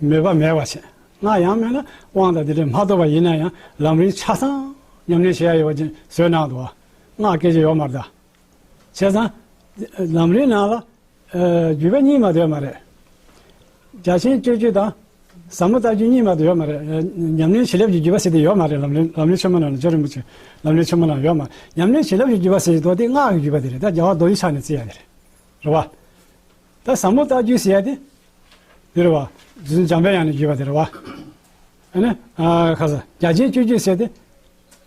མོས་པ་མེད་པ་བྱས། སྔགས་ཡང་མེད་ན་དབང་དང་དེ་འདྲ་མ་ཐོབ་པ་ཡིན་ན་ཡང་ལམ་རིམ་ཆ་ཚང་ཉམས་ལེན་བྱེད་ཡ་ཡོད་པ་ཅིག་བཟོས་གནང་འདུག་བ། སྔགས་སྐད་ཆ་ཡོད་མ་རེད་ད། བྱས་ཙང་། ལམ་རིམ་ནང་ལ། བརྒྱུད་པ་གཉིས་མ་གཏོགས་ཡོད་མ་རེད། རྒྱ་ཆེན་སྤྱོད་བརྒྱུད་དང་། ཟབ་མོ་ལྟ་བརྒྱུད་གཉིས་མ་གཏོགས་ཡོད་མ་རེད། ཉམས་ལེན་བྱིན་རླབས་ཀྱི་བརྒྱུད་པ་ཟེར་དེ་ཡོད་མ་རེད། ལམ་རིམ་ལམ་རིམ་ཆེན་མོ་ནང་ལ། རྗེ་རིན་པོ་ཆེ་ལམ་རིམ་ཆེན་མོ་ནང་ཡོད་མ་རེད། ཉམས་ལེན་བྱིན་རླབས་ཀྱི་བརྒྱུད་པ་ཟེར་དེ་དེ་སྔགས་ཀྱི་བརྒྱུད་པ་དེ་རེད། ད་རྒྱལ་བ་རྡོ་རྗེ་འཆང་ནས་བརྩི་ཡ་དེ་རེད། རེད་བ། ད་ཟབ་མོ་ལྟ་བརྒྱུད་ཟེར་ཡ་དེ། དེ་རེད་བ། རྗེ་བཙུན་འཇམ་དཔལ་དབྱངས་ནས་བརྒྱུད་པ་དེ་རེད་བ། ཨ་ནི། ཁ་ས་རྒྱ་ཆེན་སྤྱོད་བརྒྱུད་ཟེར་དེ།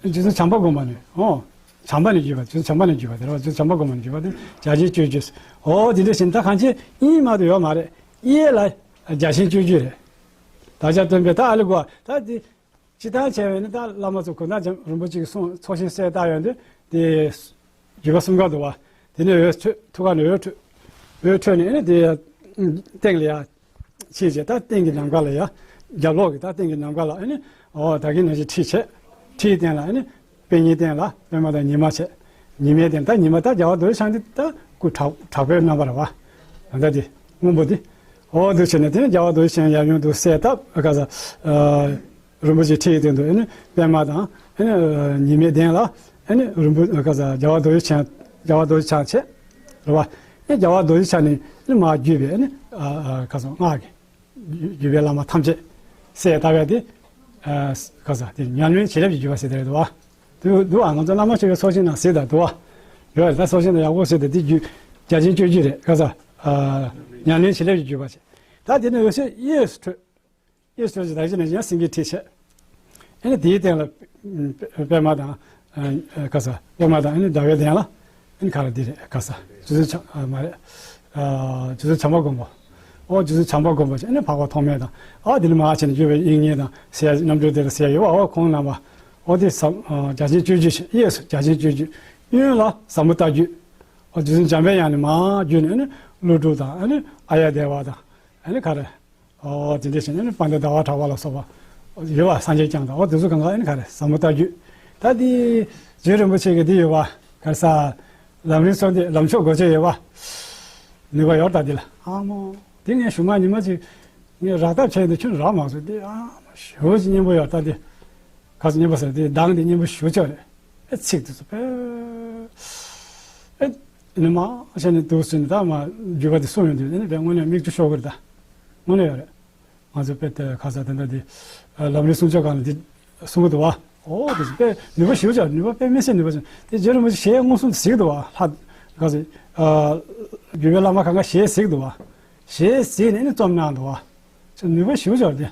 རྗེ་བཙུན་བྱམས་པ་སྒོམ་པ་ནས། ཨོ། བྱམས་པ་ནས་བརྒྱུད་པ། རྗེ་བཙུན་བྱམས་པ་ནས་བརྒྱུད་པ་དེ་རེད་བ། རྗེ་བཙུན་བྱམས་པ་སྒོམ་པ་ནས་བརྒྱུད་པ་དེ་རྒྱ་ཆེན་སྤྱོད་བརྒྱུད། ཨོ་དེ་འདྲ་བཞིན་ད་གང་ཅི་གཉིས་མ་གཏོགས་ཡོད་མ་རེད། གཡས་ལ་རྒྱ་ཆེན་སྤྱོད་བརྒྱུད་རེད། བདག་ཅག་སྟོན་པའི་ད་ཨ་ལི་གོ་ད་དེ། སྤྱིར་བཏང་བྱས་པས་ན་ད་བླ་མ་ཚོ་གུང་ཐང་རིན་པོ་ཆེ་གི་གསུང་ཚོགས་ཞིང་གསལ་བཏབ་ཡོང་དུས་དེ། བརྒྱུད་པ་གསུམ་ཀ་འདུག་བ། དེ་ནས་འོད་འཕྲོས། ཐུགས་ཀ་ནས་འོད་འཕྲོས། འོད་འཕྲོས་ནས་ཨ་ནི་དེ་ཡ། སྟེང་ལ་ཡ། ཕྱིན་བྱས་ད་སྟེང་གི་ནམ་མཁའ་ལ་ཡ། རྒྱབ་ལོགས་ཀྱི་ད་སྟེང་གི་ནམ་མཁའ་ལ་ཨ་ནི་འོ་ད་གིན་ནང་བཞིན་ཁྲི་བྱས། ཁྲིའི་སྟེང་ལ་ཨ་ནི་པད་ཉིའི་སྟེང་ལ་པད་མ་དང་ཉི་མ་བྱས། ཉི་མའི་སྟེང་ད་ཉི་མ་ད་རྒྱལ་བ་རྡོ་རྗེ་འཆང་འདི་ད་སྐུ་དྲག་དྲག་པོའི་རྣམ་པ་རེད་བ། ད་ལྟ་འདི་སྔོན་པོ་འདི། འོ་འདུག་བྱས་ནས་དེ་ནས་རྒྱལ་བ་རྡོ་རྗེ་འཆང་ཡབ་ཡུམ་འདུག་སེ་ད་ག་ས། རིན་པོ་ཆེའི་ཁྲིའི་སྟེང་དུ་ཨ་ནི་པད་མ་དང་ཨ་ནི་ཉི་མའི་གདན་ལ་ཨ་ནི་རིན་པོ་ག་ས་རྒྱལ་བ་རྡོ་རྗེ་འཆང་། རྒྱལ་བ་རྡོ་རྗེ་འཆང་བྱས། རེད་བ། ཨ་རྒྱལ་བ་རྡོ་རྗེ་འཆང་ནས་ཨ་ནི་མར་བརྒྱུད་པའི་ཨ་ནི་ག་ས་སྔགས་ཀྱི་བརྒྱུད་པའི་བླ་མ་ཐམས་ཅད་གསལ་བཏབ་ཡ་དེ། ག་ས་དེ་ཉམས་ལེན་བྱིན་རླབས་ཀྱི་བརྒྱུད་པ་ཟེར་དེ་རེད་འདུག་བ། འདུག་འདུག་ཨ་ང་ཚོ་བླ་མ་མཆོད་པའི་ཚོགས་ཆེན་ནང་ཟེར་ད་འདུག་བ། ཡོད་རེད། ད་ཚོགས་ཆེན་ནང་ཡག་པོ་ཟེར་ད་དེ་རྒྱུད་རྒྱ་ཆེན་སྤྱོད་རྒྱུད་རེད། ག་ས་ཉམས་ལེན་བྱིན་རླབས་ཀྱི་བརྒྱུད་པ་ཟེར། ད་དེ་ནས་འོད་ཟེར་གཡས་སུ་འཕྲོས། གཡས་སུ་འཕྲོས་ཀྱི་ད་གཞི་ནས་ཡང་སེང་གེའི་ཁྲི་བྱས། ཨ་ནི་དེའི་སྟེང་ལ་པད་མ་དང་། ག་ས་པད་མ་དང་ཨ་ནི་ཟླ་བའི་གདན་ལ། ཨ་ནི་ག་རེ་འདི་རེད། ག་ས་རྗེ་བཙུན་བྱམས་མ་རེད། རྗེ་བཙུན་བྱམས་པ་མགོན་པོ། ཨོ་རྗེ་བཙུན་བྱམས་པ་མགོན་པོ་བྱས། ཨ་ནི་འཕགས་པ་ཐོགས་མེད་དང་། ཨ་འདི་ནི་མ་ཧཱ་ཆེན་བརྒྱུད་པའི་དབྱིག་གཉེན་དང་ཟེར་ཡ་རྣམ་འཕྲུལ་དེ་ལ་ཟེར་ཡ་ཡོད་བ། ཨོ་ཁོང་རྣམ་པ། ཨོ་དེ་ཟབ་རྒྱ་ཆེན་སྤྱོད་རྒྱུད་བྱས། གཡས་སུ་རྒྱ་ཆེན་སྤྱོད་རྒྱུད། གཡོན་ལ་ཟབ་མོ་ལྟ་རྒྱུད། ཨོ་རྗེ་བཙུན་འཇམ་པའི་དབྱངས་ནས་མར་བརྒྱུད་ནས་ཨ་ནི་ཀླུ་སྒྲུབ་དང་། ཨ་ནི་ཨཱརྱ་དེ་བ་དང་། ཨ་ནི་ག་རེ། ཨོ་དེ་འདྲ་བྱས་ནས་ཨ་ནི་དཔལ་ལྡན་ཟླ་བ་གྲགས་པ་ལ་སོགས་པ་ཡོད་བ། སངས་རྒྱས་བསྐྱངས་དང་། ཨོ་དེ་ཚོ་གང་ག་ཨ་ནི་ག་རེ་ཟབ་མོ་ལྟ་རྒྱུད། ད་དེ་རྗེ་རིན་པོ་ཆེ་གི་འདི་ཡོད་བ། ག་རེ་ཟ། ལམ་རིམ་གསུམ་འདི་ལམ་མཆོག་སྒོ་ཕྱེ་ཡོད་བ། ནུས་པ་ཡོད་ད་འདི་ལ། ཨ་མོ། དེ་ངས་གཞུག་མ་ཉི་མ་གཅིག་ངས་རག་ཐབས་བྱས་ནས་ཁྱོན་རག་མ་སོང་། འདི་ཨ་མོ་ཞེ་པོ་ཅིག་སྙན་པོ་ཡོད་ད་འདི། ག་ཚོད་སྙན་པོ་ཟེར། དེ་གདངས་དེ་སྙན་པོ་ཞེ་པོ་ཅིག་རེད། ཨེ་ཚིག་དེ་ཚོ་དཔེ། ཨེ། ནི་མ་བྱས་ནས་འདུག་ཟེར་ནས་ད་མ་བརྒྱུད་པ་དེ་གསུངས་ཡོང་དུས་ཨེ་ནི་དཔེ་དངོས་གནས་མིག་ཆུ་ཤོར་གི་རེད་ད། དངོས་གནས་ཡོད་རེད། ང་ཚོ་དཔེ་དེ་ཁ་ས་དེ་འདྲ་དེ་ལམ་རིམ་སུམ་ཅུ་སྒང་ལ་དེ་གསུང་གི་འདུག་བ། ཨོ་དེ་ཚོ་དཔེ་ནུས་པ་ཞེ་པོ་ཅིག་ནུས་པ་དཔེ་མི་སྲིད་ནུས་པ་ཅིག་དེ་རྗེ་རིན་པོ་ཆེ་ཞལ་མངོན་སུམ་དུ་གཟིགས་འདུག་བ། ལྷ་ག་ཚོད་བརྒྱུད་པའི་བླ་མ་གང་ག་ཞལ་གཟིགས་འདུག་བ། ཞལ་གཟིགས་ནས་ནི་རྩོམ་གནང་འདུག་བ། ཅིག་ནུས་པ་ཞེ་པོ་ཅིག་དེ།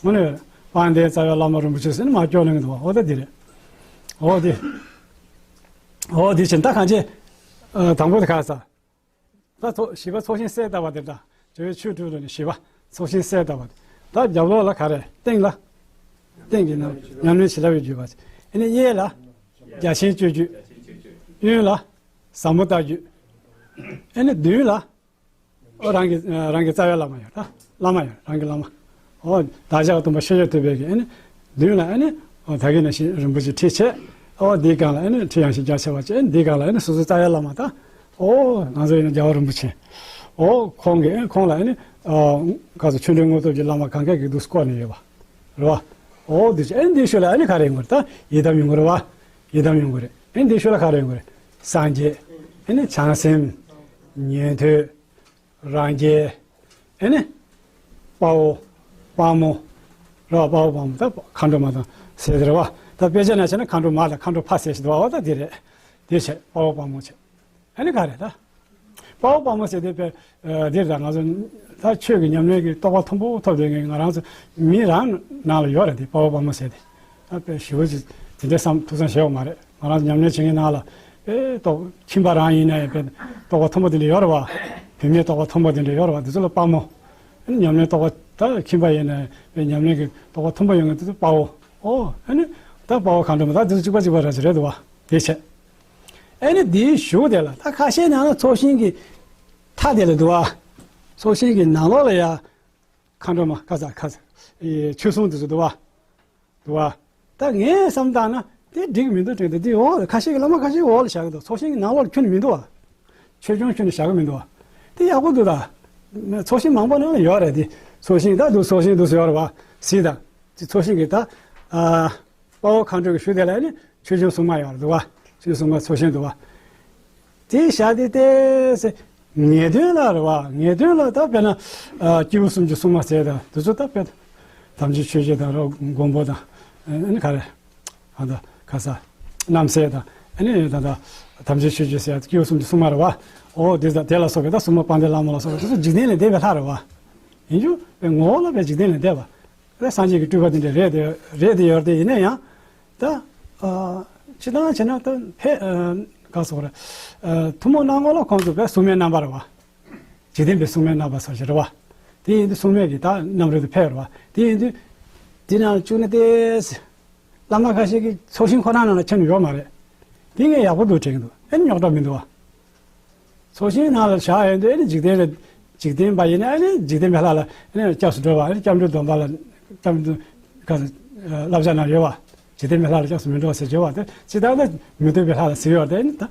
དངོས་གནས་དཔལ་ལྡན་རྩ་བའི་བླ་མ་རིན་པོ་ཆེ་ཟེར་ནས་མར་སྐྱོར་གནང་གི་འདུག་བ། ཨོ་ད་འདི་རེད། ཨོ་དེ། ཨོ་དེ་བྱས་ད་གང་བྱས། ཨ་དང་པོ་དེ་ག་རེ་ཟ། ད་ཚོགས་བཞི་པ་ཚོགས་ཞིང་གསལ་བཏབ་པ་དེ་འདྲ། བྱ་བའི་ཆོས་དྲུག་ལ་ནི་བཞི་པ་ཚོགས་ཞིང་གསལ་བཏབ་པ་དེ། ད་རྒྱབ་ལོགས་ལ་ག་རེ། སྟེང་ལ། སྟེང་གི་ནང་ཉམས་ལེན་བྱེད་ལ་བའི་བརྒྱུད་པ། ཨ་ནི་གཡས་ལ་རྒྱ་ཆེན་སྤྱོད་རྒྱུད། གཡོན་ལ་ཟབ་མོ་ལྟ་རྒྱུད། ཨ་ནི་མདུན་ལ། ཨོ་རང་གི་རང་གི་རྩ་བའི་བླ་མ་ཡོད་ད། བླ་མ་ཡོད། རང་གི་བླ་མ། ཨོ་བདག་ཅག་སྟོན་པ་ཤཱཀྱ་ཐུབ་པའི་གི་ཨ་ནི་མདུན་ལ་ཨ་ནི་ཨོ་ད་གིན་ནང་བཞིན་རིན་པོ་ཆེ་ཁྲི་བྱས། ཨོ་འདིའི་སྒང་ལ་ཨ་ནི་ཁྲི་ཡངས་ཤིང་རྒྱ་ཆེ་བ་བྱས། ཨ་ནི་འདིའི་སྒང་ལ་ཨ་ནི་སོ་སོའི་རྩ་བའི་བླ་མ་ད། ཨོ་ང་ཚོ་ཡིན་ན་རྒྱལ་བ་རིན་པོ་ཆེ། ཨོ་ཁོང་གིས་ཨ་ནི་ཁོང་ལ་ཨ་ནི་ཨོ་ག་ཚོད་ཆོས་འབྲེལ་དངོས་སྟོབས་ཀྱི་བླ་མ་གང་ག་གིས་འདུག་བསྐོར་ནས་ཡོད་པ་རེད་བ། ཨོ་འདི་ཨ་ནི་འདིའི་ཤུལ་ལ་ཨ་ནི་ག་རེ་ཡོང་གི་རེད། ད་ཡི་དམ་ཡོང་གི་རེད་བ། ཡི་དམ་ཡོང་གི་རེད། ཨ་ནི་འདིའི་ཤུལ་ལ་ག་རེ་ཡོང་གི་རེད། སངས་རྒྱས། ཨ་ནི་བྱང་སེམས། ཉན་ཐོས། རང་རྒྱལ། ཨེ་ནི། དཔའ་བོ། དཔའ་མོ། རེད་བ། དཔའ་བོ་དཔའ་མོ་ད་མཁའ་འགྲོ་མ་དང་ཟེར་དེ་རེད་བ། ད་དཔེ་ཆ་ནང་བྱས་ན་མཁའ་འགྲོ་མ་དང་མཁའ་འགྲོ་ཕ་ཟེར་ཞིག་འདུག་བ། འོ་ད་དེ་རེད། དེ་བྱས་དཔའ་བོ་དཔའ་མོ་བྱས། ཨེ་ནི་ག་རེད་ད། དཔའ་བོ་དཔའ་མོ་ཟེར་དེ་དཔེ། འདིར་ད་ང་ཚོ་ད་ཆོས་ཀྱི་ཉམས་ལེན་གྱི་རྟོགས་པ་མཐོན་པོ་ཐོབ་བསྡད་མཁན་ང་རང་ཚོ་མི་རང་ནང་ལ་ཡོད་རེད་དེ། དཔའ་བོ་དཔའ་མོ་ཟེར་དེ། ད་དཔེ་ཞེ་པོ་ཅིག་དེ་འདྲའི་བསམ་ཐུགས་བསམ་བཞེས་པ་མ་རེད། ང་རང་ཉམས་ལེན་བྱེད་མཁན་ནང་ལ་དཔེ་རྟོགས་ཁྱིམ་པ་རང་ཡིན་ན་ཡང་དཔེ་རྟོགས་པ་མཐོན་པོ་དེ་འདྲ་ཡོད་རེད་བ། བུད་མེད་རྟོགས་པ་མཐོན་པོ་དེ་འདྲ་ཡོད་རེད་བ། དེ་ཚོ་ལ་དཔའ་མོ། ཉམས་ལེན་རྟོགས་པ་ད་ཁྱིམ་པ་ཡིན་ན་ཡང་དཔེ་ཉམས་ལེན་གྱི་རྟོགས་པ་མཐོན་པོ་ཡོད་མཁན་དེ་ཚོ་དཔའ་བོ། ཨོ་ཨ་ནི་ད་དཔའ་བོ་མཁའ་འགྲོ་མ་ད་དེ་ཚོ་གཅིག་པ་གཅིག་པ་ར་ཅིག་རེད་འདུག་བ། དེ་བྱས། ཨ་ནི་དེའི་གཞུག་དེ་ལ་ད་ཁ་ཤས་ནང་ལ་ཚོགས་ཞིང་གི་མཐའ་དེ་ལ་འདུག་བ། ཚོགས་ཞིང་གི་ནང་ལོགས་ལ་ཡ། མཁའ་འགྲོ་མ་ཁ་ས་ཁ་ས། ཆོས་སྲུང་དེ་ཚོ་འདུག་བ། འདུག་བ། ད་ངས་བསམ་བཏང་ན་དེ་འགྲིག་མི་འདུག་དྲན་འདུག་དེ་འོག་ཁ་ཤས་ཀྱི་བླ་མ་ཁ་ཤས་འོག་ལ་བཞག་གི་འདུག་ཚོགས་ཞིང་གི་ནང་ལོགས་ལ་ཁྱོན་ནས་མི་འདུག་བ། ཆོས་སྐྱོང་ཁྱོན་ནས་བཞག་གི་མི་འདུག་བ། དེ་ཡག་པོ་འདུག་ད། ཚོགས་ཞིང་མང་པོ་ནང་ལ་ཡོད་རེད་དེ། ཚོགས་ཞིང་ད་འདུག་ཚོགས་ཞིང་འདུག་སེ་ཡོད་རེད་བ། སྲིད་ད། དེ་ཚོགས་ཞིང་གི་ད། ཨ། དཔའ་བོ་མཁའ་འགྲོ་གི་གཞུག་དེ་ལ་ནི་ཆོས་སྐྱོང་སྲུང་མ་ཡོད་རེད་འདུག་བ། ཆོས་སྲུང་མ་ཚོགས་ཞིང་འདུག་བ། དེ་བཞག་དེ་ལྟས་སེ། ངེས་དོན་ལ་རེད་བ། ངེས་དོན་ལ་ད་དཔེར་ན། ཨ། སྐྱེས་བུ་གསུམ་གྱི་སྲུང་མ་ཟེར་ད་དེ་ཚོ་ད་དཔེ། དམ་ཅན་ཆོས་རྗེ་དང་རོ་མགོན་པོ་དང་། ཨ་ནི་ག་རེ། ཨ་ད་ག་ས། རྣམ་སྲས་དང་། ཨ་ནི་ད་ད། དམ་ཅན་ཆོས་རྗེ་ཟེར་ཡ་སྐྱེས་བུ་གསུམ་གྱི་སྲུང་མ་རེད་བ། ཨོ་དེ་ད་དེ་ལ་སོགས་པའི་ད་སྲུང་མ་དཔལ་ལྡན་ལྷ་མོ་ལ་སོགས་པ་དེ་ཚོ་འཇིག་རྟེན་ལས་འདས་པའི་ལྷ་རེད་བ། ཡིན་རྒྱུ་དཔེ་ངོ་བོ་ལ་དཔེ་འཇིག་རྟེན་ལས་འདས་པ། དཔེ་སངས་རྒྱས་ཀྱི་སྤྲུལ་པ་དེ་འདྲ་རེད་དེ་རེད་དེ་ཡོད་དེ། ཡིན་ན་ཡང་། ད། ཨ། སྤྱིར་བཏང་བྱས་ན་ད་ཕེ། ཨ། ག་སོགས་རེད། ཨ། ཐུན་མོང་སྣང་ངོ་ལ་ཁོང་ཚོ་དཔེ་སྲུང་མའི་རྣམ་པ་རེད་བ། འཇིག་རྟེན་པའི་སྲུང་མའི་རྣམ་པ་སོགས་ཞིག་རེད་བ། དེ་ཡིན་དུས་སྲུང་མས་ཀྱི་ད་རྣམ་རོལ་དུ་ཕེབས་རེད་བ། དེ་ཡིན་དུས། དེ་ནང་བཅུག་ན་ཏེ། བླ་མ་ཁ་ཤས་ཀྱིས་ཚོགས་ཞིང་ཁོ་རང་ནང་ལ་ཁྱོན་ནས་ཡོད་མ་རེད། དེ་ངས་ཡག་པོ་འདུག་དྲན་གྱི་འདུག་ཨེ་ནི་རྙོག་དྲ་མི་འདུག་བ། ཚོགས་ཞིང་ནང་ལ་བཞག་ཡོང་དུས་ཨེ་ནི་འཇིག་རྟེན་ལ། འཇིག་རྟེན་པ་ཡིན་ན་ཨེ་ནི་འཇིག་རྟེན་པའི་ལྷ་ལ་ཨེ་ནི་སྐྱབས་སུ་འགྲོ་བ། ཨེ་ནི་སྐྱབས་འགྲོའི་སྡོམ་པ་ལ་ ཙམ་དུ་ག་བསླབ་བྱ་ན་ཡོད་བ། འཇིག་རྟེན་པའི་ལྷ་ལ་སྐྱབས་སུ་མི་འགྲོ་ཟེར་བརྗོད་བ་དེ་ཇི་ལྟར་ན་མི་མཐུན་པའི་ལྷ་ལ་ཟེར་ཡོད་དེ་ནི་ད་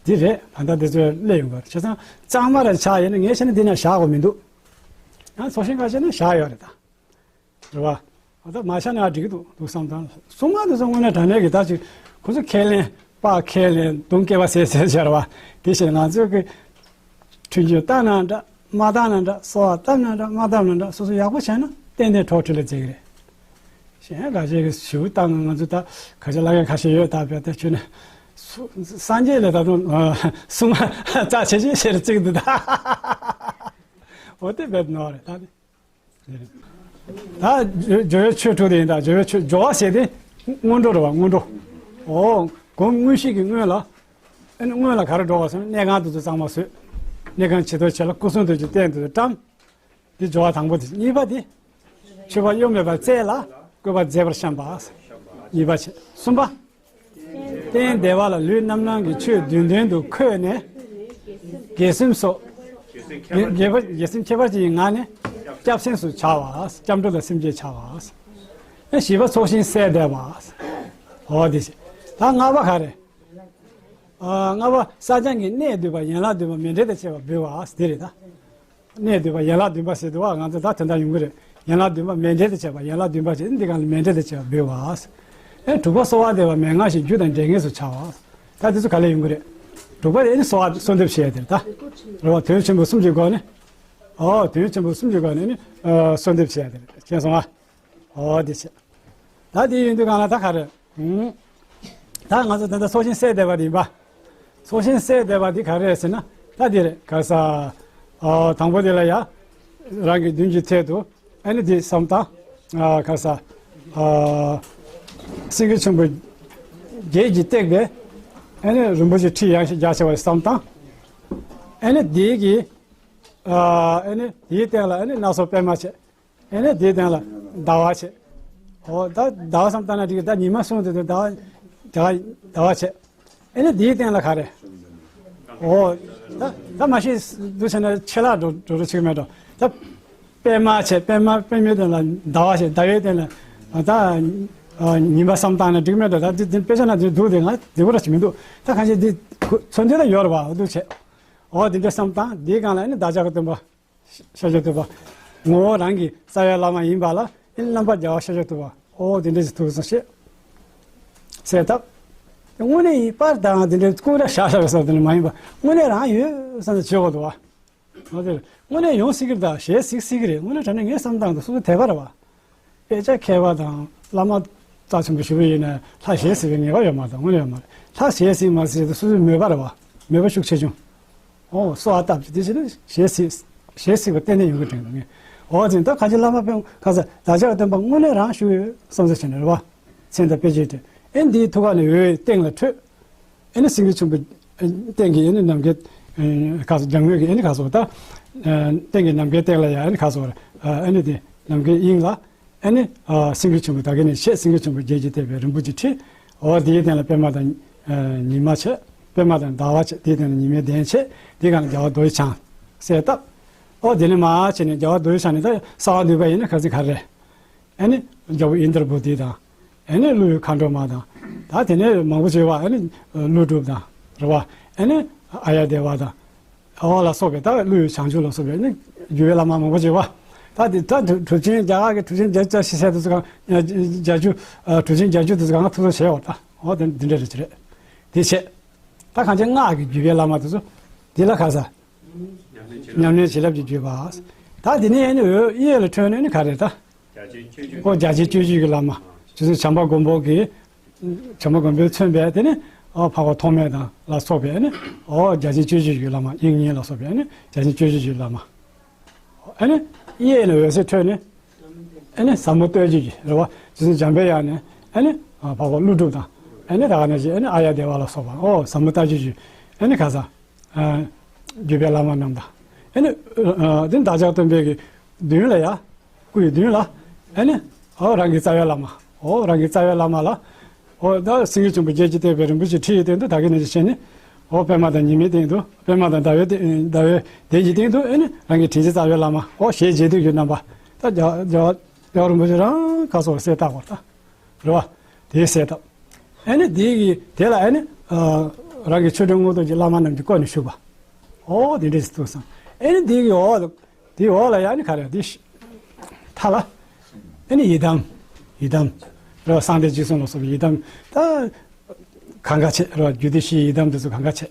འདི་རེད། ད་ལྟ་འདི་ཚོས་སླེབས་ཡོང་གི་རེད། བྱས་ཙང་གཙང་མ་ར་ཆགས་ཡོད་ན་ངས་བྱས་ན་འདི་ན་བཞག་དགོས་མི་འདུག་ཡང་ཚོགས་ཞིང་ཁ་ཤས་ནི་བཞག་ཡོད་རེད་ད། རེད་བ། ད་མ་བཞག་ན་འགྲིག་གི་འདུག་འདུག་བསམ་དང་། སྲུང་མ་དེ་ཚོ་དངོས་གནས་དྲང་གནས་ཀྱི་ད་ཅིག་ཁོ་ཚོ་ཁས་ལེན་དཔའ་ཁས་ལེན་གདོང་བསྐྱེད་པ་ཟེར་ཟེར་བྱ་རེད་བ། དེ་བཞིན་ང་ཚོའི་གི་འཕྲིན་བཅོལ་བཏང་ན་འདྲ་མ་བཏང་ན་འདྲ། གསོལ་བ་བཏབ་ན་འདྲ་མ་བཏབ་ན་འདྲ། སོ་སོ་ཡག་པོ་བྱས་ན་ཏན་ཏན་གྲོགས་འཕྲིན་ལས་བྱེད་ཀྱི་རེད། གཞན་ཁ་ཤས་ཀྱིས་ཞུ་བཏང་ང་ཚོ་ད་ཁ་ཤས་བླ་རྒན་ཁ་ཤས་ཡོད་ད་བས་ད་ཁྱོད་ནི་སངས་རྒྱས་ལས་ད་དུང་སྲུང་མ་རྩ་ཆེ་ཆེ་ཟེར་བརྩིགས་འདུག་ད། འོ་དེ་བས་ནོར་རེད་ད། ད་སྦྱོར་བའི་ཆོས་དྲུག་དེ་ཡིན་ད། སྦྱོར་བའི་ཆོས་སྦྱོར་བ་ཟེར་དེ་སྔོན་འགྲོ་རེད་བ། སྔོན་འགྲོ། འོ་སྒོམ་དངོས་གཞི་གི་སྔོན་ལ། ཨ་ནི་སྔོན་ལ་ག་རེ་འགྲོ་བ་ཟེར་ན་གནས་ཁང་དེ་ཚོ་གཙང་མ་བཟོས། གནས་ཁང་བྱི་དོར་བྱས་ལ་སྐུ་གསུང་ཐུགས་ཀྱི་རྟེན་དེ་ཚོ་བཀྲམ། འདི་སྦྱོར་བ་དང་པོ་དེ། གཉིས་པ་དེ། མཆོད་པ་གཡོ་མེད་པར་བསྩལ་ལ་བཀོད་པ་མཛེས་པར་བཤམས་པ། གཉིས་པ་བྱས། གསུམ་པ། རྟེན་བདེ་བ་ལ་ལུས་རྣམ་སྣང་གི་ཆོས་བདུན་ལྡན་དུ་འཁོད་ནས། དགེ་སེམས་སོགས། དགེ་དགེ་བ་དགེ་སེམས་ཁྱད་པར་ཅན་གྱི་ངང་ནས་སྐྱབས་སེམས་སུ་བྱ་བ། སྐྱབས་འགྲོ་དང་སེམས་བསྐྱེད་བྱ་བ། བཞི་པ་ཚོགས་ཞིང་གསལ་འདེབས་པ། འོ་དེ་བྱས། ད་ལྔ་པ་ག་རེ། ཨ། ལྔ་པ་བསགས་སྦྱང་གི་གནད་བསྡུས་པ། ཡན་ལག་བསྡུས་པ། མཎྜལ་དང་བཅས་པ་འབུལ་བ་དེ་རེད་ད། གནད་བསྡུས་པ། ཡན་ལག་བདུན་པ་ཟེར་འདུག་བ། ང་ཚོ་ད་དོན་དག་ཡོང་གི་རེད། ཡན་ལག་བདུན་པ། མཎྜལ་དང་བཅས་པ། ཡན་ལག་བདུན་པ་བྱས། འདི་གང་ལ་མཎྜལ་དང་བཅས་པ་འབུལ་བ། ཨེ་དྲུག་པ་གསོལ་བ་འདེབས་པ། མན་ངག་བཞིན་རྒྱུ་དང་འབྲེལ་ངེས་སུ་བྱ་བ། ད་འདི་ཚོ་ག་ལ་ཡོང་གི་རེད། དྲུག་པ་དེ་ནི་གསོལ་བ་གསོལ་འདེབས་བྱེད་ཡ་དེ་རེད་ད། རེད་བ། དོན་ཆེན་པོ་གསུམ་གྱི་སྒོ་ནས། ཨོ་དོན་ཆེན་པོ་གསུམ་གྱི་སྒོ་ནས་ནི་ཨ་གསོལ་འདེབས་བྱེད་ཡ་དེ་རེད། མཁྱེན་སོང་ཨ། ཨོ་དེ་བྱས། ད་དེ་ཡིན་དུས་གང་ལ་ད་ག་རེད། ཨུམ། ད་ང་ཚོ་ད་ལྟ་ཚོགས་ཞིང་གསལ་འདེབས་པ་དེ་ཡིན་པ། ཚོགས་ཞིང་གསལ་འདེབས་པ་དེ་ག་རེ་རེད་ཟེར་ན། ད་དེ་རེད། ག་ས། ཨ་དང་པོ་དེ་ལ་ཡ། རང་གི་མདུན་གྱི་ཐད་དུ། ཨ་ནི་དེ་བསམ་སྟངས། ཨ་ག་ས། ཨ་སེང་གེ་ཆེན་པོ་བརྒྱད་ཀྱིས་བཏེགས་པའི། ཨ་ནི་རིན་པོ་ཆེ་ཁྲི་ཡངས་ཤིང་རྒྱ་ཆེ་བའི་བསམ་སྟངས། ཨ་ནི་དེའི་གི། ཨ་ཨ་ནི་དེའི་སྟེང་ལ་ཨ་ནི་སྣ་ཚོགས་པད་མ་བྱས། ཨེ་ནས་དེའི་སྟེང་ལ་ཟླ་བ་བྱས། འོ་ད་ཟླ་བ་བསམ་བཏང་ན་འགྲིག་གི། ད་ཉི་མ་གསུམ་དེ་དུས་ཟླ་བ་ཟླ་བ་ཟླ་བ་བྱས། ཨེ་ནས་དེའི་སྟེང་ལ་ག་རེ། འོ་ད་ད་མ་ཤེས་འདུག་བྱས་ན་ཆད་ལྷག་འགྲོ་འགྲོ་འགྲོ་ཆེ་གི་མེད་འགྲོ། ད་པད་མ་བྱས། པད་མ་པད་མའི་སྟེང་ལ་ཟླ་བ་བྱས། ཟླ་བའི་སྟེང་ལ་ད་ཉི་མ་བསམ་བཏང་ན་འགྲིག་མེད་འགྲོ། ད་འདི་འདི་དཔེ་ཆ་ན་འདི་འདུག་དེ་ང་འདི་བོ་ར་ཞིག་མི་འདུག་ད་གང་ཅི་འདི་ཚོ་འདི་ལ་ཡོད་རེད་བ། འོ་འདུག་བྱས། འོ་དེ་འདྲ་བསམ་བཏང་། དེའི་སྒང་ལ་ཨེ་ནས་བདག་ཅག་གི་སྟོན་པ། ཤཱཀྱ་ཐུབ་པ། ངོ་བོ་རང་གི་རྩ་བའི་བླ་མ་ཡིན་པ་ལ་ཨེ་རྣམ་པར་རྒྱལ་བ་ཤཱཀྱ་ཐུབ་པ། ཨོ་དེ་འདྲ་ཞིག་ཐུག་སོང་ཞེས་གསལ་བཏབ། དངོས་གནས་ཡིན་པར་དང་དེ་འདྲའི་སྐུ་ར་ཤ་ཤ་བ་ཟེར་དེ་འདྲ་མ་ཡིན་པ། དངོས་གནས་རང་ཡོད་བསམ་ནས་བྱེད་དགོས་འདུག་བ། འོ་དེ་དངོས་གནས་ཡོང་སྲིད་ཀྱི་རེད་ད། ཞེས་གཟིགས་སྲིད་ཀྱི་རེད། དངོས་གནས་དྲང་གནས་ངས་བསམ་སྟངས་དང་སོ་སོ་དད་པ་རེད་བ། དཔེ་ཆ་མཁས་པ་དང་བླ་མ་རྩ་ཆེན་པོ་ཞུ་བ་ཡིན་ན་ལྷ་ཞེས་གཟིགས་པའི་ངེས་པ་ཡོད་མ་རེད། དངོས་གནས་ཡོད་མ་རེད། ལྷ་ཞེས་གཟིགས་མ་གཟིགས་དེ་སོ་སོའི་མོས་པ་རེད་བ། མོས་པ་ཤུགས་ཆེ་ཆུང་། ཨོ་གསོལ་བ་བཏབ་ཅིག་དེ་བྱས་ན་ཞེས་གཟིགས་ཞེས་གཟིགས་པ་གཏན་ནས་ཡོང་གི་དྲན་འདུག་ངས། ཨོ་ཅིག་ད་གང་ཅི་བླ་མ་དཔོན་ག་ས་བདག་ཅག་སྟོན་པ་དངོས་གནས་རང་བཞུགས་ཡོད་བསམ་ཚུལ་བྱས་ནས་རེད་བ། མཚན་དང་དཔེ་བྱད་སྤྲས། ཨེ་འདིའི་ཐུགས་ཀ་ནས་འོད་སྟེང་ལ་འཕྲོས། ཨེ་ནི་སེང་གེ་ཆེན་པོ་སྟེང་གི་ཨེ་ནི་ནམ་མཁའི་ག་ས་འཇམ་འོད་ཀྱི་ཨེ་ནི་ག་ས་ད་སྟེང་གི་ནམ་མཁའི་སྟེང་ལ་ཡ་ཨེ་ནི་ག་ས་ཨེ་ནི་དེ་ནམ་མཁའི་དབྱིངས་ལ། ཨེ་ནི་ཨ་སེང་གེ་ཆེན་པོ་ད་གིན་ནས་བཤད། སེང་གེ་ཆེན་པོ་བརྒྱད་ཀྱིས་བཏེགས་པའི་རིན་པོ་ཆེའི་ཁྲི། འོ་དེའི་སྟེང་ལ་པད་མ་དང་ཨ་ཉི་མ་བྱས། པད་མ་དང་ཟླ་བ་བྱས། དེའི་སྟེང་ལ་ཉི་མའི་གདན་བྱས། དེའི་སྒང་ལ་རྒྱལ་བ་རྡོ་རྗེ་འཆང་གསལ་བཏབ། འོ་དེ་ནས་མར་བྱས་ནས་རྒྱལ་བ་རྡོ་རྗེ་འཆང་ནས་ད་གསང་བ་འདུས་པ་ཡིན་ན་ག་ཚོད་ག་རེ། ཨེ་ནི་རྒྱལ་པོ་ཨིནྡྲ་བྷུ་ཏི་དང་། ཨེ་ནི་ཀླུ་ཡི་མཁའ་འགྲོ་མ་དང་། ད་དེ་ནས་མང་པོ་བྱས་པ། ཨེ་ནི་ཀླུ་སྒྲུབ་དང་རེད་བ། ཨེ་ནི་ཨཱརྱ་དེ་བ་དང་། འོ་ལ་སོགས་པའི་ད་ཀླུ་ཡི་བྱང་ཆུབ་ལ་སོགས་པའི་ནི་བརྒྱུད་པའི་བླ་མ་མང་པོ་བྱེད་པ། ད་དེ་ད་གྲུབ་ཆེན་རྒྱ་གར་གྱི་གྲུབ་ཆེན་བརྒྱད་ཅུ་རྩ་བཞི་ཟེར་དེ་ཚོ་གང་བརྒྱད་ཅུ་གྲུབ་ཆེན་བརྒྱད་ཅུ་དེ་ཚོ་གང་ཐུགས་སྲོག་བྱས་འོ་ད་འོ་དེ་འདི་འདྲ་རེད་ཅི་རེད། དེ་བྱས། ད་གང་ཅི་སྔགས་ཀྱི་བརྒྱུད་པའི་བླ་མ་དེ་ཚོ་དེ་ལ་ག་ས་ཉམས་ལེན་བྱིན་རླབས་ཀྱི་བརྒྱུད་པ། ད་དེ་ནས་ཨ་ནི་འོད་གཡས་ལ་འཕྲོས་ནས་ནི་ག་རེ་ད། ཨོ་རྒྱ་ཆེན་སྤྱོད་བརྒྱུད་ཀྱི་བླ་མ། རྗེ་བཙུན་བྱམས་པ་མགོན་པོ་གིས། བྱམས་པ་མགོན་པོས་མཚོན་པའི་དེ་ནི་ཨོ་འཕགས་པ་ཐོགས་མེད་དང་ལ་སོགས་པའི་ཨ་ནི་ཨོ་རྒྱ་ཆེན་སྤྱོད་བརྒྱུད་ཀྱི་བླ་མ། དབྱིག་གཉེན་ལ་སོགས་པའི་ཨ་ནི་རྒྱ་ཆེན་སྤྱོད་བརྒྱུད་ཀྱི་བླ་མ། ཨ་ནི་གཡས་ནས་འོད་ཟེར་འཕྲོས་ནས་ཨ་ནི་ཟབ་མོ་ལྟ་བརྒྱུད་ཀྱི་རེད་བ། རྗེ་བཙུན་འཇམ་པའི་དབྱངས་ནས་ཨ་ནི་འཕགས་པ་ཀླུ་སྒྲུབ་དང་། ཨ་ནི་ད་ག་ནང་བཞིན་ཨ་ནི་ཨཱརྱ་དེ་བ་ལ་སོགས་པ་ཨོ་ཟབ་མོ་ལྟ་བརྒྱུད་ཀྱི་ཨ་ནི་ག་ས། ཨ་བརྒྱུད་པའི་བླ་མ་རྣམས་དང་། ཨ་ནི་ཨ་དེ་བདག་ཅག་སྟོན་པའི་གི་མདུན་ལ་ཡ། སྐུ་ཡི་མདུན་ལ། ཨ་ནི་ཨོ་རང་གི་རྩ་བའི་བླ་མ། ཨོ་རང་གི་རྩ་བའི་བླ་མ་ལ། ཨོ་ད་སེང་གེ་ཆེན་པོ་བརྒྱད་ཀྱིས་བཏེགས་པའི་རིན་པོ་ཆེའི་ཁྲི་ཡི་སྟེང་དུ་ད་གིན་ནས་བྱས་ནས། ཨོ་པད་མ་དང་ཉི་མའི་སྟེང་དུ། པད་མ་དང་ཟླ་བའི་སྟེང་ཟླ་བའི་གདན་གྱི་སྟེང་དུ་ཨ་ནི་རང་གི་དྲིན་ཅན་རྩ་བའི་བླ་མ། ཨོ་ཞལ་མཇལ་དུས་ཀྱི་རྣམ་པ། ད་རྒྱ་རྒྱ་ རྒྱལ་བ་རིན་པོ་ཆེ་རང་ཁ་སོགས་གསལ་བཏབ་པ་དང་། རེད་བ། དེའི་གསལ་བཏབ། ཨ་ནི་དེའི་གི་དེ་ལ་ཨ་ནི་རང་གི་ཆོས་སྒྲོན་མངོན་རྟོགས་ཀྱི་བླ་མ་རྣམས་ཀྱིས་བསྐོར་ནས་བཞུགས་པ། ཨོ་དེ་འདྲས་ཐུགས་བསམ། ཨ་ནི་དེའི་གི་འོག་ལ། དེའི་འོག་ལ་ཡང་ནི་ག་རེ་དེ་ཤ་མཐའ་ལ། ཨ་ནི་ཡི་དམ། ཡི་དམ། རེད་བ། གསང་བདེ་འཇིགས་གསུམ་ལ་སོགས་པའི་ཡི་དམ། ད་གང་ག་ཆེ་རེད་བ། རྒྱུད་སྡེ་བཞིའི་ཡི་དམ་དེ་ཚོ་གང་ག་ཆེ།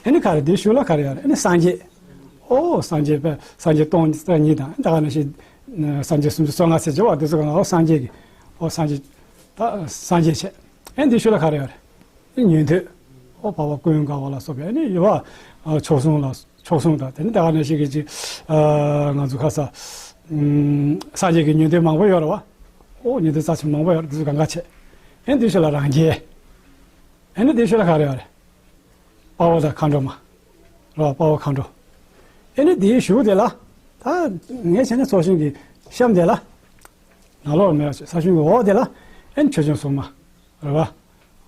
ཨ་ནི་ག་རེ་དེའི་ཤུལ་ལ་ག་རེ་ཡོད་རེད། ཨ་ནི་སངས་རྒྱས། ཨོ་སངས་རྒྱས་པ། སངས་རྒྱས་སྟོང་རྩ་གཉིས་དང་། ད་ག་ནང་བཞིན་སངས་རྒྱས་སུམ་ཅུ་སོ་ལྔ་ཟེར་གྱི་བ་དེ་ཚོ་གང་ལ། ཨོ་སངས་རྒྱས་ཀྱི། ཨོ་སངས་རྒྱས། ད་སངས་རྒྱས་ཆེ། ཨ་ནི་དེའི་ཤུལ་ལ་ག་རེ་ཡོད་རེད། ཨ་ནི་ཉན་ཐོས། ཨོ་འཕགས་པ་ཀུན་དགའ་བོ་ལ་སོགས་པའི་ཨ་ནི་ཡོད་བ། མཆོག་ཟུང་ལ། མཆོག་ཟུང་དང་། དེ་ནི་ད་ག་ནང་བཞིན་གྱི་ཅིག་ང་ཚོ་ཁ་ས། སངས་རྒྱས་ཀྱི་ཉན་ཐོས་མང་པོ་ཡོད་རེད་བ། ཨོ་ཉན་ཐོས་རྩ་ཆེན་མང་པོ་ཡོད་རེད། དེ་ཚོ་གང་ག་ཆེ། ཨ་ནི་དེའི་ཤུལ་ལ་རང་རྒྱལ། ཨ་ནི་དེའི་ཤུལ་ལ་ག་རེ་ཡོད་རེད། དཔའ་བོ་དང་མཁའ་འགྲོ་མ། རེད་བ། དཔའ་བོ་མཁའ་འགྲོ། ཨ་ནི་དེའི་གཞུག་དེ་ལ། ད་ངས་བྱས་ན་ཚོགས་ཞིང་གི་གཤམ་དེ་ལ། ནང་ལོགས་ལ་མེད་པ་བྱས། ཚོགས་ཞིང་གི་འོག་དེ་ལ་ཨ་ནི་ཆོས་སྐྱོང་སྲུང་མ། རེད་བ།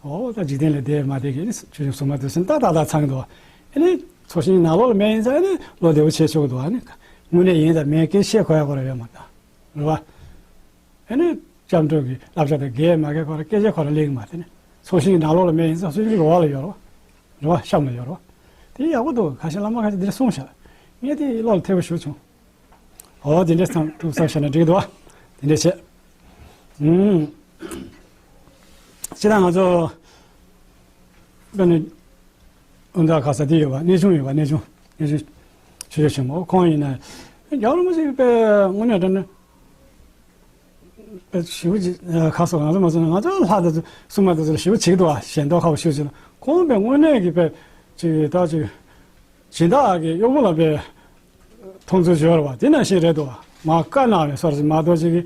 འོ་ད་འཇིག་རྟེན་ལ་བསྡད་མ་བསྡད་ཀྱི་ཆོས་སྐྱོང་སྲུང་མ་དེ་ཚོ་ནི་ཏག་ཏག་ཏག་ཚང་གི་འདུག་བ། ཨ་ནི་ཚོགས་ཞིང་ནང་ལོགས་ལ་མེད་ཡིན་ཙང་། ཨ་ནི་བློ་བདེ་བོ་བྱས་ཆོག་གི་འདུག་བ། ཨ་ནི་དངོས་གནས་ཡིན་དང་མིན་སྐད་ཆ་བཤད་དགོས་ཡ་ཁོ་རང་ཡོད་མ་རེད་ད། རེད་བ། ཨ་ནི་སྐྱབས་འགྲོ་གི་བསླབ་བྱ་དང་འགལ་མ་འགལ་ཁོ་རང་སྐད་ཆ་ཁོ་རང་གླེང་གི་མ་རེད། ཨ་ནི་ཚོགས་ཞིང་ནང་ལོགས་ལ་མེད་ཡིན་ཙང་། ཚོགས་ཞིང་གི་འོག་ལ་ཡོད་རེད་བ། རེད་བ། གཤམ་ལ་ཡོད་རེད་བ། དེ་ཡག་པོ་འདུག། ཁ་ཤས་བླ་མ་ཁ་ཤས་འདི་འདྲ་གསུངས་ཤག། ངས་དེ་བློ་ལ་འཐད་པོ་ཞུ་བྱུང་། འོ་དེ་འདྲས་ཚང་ཐུགས་བསམ་བཞེས་ན་འགྲིག་འདུག་བ། དེ་འདྲས་བྱས། ཨུམ། སྤྱིར་བཏང་ང་ཚོ་དཔེར་ན་དབུ་མཛད་ཁ་ས་དེ་ཡོད་པ། གནས་ཆུང་ཡོད་པ། གནས་ཆུང་། གནས་ཆུང་ཆོས་རྗེ་ཆེན་པོ་ཁོང་ཡིན་ན། རྒྱལ་བ་རིན་པོ་ཆེ་དཔེ་དངོས་གནས་དྲང་གནས་དཔེ་ཞེ་པོ་ཅིག་ཁ་སོགས། ང་ཚོ་མ་སོང་ན་ང་ཚོ་ལྷ་དེ་ཚོ་སྲུང་མ་དེ་ཚོ་ལ་ཞེ་པོ་བྱེད་ཀྱི་འདུག་བ། ཞལ་མདོག་ཁ་པོ་ཞེ་པོ་བྱེད་ན། ཁོང་དཔེ་དངོས་གནས་ཀྱི་དཔེ་ཅིག་ད་ཅིག་སྦྱིན་བདག་གི་གཡོག་པོ་ལ་དཔེ་མཐོང་ཚུལ་སྦྱོར་བ་དེ་ནང་བཞིན་རེད་འདུག་བ། མ་བཀའ་གནང་བའི་སོར་ཞིག་མ་གཏོགས་ཅིག་གིས་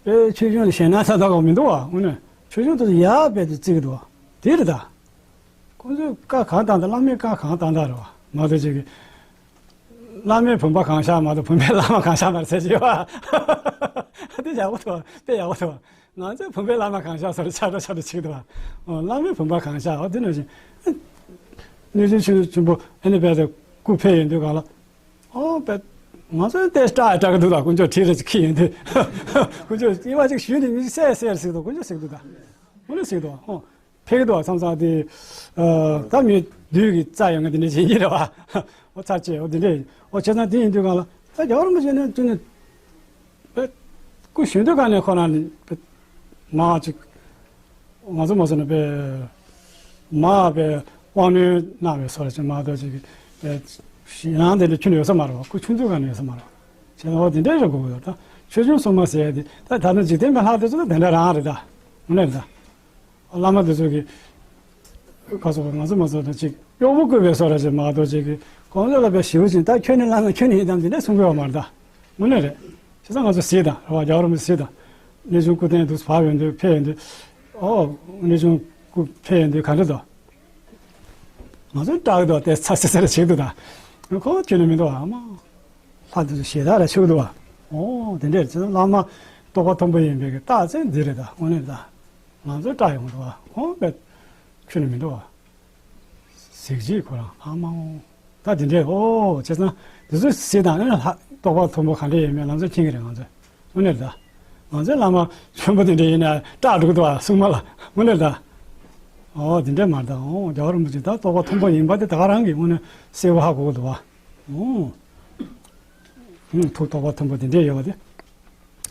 དཔེ་ཆོས་སྐྱོང་ལ་ཞེད་སྣང་ཚ་ཚ་གང་མི་འདུག་བ། དངོས་གནས་ཆོས་སྐྱོང་དེ་ཚོ་ཡག་དཔེ་དེ་བརྩི་གི་འདུག་བ། དེ་རེད་ད། ཁོང་ཚོས་བཀའ་གང་བཏང་དང་། བླ་མས་བཀའ་གང་བཏང་དང་རེད་བ། མ་གཏོགས་ཅིག་གིས་བླ་མའི་བུམ་པ་གང་བཞག་མ་གཏོགས་བུམ་པའི་བླ་མ་གང་བཞག་མ་རེད་ཟེར་གྱི་ཡོད་བ། དེ་ཡག་པོ་འདུག་བ། དཔེ་ཡག་པོ་འདུག་བ། ང་ཚོས་བུམ་པའི་བླ་མ་གང་བཞག་སོགས་ཆགས་འགྲོ་ཆགས་འགྲོ་བྱེད་ཀྱི་འདུག་བ། ཨོ། བླ་མའི་བུམ་པ་གང་བཞག། ཨོ་དེ་ནང་བཞིན། གནས་ཆུང་ཆེན་ཆེན་པོ་ཨ་ནི་དཔེ་དེ་སྐུ་ཕེབས་ཡོང་དུས་གང་ལ། ཨོ་དཔེ་ང་ཚོའི་ལྟས་སྐྲག་སྐྲག་གི་འདུག་ད། དཀོན་མཆོག་ཁྲིད་རེ་ཅིག་ཁྱེར་ཡོང་དུས། དཀོན་མཆོག་དབྱེ་བ་ཅིག་ཞུས་ནས་མི་གསལ་གསལ་ཟེར་འདུག། དཀོན་མཆོག་ཟེར་འདུག་ད། དངོས་གནས་ཟེར་འདུག། ཨོ། ཕེབས་ཀྱི་འདུག་བསམ་བསམ་དེ། ཨ། ད་མི་བདུད་ཀྱི་རྩ་ཡོད་མཁན་དེ་འདྲ་བྱེད་ཀྱི་རེད་བ། འོ་ཚར་བཅད། འོ་དེ་འདྲ་ཡིན། འོ་བྱས་ཙང་དེ་ཡིན་དུས་གང་ལ་ད་རྒྱལ་བ་རིན་པོ་ཆེ་ནས་བཙུན་ནས་དཔེ་སྐུ་གཞོན་དུས་གང་ནས་ཁོ་རང་ནས་དཔེ་མ་ཅིག་ང་ཚོ་མ་སོང་ན་དཔེ་མ་དཔེ་དབང་རྣོན་གནང་བའི་སོར་ཅིག་མ་གཏོགས་ཅིག་དཔེ་ཞེད་སྣང་དེ་འདྲ་ཁྱོན་ནས་ཡོད་ས་མ་རེད་བ། སྐུ་ཆུང་དུས་གང་ནས་ཡོད་ས་མ་རེད་བ། བྱས་ཙང་འོ་དེ་འདྲ་རེད་དགོས་ཀྱི་ཡོད། ད་ཆོས་སྐྱོང་སྲུང་མ་ཟེར་ཡ་དེ་ད་ད་ནི་འཇིག་རྟེན་པའི་ལྷ་དེ་ཚོ་ད་དེ་འདྲ་རང་རེད་ད། དངོས་གནས་རེད་ད། བླ་མ་དེ་ཚོ་གིས་ཁ་སོགས་ང་ཚོ་མ་ཚོ་ད་ཅིག་གཡོག་པོ་བསྐོས་པའི་བཟོ་འདྲ་ཅིག་མ་གཏོགས་ཅིག་གིས་ཁོང་ཚོ་ལ་དཔེ་ཞེ་པོ་ཅིག་ད་ཁྱོད་ནི་བླ་མ། ཁྱོད་ནི་ཡི་དམ་དེ་འདྲ་གསུང་གི་ཡོད་མ་རེད་ད། དངོས་གནས་རེད། བྱས་ཙང་ང་ཚོ་གཟིགས་དང་། རེད་བ། རྒྱལ་བ་རིན་པོ་ཆེ་གཟིགས་དང་། གནས་ཆུང་སྐུ་རྟེན་དུ་བབས་ཡོང་དུས། ཕེབས་ཡོང་དུས། ཨོ། གནས་ཆུང་སྐུ་ཕེབས་ཡོང་དུས་ག་འདྲ་འདུག། ང་ཚོ་སྐྲག་གི་འདུག། དེ་ཚ་སེ་སེ་རེ་བྱེད་ཀྱི་འདུག་ད། ཁོ་ཁྱོད་ནི་མི་འདུག་བ། ཨ་མ། ལྷ་དེ་ཚོ་ཞེ་དྲག་རེ་ཆེ་གི་འདུག་བ། ཨོ་དེ་འདྲས་རེད། བྱས་ཙང་བླ་མ་རྟོགས་པ་མཐོན་པོ་ཡིན་པའི་གི་རྟགས་མཚན་འདི་རེད་ད། དངོས་གནས་ད། ང་ཚོ་སྐྲག་ཡོང་གི་འདུག་བ། ཁོང་དཔེ་ཁྱོད་ནི་མི་འདུག་བ། གཟིགས་རྗེས་ཁོ་རང་། ཨ་མའོ། ད་དེ་འདྲས། ཨོ། བྱས་ཙང་དེ་ཚོ་གཟིགས་དང་། ཨ་ནི་ལྷ་རྟོགས་པ་མཐོན་པོ་ག་འདྲས་ཡིན་མིན་ལམ་སང་མཁྱེན་གི་རེད་ང་ཚོས། དངོས་གནས་རེད་ད། ང་ཚོའི་བླ་མ་ཆེན་པོ་དེ་འདྲས་ཡིན་ན་སྐྲག་འགྲོ་གི་འདུག་བ། སྲུང་མ་ལ། དངོས་གནས་རེད་ད། ཨོ་དེ་འདྲས་མ་རེད་ད། ཨོ་རྒྱལ་བ་རིན་པོ་ཆེ་ད་རྟོགས་པ་མཐོན་པོ་ཡིན་པ་དེ་ད་ག་རང་གིས་དངོས་གནས་གསལ་པོ་ཧ་གོ་གི་འདུག་བ། ཨོ། ཨུམ། ཐུགས་རྟོགས་པ་མཐོན་པོ་དེ་འདྲས་ཡོད་པ་དེ་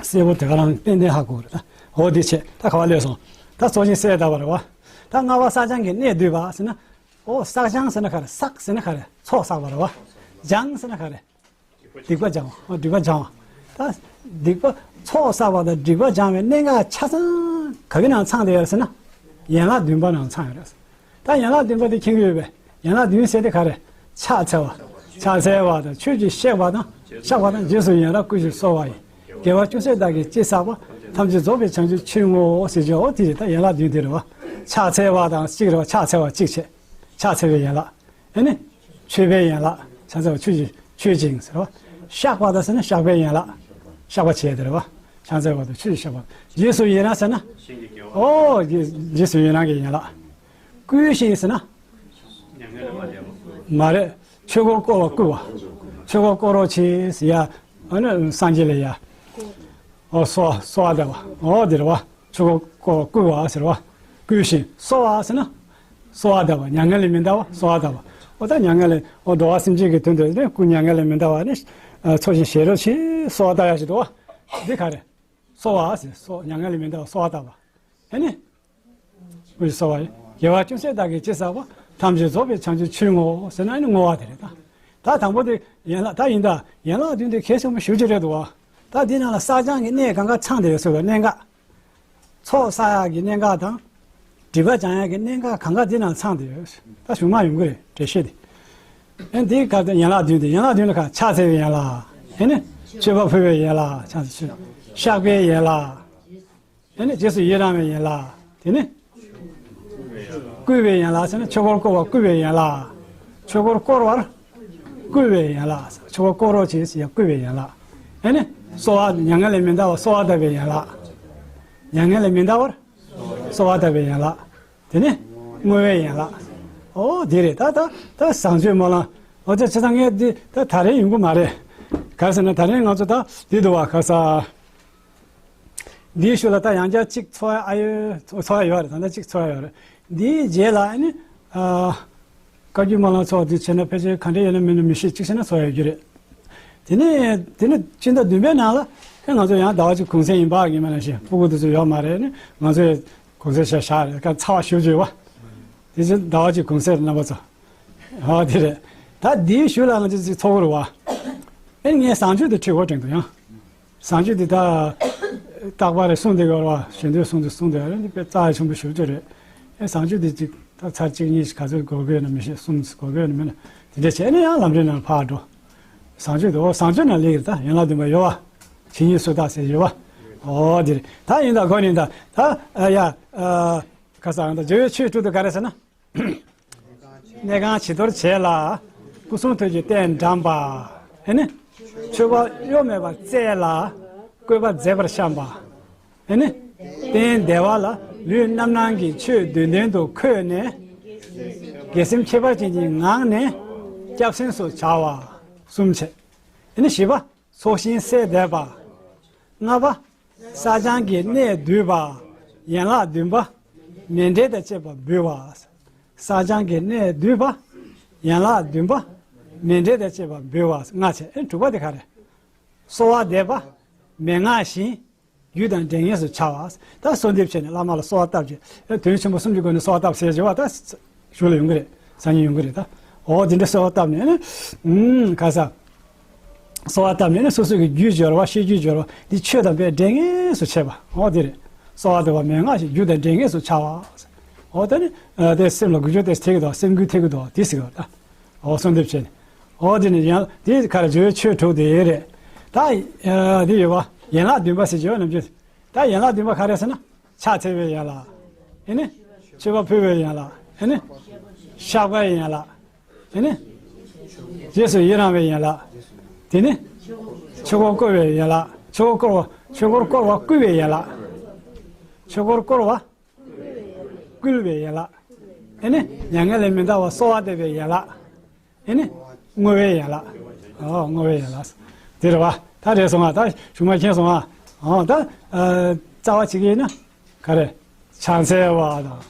གསལ་པོ་དེ་ག་རང་ཏན་ཏན་ཧ་གོ་གི་རེད་ད། ཨོ་དེ་བྱས། ད་ག་པར་སླེབས་སོང་། ད་ཚོགས་ཞིང་གསལ་བཏབ་པ་རེད་བ། ད་ལྔ་པ་བསགས་སྦྱང་གི་གནད་བསྡུས་པ་ཟེར་ན། ཨོ་བསགས་སྦྱང་ཟེར་ན་ག་རེ། བསགས་ཟེར་ན་ག་རེ། ཚོགས་བསགས་པ་རེད་བ། སྦྱང་ཟེར་ན་ག་རེ། སྡིག་པ་སྦྱང་བ། ཨོ་སྒྲིབ་པ་སྦྱང་བ། ད་སྡིག་པ། ཚོགས་བསགས་པ་དང་སྒྲིབ་པ་སྦྱང་བའི་གནད་འགག་ཆ་ཚང་ག་གི་ནང་ཚང་བསྡད་ཡོད་ཟེར་ན། ཡན་ལག་བདུན་པ་ནང་ཚང་ཡོད་རེད། ད་ཡན་ལག་བདུན་པ་དེ་མཁྱེན་གྱི་ཡོད་པས། ཡན་ལག་བདུན་ཟེར་དེ་ག་རེ། ཕྱག་འཚལ་བ། ཕྱག་འཚལ་བ་དང་། ཆོས་ཀྱི་གཤེགས་པ་དང་། གཤེགས་པ་དང་། རྗེས་སུ་ཡི་རང་བསྐུལ་ཞིང་གསོལ་བ་ཡི། དགེ་བ་ཅུང་ཟད་བདག་གིས་ཅི་བསགས་པ། ཐམས་ཅད་རྫོགས་པའི་བྱང་ཆུབ་ཕྱིར་བསྔོའོ་ཟེར་གྱི། ཨོ་དེ་རེད། ད་ཡན་ལག་བདུན་དེ་རེད་བ། ཕྱག་འཚལ་བ་དང་གཅིག་རེད་བ། ཕྱག་འཚལ་བ་གཅིག་བྱས། ཕྱག་འཚལ་བའི་ཡན་ལག། ཨ་ནི། མཆོད་པའི་ཡན་ལག། ཕྱག་འཚལ་བ་ཆོས་ཀྱི་མཆོད་ཅིང་ཟེར་བ། བཤགས་པ་དང་ཟེར་ན་བཤགས་པའི་ཡན་ལག། བཤགས་པ་བྱས་དེ་རེད་བ། ཕྱག་འཚལ་བ་དང་ཆོས་ཀྱི་བཤགས་པ། རྗེས་སུ་ཡི་རང་ཟེར་ན། ཨོ། རྗེས་རྗེས་སུ་ཡི་རང་གི་ཡན་ལག། བསྐུལ་ཞིང་ཟེར་ན། མ་རེད། ཆོས་འཁོར་བསྐོར་བ་བསྐུལ་བ། ཆོས་འཁོར་བསྐོར་རོགས་བྱེད་ཟེར་ཡ། ཨ་ནི་སངས་རྒྱས་ལ་ཡ། ཨོ་གསོལ་བ་གསོལ་བ་བཏབ་པ། ཨོ་འདིར་བ། ཆོས་འཁོར་བསྐོར་བ་བསྐུལ་བ་ཟེར་བ། བསྐུལ་ཞིང་གསོལ་བ་ཟེར་ན། གསོལ་བ་བཏབ་པ། མྱ་ངན་ལས་མི་འདའ་བར་གསོལ་བ་བཏབ་པ། ཨོ་ད་མྱ་ངན་ལས་ཨོ་འགྲོ་བ་སེམས་ཅན་གྱི་དོན་དུ་ནི་སྐུ་མྱ་ངན་ལས་མི་འདའ་བར་ནི། ཨ་འཚོ་ཞིང་གཞེས་རོགས་ཞེས་གསོལ་བ་བཏབ་ཡ་ཞིག་འདུག་བ། འདི་ག་རེ། གསོལ་བ་ཟེར་གསོལ། མྱ་ངན་ལས་མི་འདའ་བར་གསོལ་བ་བཏབ་པ། ཨེ་ནི། སྐུ་ཞིག་གསོལ་བ་ཡིན། རྒྱལ་བ་ཅུང་ཟད་བདག་གིས་ཅི་བསགས་པ། ཐམས་ཅད་རྫོགས་པའི་བྱང་ཆུབ་ཕྱིར་བསྔོའོ་ཟེར་ན་ཨ་ནི་བསྔོ་བ་དེ་རེད་ད། ད་དང་པོ་དེ་ཡན་ལག་ད་ཡིན་ད། ཡན་ལག་བདུན་དེ་གལ་ཆེན་པོ་ཞེ་པོ་ཅིག་རེད་འདུག་བ། ད་འདི་ནང་ལ་བསགས་སྦྱང་གི་གནད་གང་ག་ཚང་བསྡད་ཡོད་ཟེར་བའི་གནད་འགག་ཚོགས་བསགས་ཡག་གི་གནད་འགག་དང་། སྒྲིབ་པ་སྦྱང་ཡག་གི་གནད་འགག་གང་ག་འདི་ནང་ཚང་བསྡད་ཡོད། ད་གཞུང་མ་ཡོང་གི་རེད་འགྲེལ་བཤད་དེ། ཨེ་འདི་ག་ད་ཡན་ལག་བདུན་དེ་ཡན་ལག་བདུན་ལ་ག་ཕྱག་འཚལ་བའི་ཡན་ལག་ཨེ་ནི། མཆོད་པ་ཕུལ་བའི་ཡན་ལག་ཕྱག་འཚལ་མཆོད། བཤགས་པའི་ཡན་ལག་ཨེ་ནི་རྗེས་སུ་ཡི་རང་བའི་ཡན་ལག་དེ་ནི། བསྐུལ་བའི་ཡན་ལག་ཟེར་ན་ཆོས་འཁོར་བསྐོར་བར་བསྐུལ་བའི་ཡན་ལག་ཆོས་འཁོར་བསྐོར་བར་བསྐུལ་བའི་ཡན་ལག་ཆོས་འཁོར་བསྐོར་རོགས་བྱེད་ཟེར་ཡ་བསྐུལ་བའི་ཡན་ལག་ཨེ་ནི། གསོལ་བ་མྱ་ངན་ལས་མི་འདའ་བར་གསོལ་བ་བཏབ་པའི་ཡན་ལག་མྱ་ངན་ལས་མི་འདའ་བར་གསོལ་བ་བཏབ་པའི་ཡན་ལག་དེ་ནི་བསྔོ་བའི་ཡན་ལག་ཨོ་དེ་རེད་ད། ད་ད་བཟང་སྤྱོད་སྨོན་ལམ། ཨོ་ཅེ་ཅེ་ད་ངས་འདི་ད་ད་རེས་ཡོང་གི་མ་རེད། ག་རེ་ཟེར་ན་ད་རེས་ང་ཚོ་ད་འདི་འདུག་བ་ག་ས། འདིའི་ཤུལ་ལ་ད་ཡང་བསྐྱར་གཅིག་ཚོགས་ཡ་ཨ་ཡོད་ཚོགས་ཡ་ཡོད་རེད། ད་ལྟ་གཅིག་ཚོགས་ཡ་ཡོད་རེད། འདིའི་རྗེས་ལ་ཨ་ནི་ཨ། བཀའ་བརྒྱུད་སྨོན་ལམ་ཚོགས་འདི་བྱས་ན་ཕལ་ཆེར་ག་འདྲ་ཡོད་ན་མེད་ན་མི་ཤེས། གཅིག་བྱས་ན་ཚོགས་ཡ་ཡོད་རྒྱུ་རེད། དེ་ནས་དེ་ནས་སྤྱི་ཟླ་བདུན་པའི་ནང་ལ་ཨེ་ང་ཚོ་ཡང་ཟླ་བ་གཅིག་གུང་སེང་ཡིན་པ་ངེས་མ་ན་ཞིག་སྤུ་གུ་དེ་ཚོ་ཡོད་མ་རེད། ཨ་ནི་ང་ཚོ་ཡང་གུང་སེང་བྱས་བཞག་རེད། ཁ་ཚ་བ་ཞེ་པོ་ཅིག་ཡོད་པ། དེ་ཚོ་ཟླ་བ་གཅིག་གུང་སེང་རེད་རྣམ་པ་ཚོ། ཨོ་དེ་རེད། ད་འདིའི་ཤུལ་ལ་ང་ཚོ་ཅིག་ཚོགས་ཀྱི་རེད་བ། ཨེ་ངས་བཟང་སྤྱོད་དེ་ཁྲིད་དགོས་དྲན་འདུག་ཡང་། བཟང་སྤྱོད་འདི་ད། རྟག་པར་རེ་གསུངས་བསྡད་ཡོད་རེད་བ། ཞལ་འདོན་གསུངས་ཏེ་གསུངས་བསྡད་ཡོད་རེད། འདི་དཔེ་རྩ་ཆེན་པོ་ཞེ་པོ་ཅིག་རེད། ཨེ་བཟང་སྤྱོད་འདི་ཅིག་ད་ཚར་གཅིག་གཉིས་ཤིག་ག་ཚོད་དགོས་ཀྱི་ཡོད་ན་མི་ཤེས། གསུམ་དགོས་ཀྱི་ཡོད་ན་མེད་ན་དེ་འདྲ་བྱས་ནས་ཡང་ལམ་འབྲས་ནང་ཕར་འགྲོ། བཟང་སྤྱོད་དེ་འོ་བཟང་སྤྱོད་ནང་སླེབས་ཀྱི་རེད། ད་ཡན་ལག་བདུན་པ་ཡོད་བ། ཇི་སྙེད་སུ་དག་ཟེར་ཡོད་བ། འོ་དེ་རེད། ད་ཡིན་ད་དགོས་ནི་ད་ད་ཨ་ཡ་ཨ། ཁ་སང་ད་འཇལ་བའི་ཆོས་དྲུག་ཏུ་ག་རེ་ཟེར་ན། གནས་ཁང་བྱི་དོར་བྱས་ལ། སྐུ་གསུང་ཐུགས་ཀྱི་རྟེན་བཀྲམ་པ། ཨེ་ནི། མཆོད་པ་གཡོ་མེད་པར་བསྩལ་ལ། བཀོད་པ་མཛེས་པར་བཤམས་པ། ཨེ་ནི། རྟེན་བདེ་བ་ལ་ལུས་རྣམ་སྣང་གི་ཆོས་བདུན་ལྡན་དུ་འཁོད་ནས། དགེ་སེམས་ཁྱད་པར་ཅན་གྱི་ངང་ནས་སྐྱབས་སེམས་སུ་བྱ་བ། གསུམ་བྱས། ཨེ་ནི་བཞི་པ། ཚོགས་ཞིང་སད་བསྡད་པ། ལྔ་པ། བསགས་སྦྱང་གི་གནད་བསྡུས་པ། ཡན་ལག་བདུན་པ། མཎྜལ་དང་བཅས་པ་འབུལ་བ། བསགས་སྦྱང་གི་གནད་བསྡུས་པ། ཡན་ལག་བདུན་པ། མཎྜལ་དང་བཅས་པ་འབུལ་བ། ལྔ་བྱས། ཨེ་དྲུག་པ་དེ་ག་རེ། གསོལ་བ་འདེབས་པ། མན་ངག་བཞིན། རྒྱུ་དང་འབྲས་ངེས་སུ་བྱ་བ། ད་གསོལ་འདེབས་བྱས་ནས་བླ་མ་ལ་གསོལ་བ་བཏབ་ཅིང་། ཨེ་དོན་ཆེན་པོ་གསུམ་གྱི་སྒོ་ནས་གསོལ་བ་བཏབ་ཟེར་བྱ་བ་ད། གཞུག་ལ་ཡོང་གི་རེད། སང་ཉིན་ཡོང་གི་རེད་ད། འོ་དེ་འདྲ་གསོལ་བ་བཏབ་ནས་ནི། ཨུམ་ག་ས། གསོལ་བ་བཏབ་ནས་ནི་སོ་སོ་གི་རྒྱུ་སྦྱོར་བ་ཤེས་རྒྱུ་སྦྱོར་བ་འདི་ཆོས་དང་དཔེ་འབྲེལ་ངེས་སུ་བྱེད་པ། འོ་དེ་རེད། གསོལ་བ་འདེབས་པ་མན་ངག་བཞིན་རྒྱུ་དང་འབྲེལ་ངེས་སུ་བྱ་བ། འོ་ད་ནི་དེ་སེམས་ལ་འགུལ་སྐྱོད་དེ་ཐེབས་ཀྱི་འདུག་སེམས་འགུལ་ཐེབས་ཀྱི་འདུག་དེ་ཟེར་གི་རེད་ད། འོ་གསོལ་འདེབས་བྱས་ནས། འོ་དེ་ནི་ཡང་དེ་ག་རེ་འཇལ་བའི་ཆོས་དྲུག་དེ་རེད། ད་དེ་ཡོད་པ་ཡན་ལག་བདུན་པ་ཟེར་གྱི་ཡོད་ནམ་རྒྱུན། ད་ཡན་ལག་བདུན་པ་ག་རེ་ཟེར་ན། ཕྱག་འཚལ་བའི་ཡན་ལག་ཨེ་ནི། མཆོད་པ་ཕུལ་བའི་ཡན་ལག་ཨེ་ནི། བཤགས་པའི་ཡན་ལག་ཨེ་ནི། རྗེས་སུ་ཡི་རང་བའི་ཡན་ལག་དེ་ནི། ཆོས་འཁོར་བསྐོར་བའི་ཡན་ལག་ཆོས་འཁོར་བསྐོར་བ། ཆོས་འཁོར་བསྐོར་བ་བསྐུལ་བའི་ཡན་ལག་ཆོས་འཁོར་བསྐོར་བ། བསྐུལ་བའི་ཡན་ལག་ཨེ་ནི། མྱ་ངན་ལས་མི་འདའ་བར་གསོལ་བ་འདེབས་པའི་ཡན་ལག་ཨེ་ནི། བསྔོ་བའི་ཡན་ལག་ཨོ་བསྔོ་བའི་ཡན་ལག་དེ་རེད་བ། ད་རེད་སོང་ང་། ད་གཞུང་མ་མཁྱེན་སོང་ང་། ཨོ་ད། རྩ་བ་བྱེད་ཀྱི་ཡིན་ན། ག་རེ། ཕྱག་འཚལ་བ་དང་།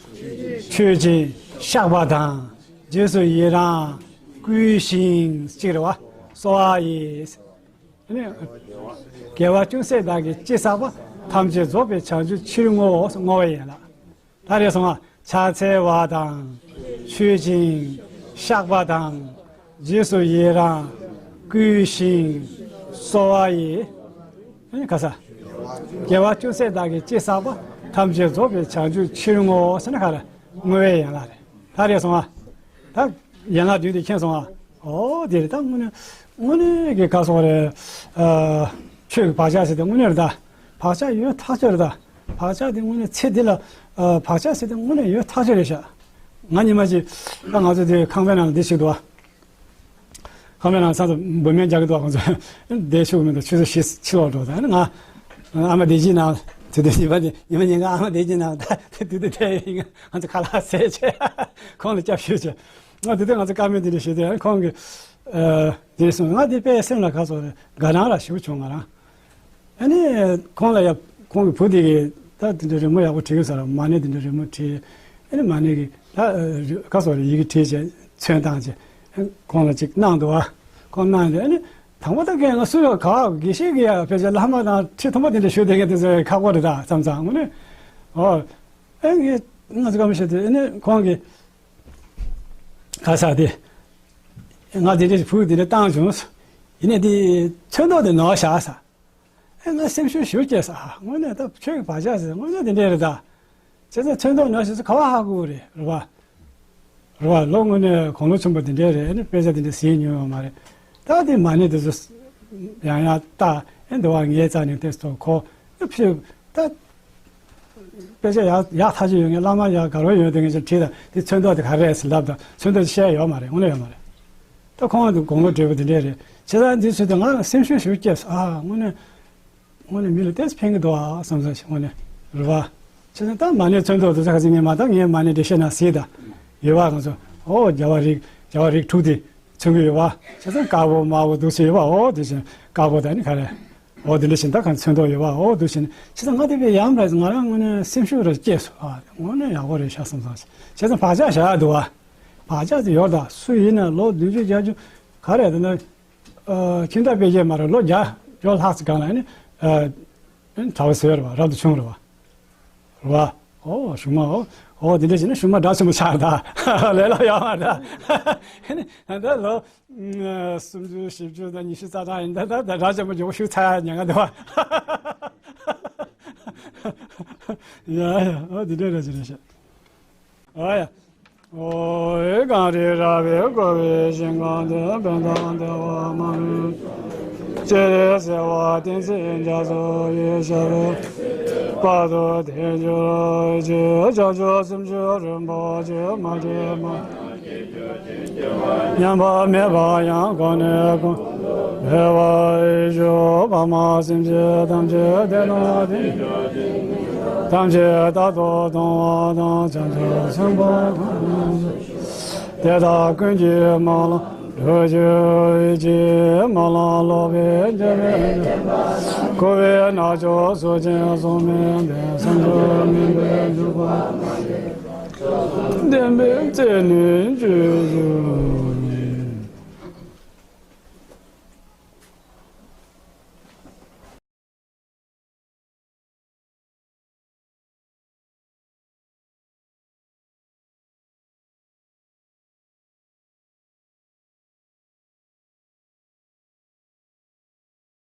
མཆོད་ཅིང་བཤགས་པ་དང་། རྗེས་སུ་ཡི་རང་། བསྐུལ་ཞིང་གཅིག་རེད་བ། གསོལ་བ་ཡི། ཨ་ནི། རྒྱལ་བ་ཅུང་ཟད་བདག་གིས་ཅི་བསགས་པ། ཐམས་ཅད་རྫོགས་པའི་བྱང་ཆུབ་ཕྱིར་བསྔོའོ། བསྔོ་བའི་ཡན་ལག་ད་རེས་སོང་ང་། ཕྱག་འཚལ་བ་དང་། མཆོད་ཅིང་། བཤགས་པ་དང་། རྗེས་སུ་ཡི་རང་། བསྐུལ་ཞིང་། གསོལ་བ་ཡི། ཨེ་ག་ས། རྒྱལ་བ་ཅུང་ཟད་བདག་གིས་ཅི་བསགས་པ། ཐམས་ཅད་རྫོགས་པའི་བྱང་ཆུབ་ཕྱིར་བསྔོའོ་ཟེར་ན་ག་རེ། བསྔོ་བའི་ཡན་ལག་རེད། ད་རེས་སོང་ང་། ད་ཡན་ལག་བདུན་དེ་མཁྱེན་སོང་ང་། ཨོ་དེ་རེད། ད་དངོས་གནས་དངོས་གནས་ཀྱི་ག་སོང་རེད། ཨ། ཆོས་ཀྱི་བག་ཆགས་ཟེར་དེ་དངོས་གནས་རེད་ད། བག་ཆགས་ཡོད་ཐག་ཆོད་རེད་ད། བག་ཆགས་དེ་དངོས་གནས་ཚེ་འདི་ལ། ཨ། བག་ཆགས་ཟེར་དེ་དངོས་གནས་ཡོད་ཐག་ཆོད་རེད་ཤག་ང་ཉི་མ་གཅིག་ད་ང་ཚོ་དེ་ཁང་པའི་ནང་ལ་འདི་ཞིག་འདུག་བ། ཁང་པའི་ནང་ས་ཚོ་འབུ་སྨན་རྒྱག་གི་འདུག་ང་ཚོ་བསྡད་ཆོག་གི་མི་འདུག་ཆུ་ཚོད་བཞི་ཕྱི་ལོགས་འགྲོ་ད་ང་། ཨ་མ་བདེ་སྐྱིད་ནང་དེ་དུས་ཉི་མ་ཉི་མ་ཉིན་གང་ཨ་མ་བདེ་སྐྱིད་ནང་ད་དེ་དུས་དེ་ཡིན། ང་ཚོ་ཁ་ལག་ཟས་བྱས་ཁོང་ལ་སྐྱབས་ཞུས་བྱས། ང་དེ་དུས་ང་ཚོ་བཀའ་མོལ་དེ་འདྲ་ཞུས་དུས་ཁོང་གིས། ཨ། དེ་སོང་ང་དེ་དཔེ་སེམས་ལ་ཁ་སོགས་དགའ་སྣང་ར་ཞེ་པོ་བྱུང་ང་རང་། ཨ་ནི་ཁོང་ལ་ཡ་ཁོང་གི་བུ་དེ་གིས་ད་དེ་འདྲ་རི་མོ་ཡག་པོ་བྲིས་ཡོད་ས་རེད། མ་ཎི་དེ་འདྲ་རི་མོ་བྲིས། ཨ་ནི་མ་ཎི་གི་ད་ཨ་ག་སོགས་རེད། ཡི་གེ་བྲིས་བྱས་ཚོན་བཏང་བྱས། ཨ་ནི་ཁོང་ལ་ཅིག་གནང་འདུག་བ། ཁོང་གནང་རྗེས་ཨ་ནི་དང་པོ་ད་གས་ང་སུ་ཡོད་ག་དགེ་བཤེས་ཀྱི་ཡ་ཕལ་ཆེར་བླ་མ་དང་ཁྲི་མཐོན་པོ་དེ་འདྲ་ཞུ་བསྡད་མཁན་དེ་ཚོ་ཁག་པོ་རེད་ད་བསམ་ཙང་། དངོས་གནས་ཨོ་ཨེ་ངས་ང་ཚོ་བཀའ་མོལ་བཤད་དུས་ཨ་ནི་ཁོང་གིས་ག་ས་དེ་ང་དེ་འདྲ་བུ་དེ་འདྲ་བཏང་བྱུང་། ཡིན་ནའི་དེ་ཚོན་མདོག་དེ་ནོར་བཞག་ས། ཨེ་ང་སེམས་ཤུགས་ཞེ་པོ་སྐྱེས་སོང་། ཨ་དངོས་གནས་ད་ཁྱོད་ཀྱི་བག་ཆགས་ཟེར་དངོས་གནས་དེ་འདྲས་རེད་ད། བྱས་ཙང་ཚོན་མདོག་ནང་བཞིན་སུ་ག་བ་ཧ་གོ་གི་རེད། རེད་བ། རེད་བ། ལོ་དངོས་གནས་དགུང་ལོ་ཆུང་བ་དེ་འདྲས་རེད། ཨ་ནི་དཔེ་ཆ་དེ་འདྲས་གཟིགས་མྱོང་ཡོད་མ་རེད། ད་དེ་མ་ཎི་དེ་ཚོ་ཡང་ཡང་ལྟ། ཨེ་འདི་བ་ངའི་རྩ་ནས་ཏེ་སོ་ཁོ་ཨེ་ཕྱིར་ད། དཔེ་ཆ་ཡག་ཡག་ཐག་ཆོད་ཡོད་མཁན། བླ་མ་ཡག་ག་རེ་ཡོད་དེ་ངས་ཅིག་དྲིས་དང་། དེ་ཚོན་མདོག་དེ་ག་རེ་རེད་ཟེར་ལབ་དང་། ཚོན་མདོག་དེ་བཤད་ཡོད་མ་རེད། དངོས་གནས་ཡོད་མ་རེད། ད་ཁོང་དེ་དགུང་ལོ་བགྲེས་པོ་དེ་འདྲས་རེད། བྱས་ཙང་འདི་ཚོ་དེ་ང་སེམས་ཤུགས་ཞེ་པོ་སྐྱེས་སོང་། ཨ་དངོས་གནས་དངོས་གནས་མི་ལ་ཏོག་ཙམ་ཕན་གྱི་འདུག་ཨ་བསམ་བསམ་ཞིག་དངོས་གནས་རེད་བ། བྱས་ཙང་ད་མ་ཎི་ཚོན་མདོག་དེ་ཚོ་ཁ་སང་ངས་མ་ད་ངས་མ་ཎི་འགྲེལ་བཤད་ནང་གཟིགས་དང་། ཡོད་བ། ང་ཚོ་ཨོ་རྒྱལ་བ་རིགས་རྒྱལ་བ་རིགས་དྲུག་དེ་མཚོན་གྱི་ཡོད་བ། བྱས་ཙང་དཀར་པོ་དམར་པོ་འདུག་སེ་ཡོད་བ། ཨོ་དེ་བཞིན་དཀར་པོ་དང་ནི་ག་རེ། འོ་དེ་འདྲ་བཞིན་ད་གང་ཚོན་མདོག་ཡོད་བ། འོ་འདུག་བཞིན་བྱས་ཙང་ང་དེ་བས་ཡང་རེད། ང་རང་དངོས་གནས་སེམས་ཤུགས་རེ་སྐྱེས་སོང་། ཨ་དངོས་གནས་ཡག་པོ་རེད་ཤག་བསམ་སོང་། བྱས་ཙང་བག་ཆགས་བཞག་འདུག་བ། བག་ཆགས་དེ་ཡོད་ད། སུ་ཡིན་ན་ལོ་བདུན་ཅུ་བརྒྱད་ཅུ་ག་རེ་ད་ན། ཨ་ཁྱིམ་བདག་དཔེ་རྒྱས་མ་རེད། ལོ་བརྒྱ་བརྒྱ་ལྷག་ཙམ་སྒང་ལ་ནི་ཨ་གྲྭ་པ་ཟེར་བ་རབ་ཏུ་བྱུང་རེད་བ། རེད་བ། ཨོ་གཞུག་མ་ཨོ། ཨོ་དེ་འདྲ་བྱས་ན་གཞུག་མ་དགྲ་ཆེན་པོ་ཆགས་ད། ལས་སླ་ཡོད་མ་རེད། ཨ་ནི་ད་ལྟ་ལོ་སུམ་ཅུ་བཞི་བཅུ་དང་ཉི་ཤུ་རྩ་གྲངས་ཡིན། ད་ད་ད་དགྲ་ཆེན་པོ་མགྱོགས་པོ་ཤུགས་ཚ་ཡ་ཉན་ག་འདུག་བ། ཡ་ཡ། ཨོ་དེ་འདྲ་རེད་ཅེས་རེད་ཤག་ཨ་ཡ། ཨོ་ཡེ་གངས་རི་ར་བས་བསྐོར་བའི་ཞིང་ཁམས་འདིར། ཕན་དང་བདེ་བ་མ་ལུས་སྤྱན་རས་གཟིགས། བསྟན་འཛིན་རྒྱ་མཚོ་ཡི་ཞབས་པད་དུ་བརྟན་གྱུར་ཅིག་བྱང་ཆུབ་སེམས་མཆོག་རིན་པོ་ཆེ། མ་སྐྱེས་མ་ཉམས་པ་མེད་པ་ཡང་གོང་ནས་གོང་དུ་འཕེལ་བར་ཤོག །འཕགས་མ་སེམས་ཅན་ཐམས་ཅད་བདེ་དང་ལྡན་ཐམས་ཅད་རྟག་ཏུ་གཏོང་བ་དང་། བྱང་ཆུབ་སེམས་དཔའ་དེ་དག་ཀུན་གྱི་སྨོན་ལམ་འགྲུབ་གྱུར་ཅིག །སྨོན་ལམ་ལོག་པའི་རྒྱུ་མེད་པ། འཁོར་བའི་རྣམ་ཤེས་གཟུགས་ཅན་གཟུགས་མེད་པའི། བྱང་ཆུབ་སྨིན་པའི་འཇུག་པ་མ་སྐྱེས་བདེན་པའི་རྩལ་ནི་སྤྱོད་གྱུར་ཅིག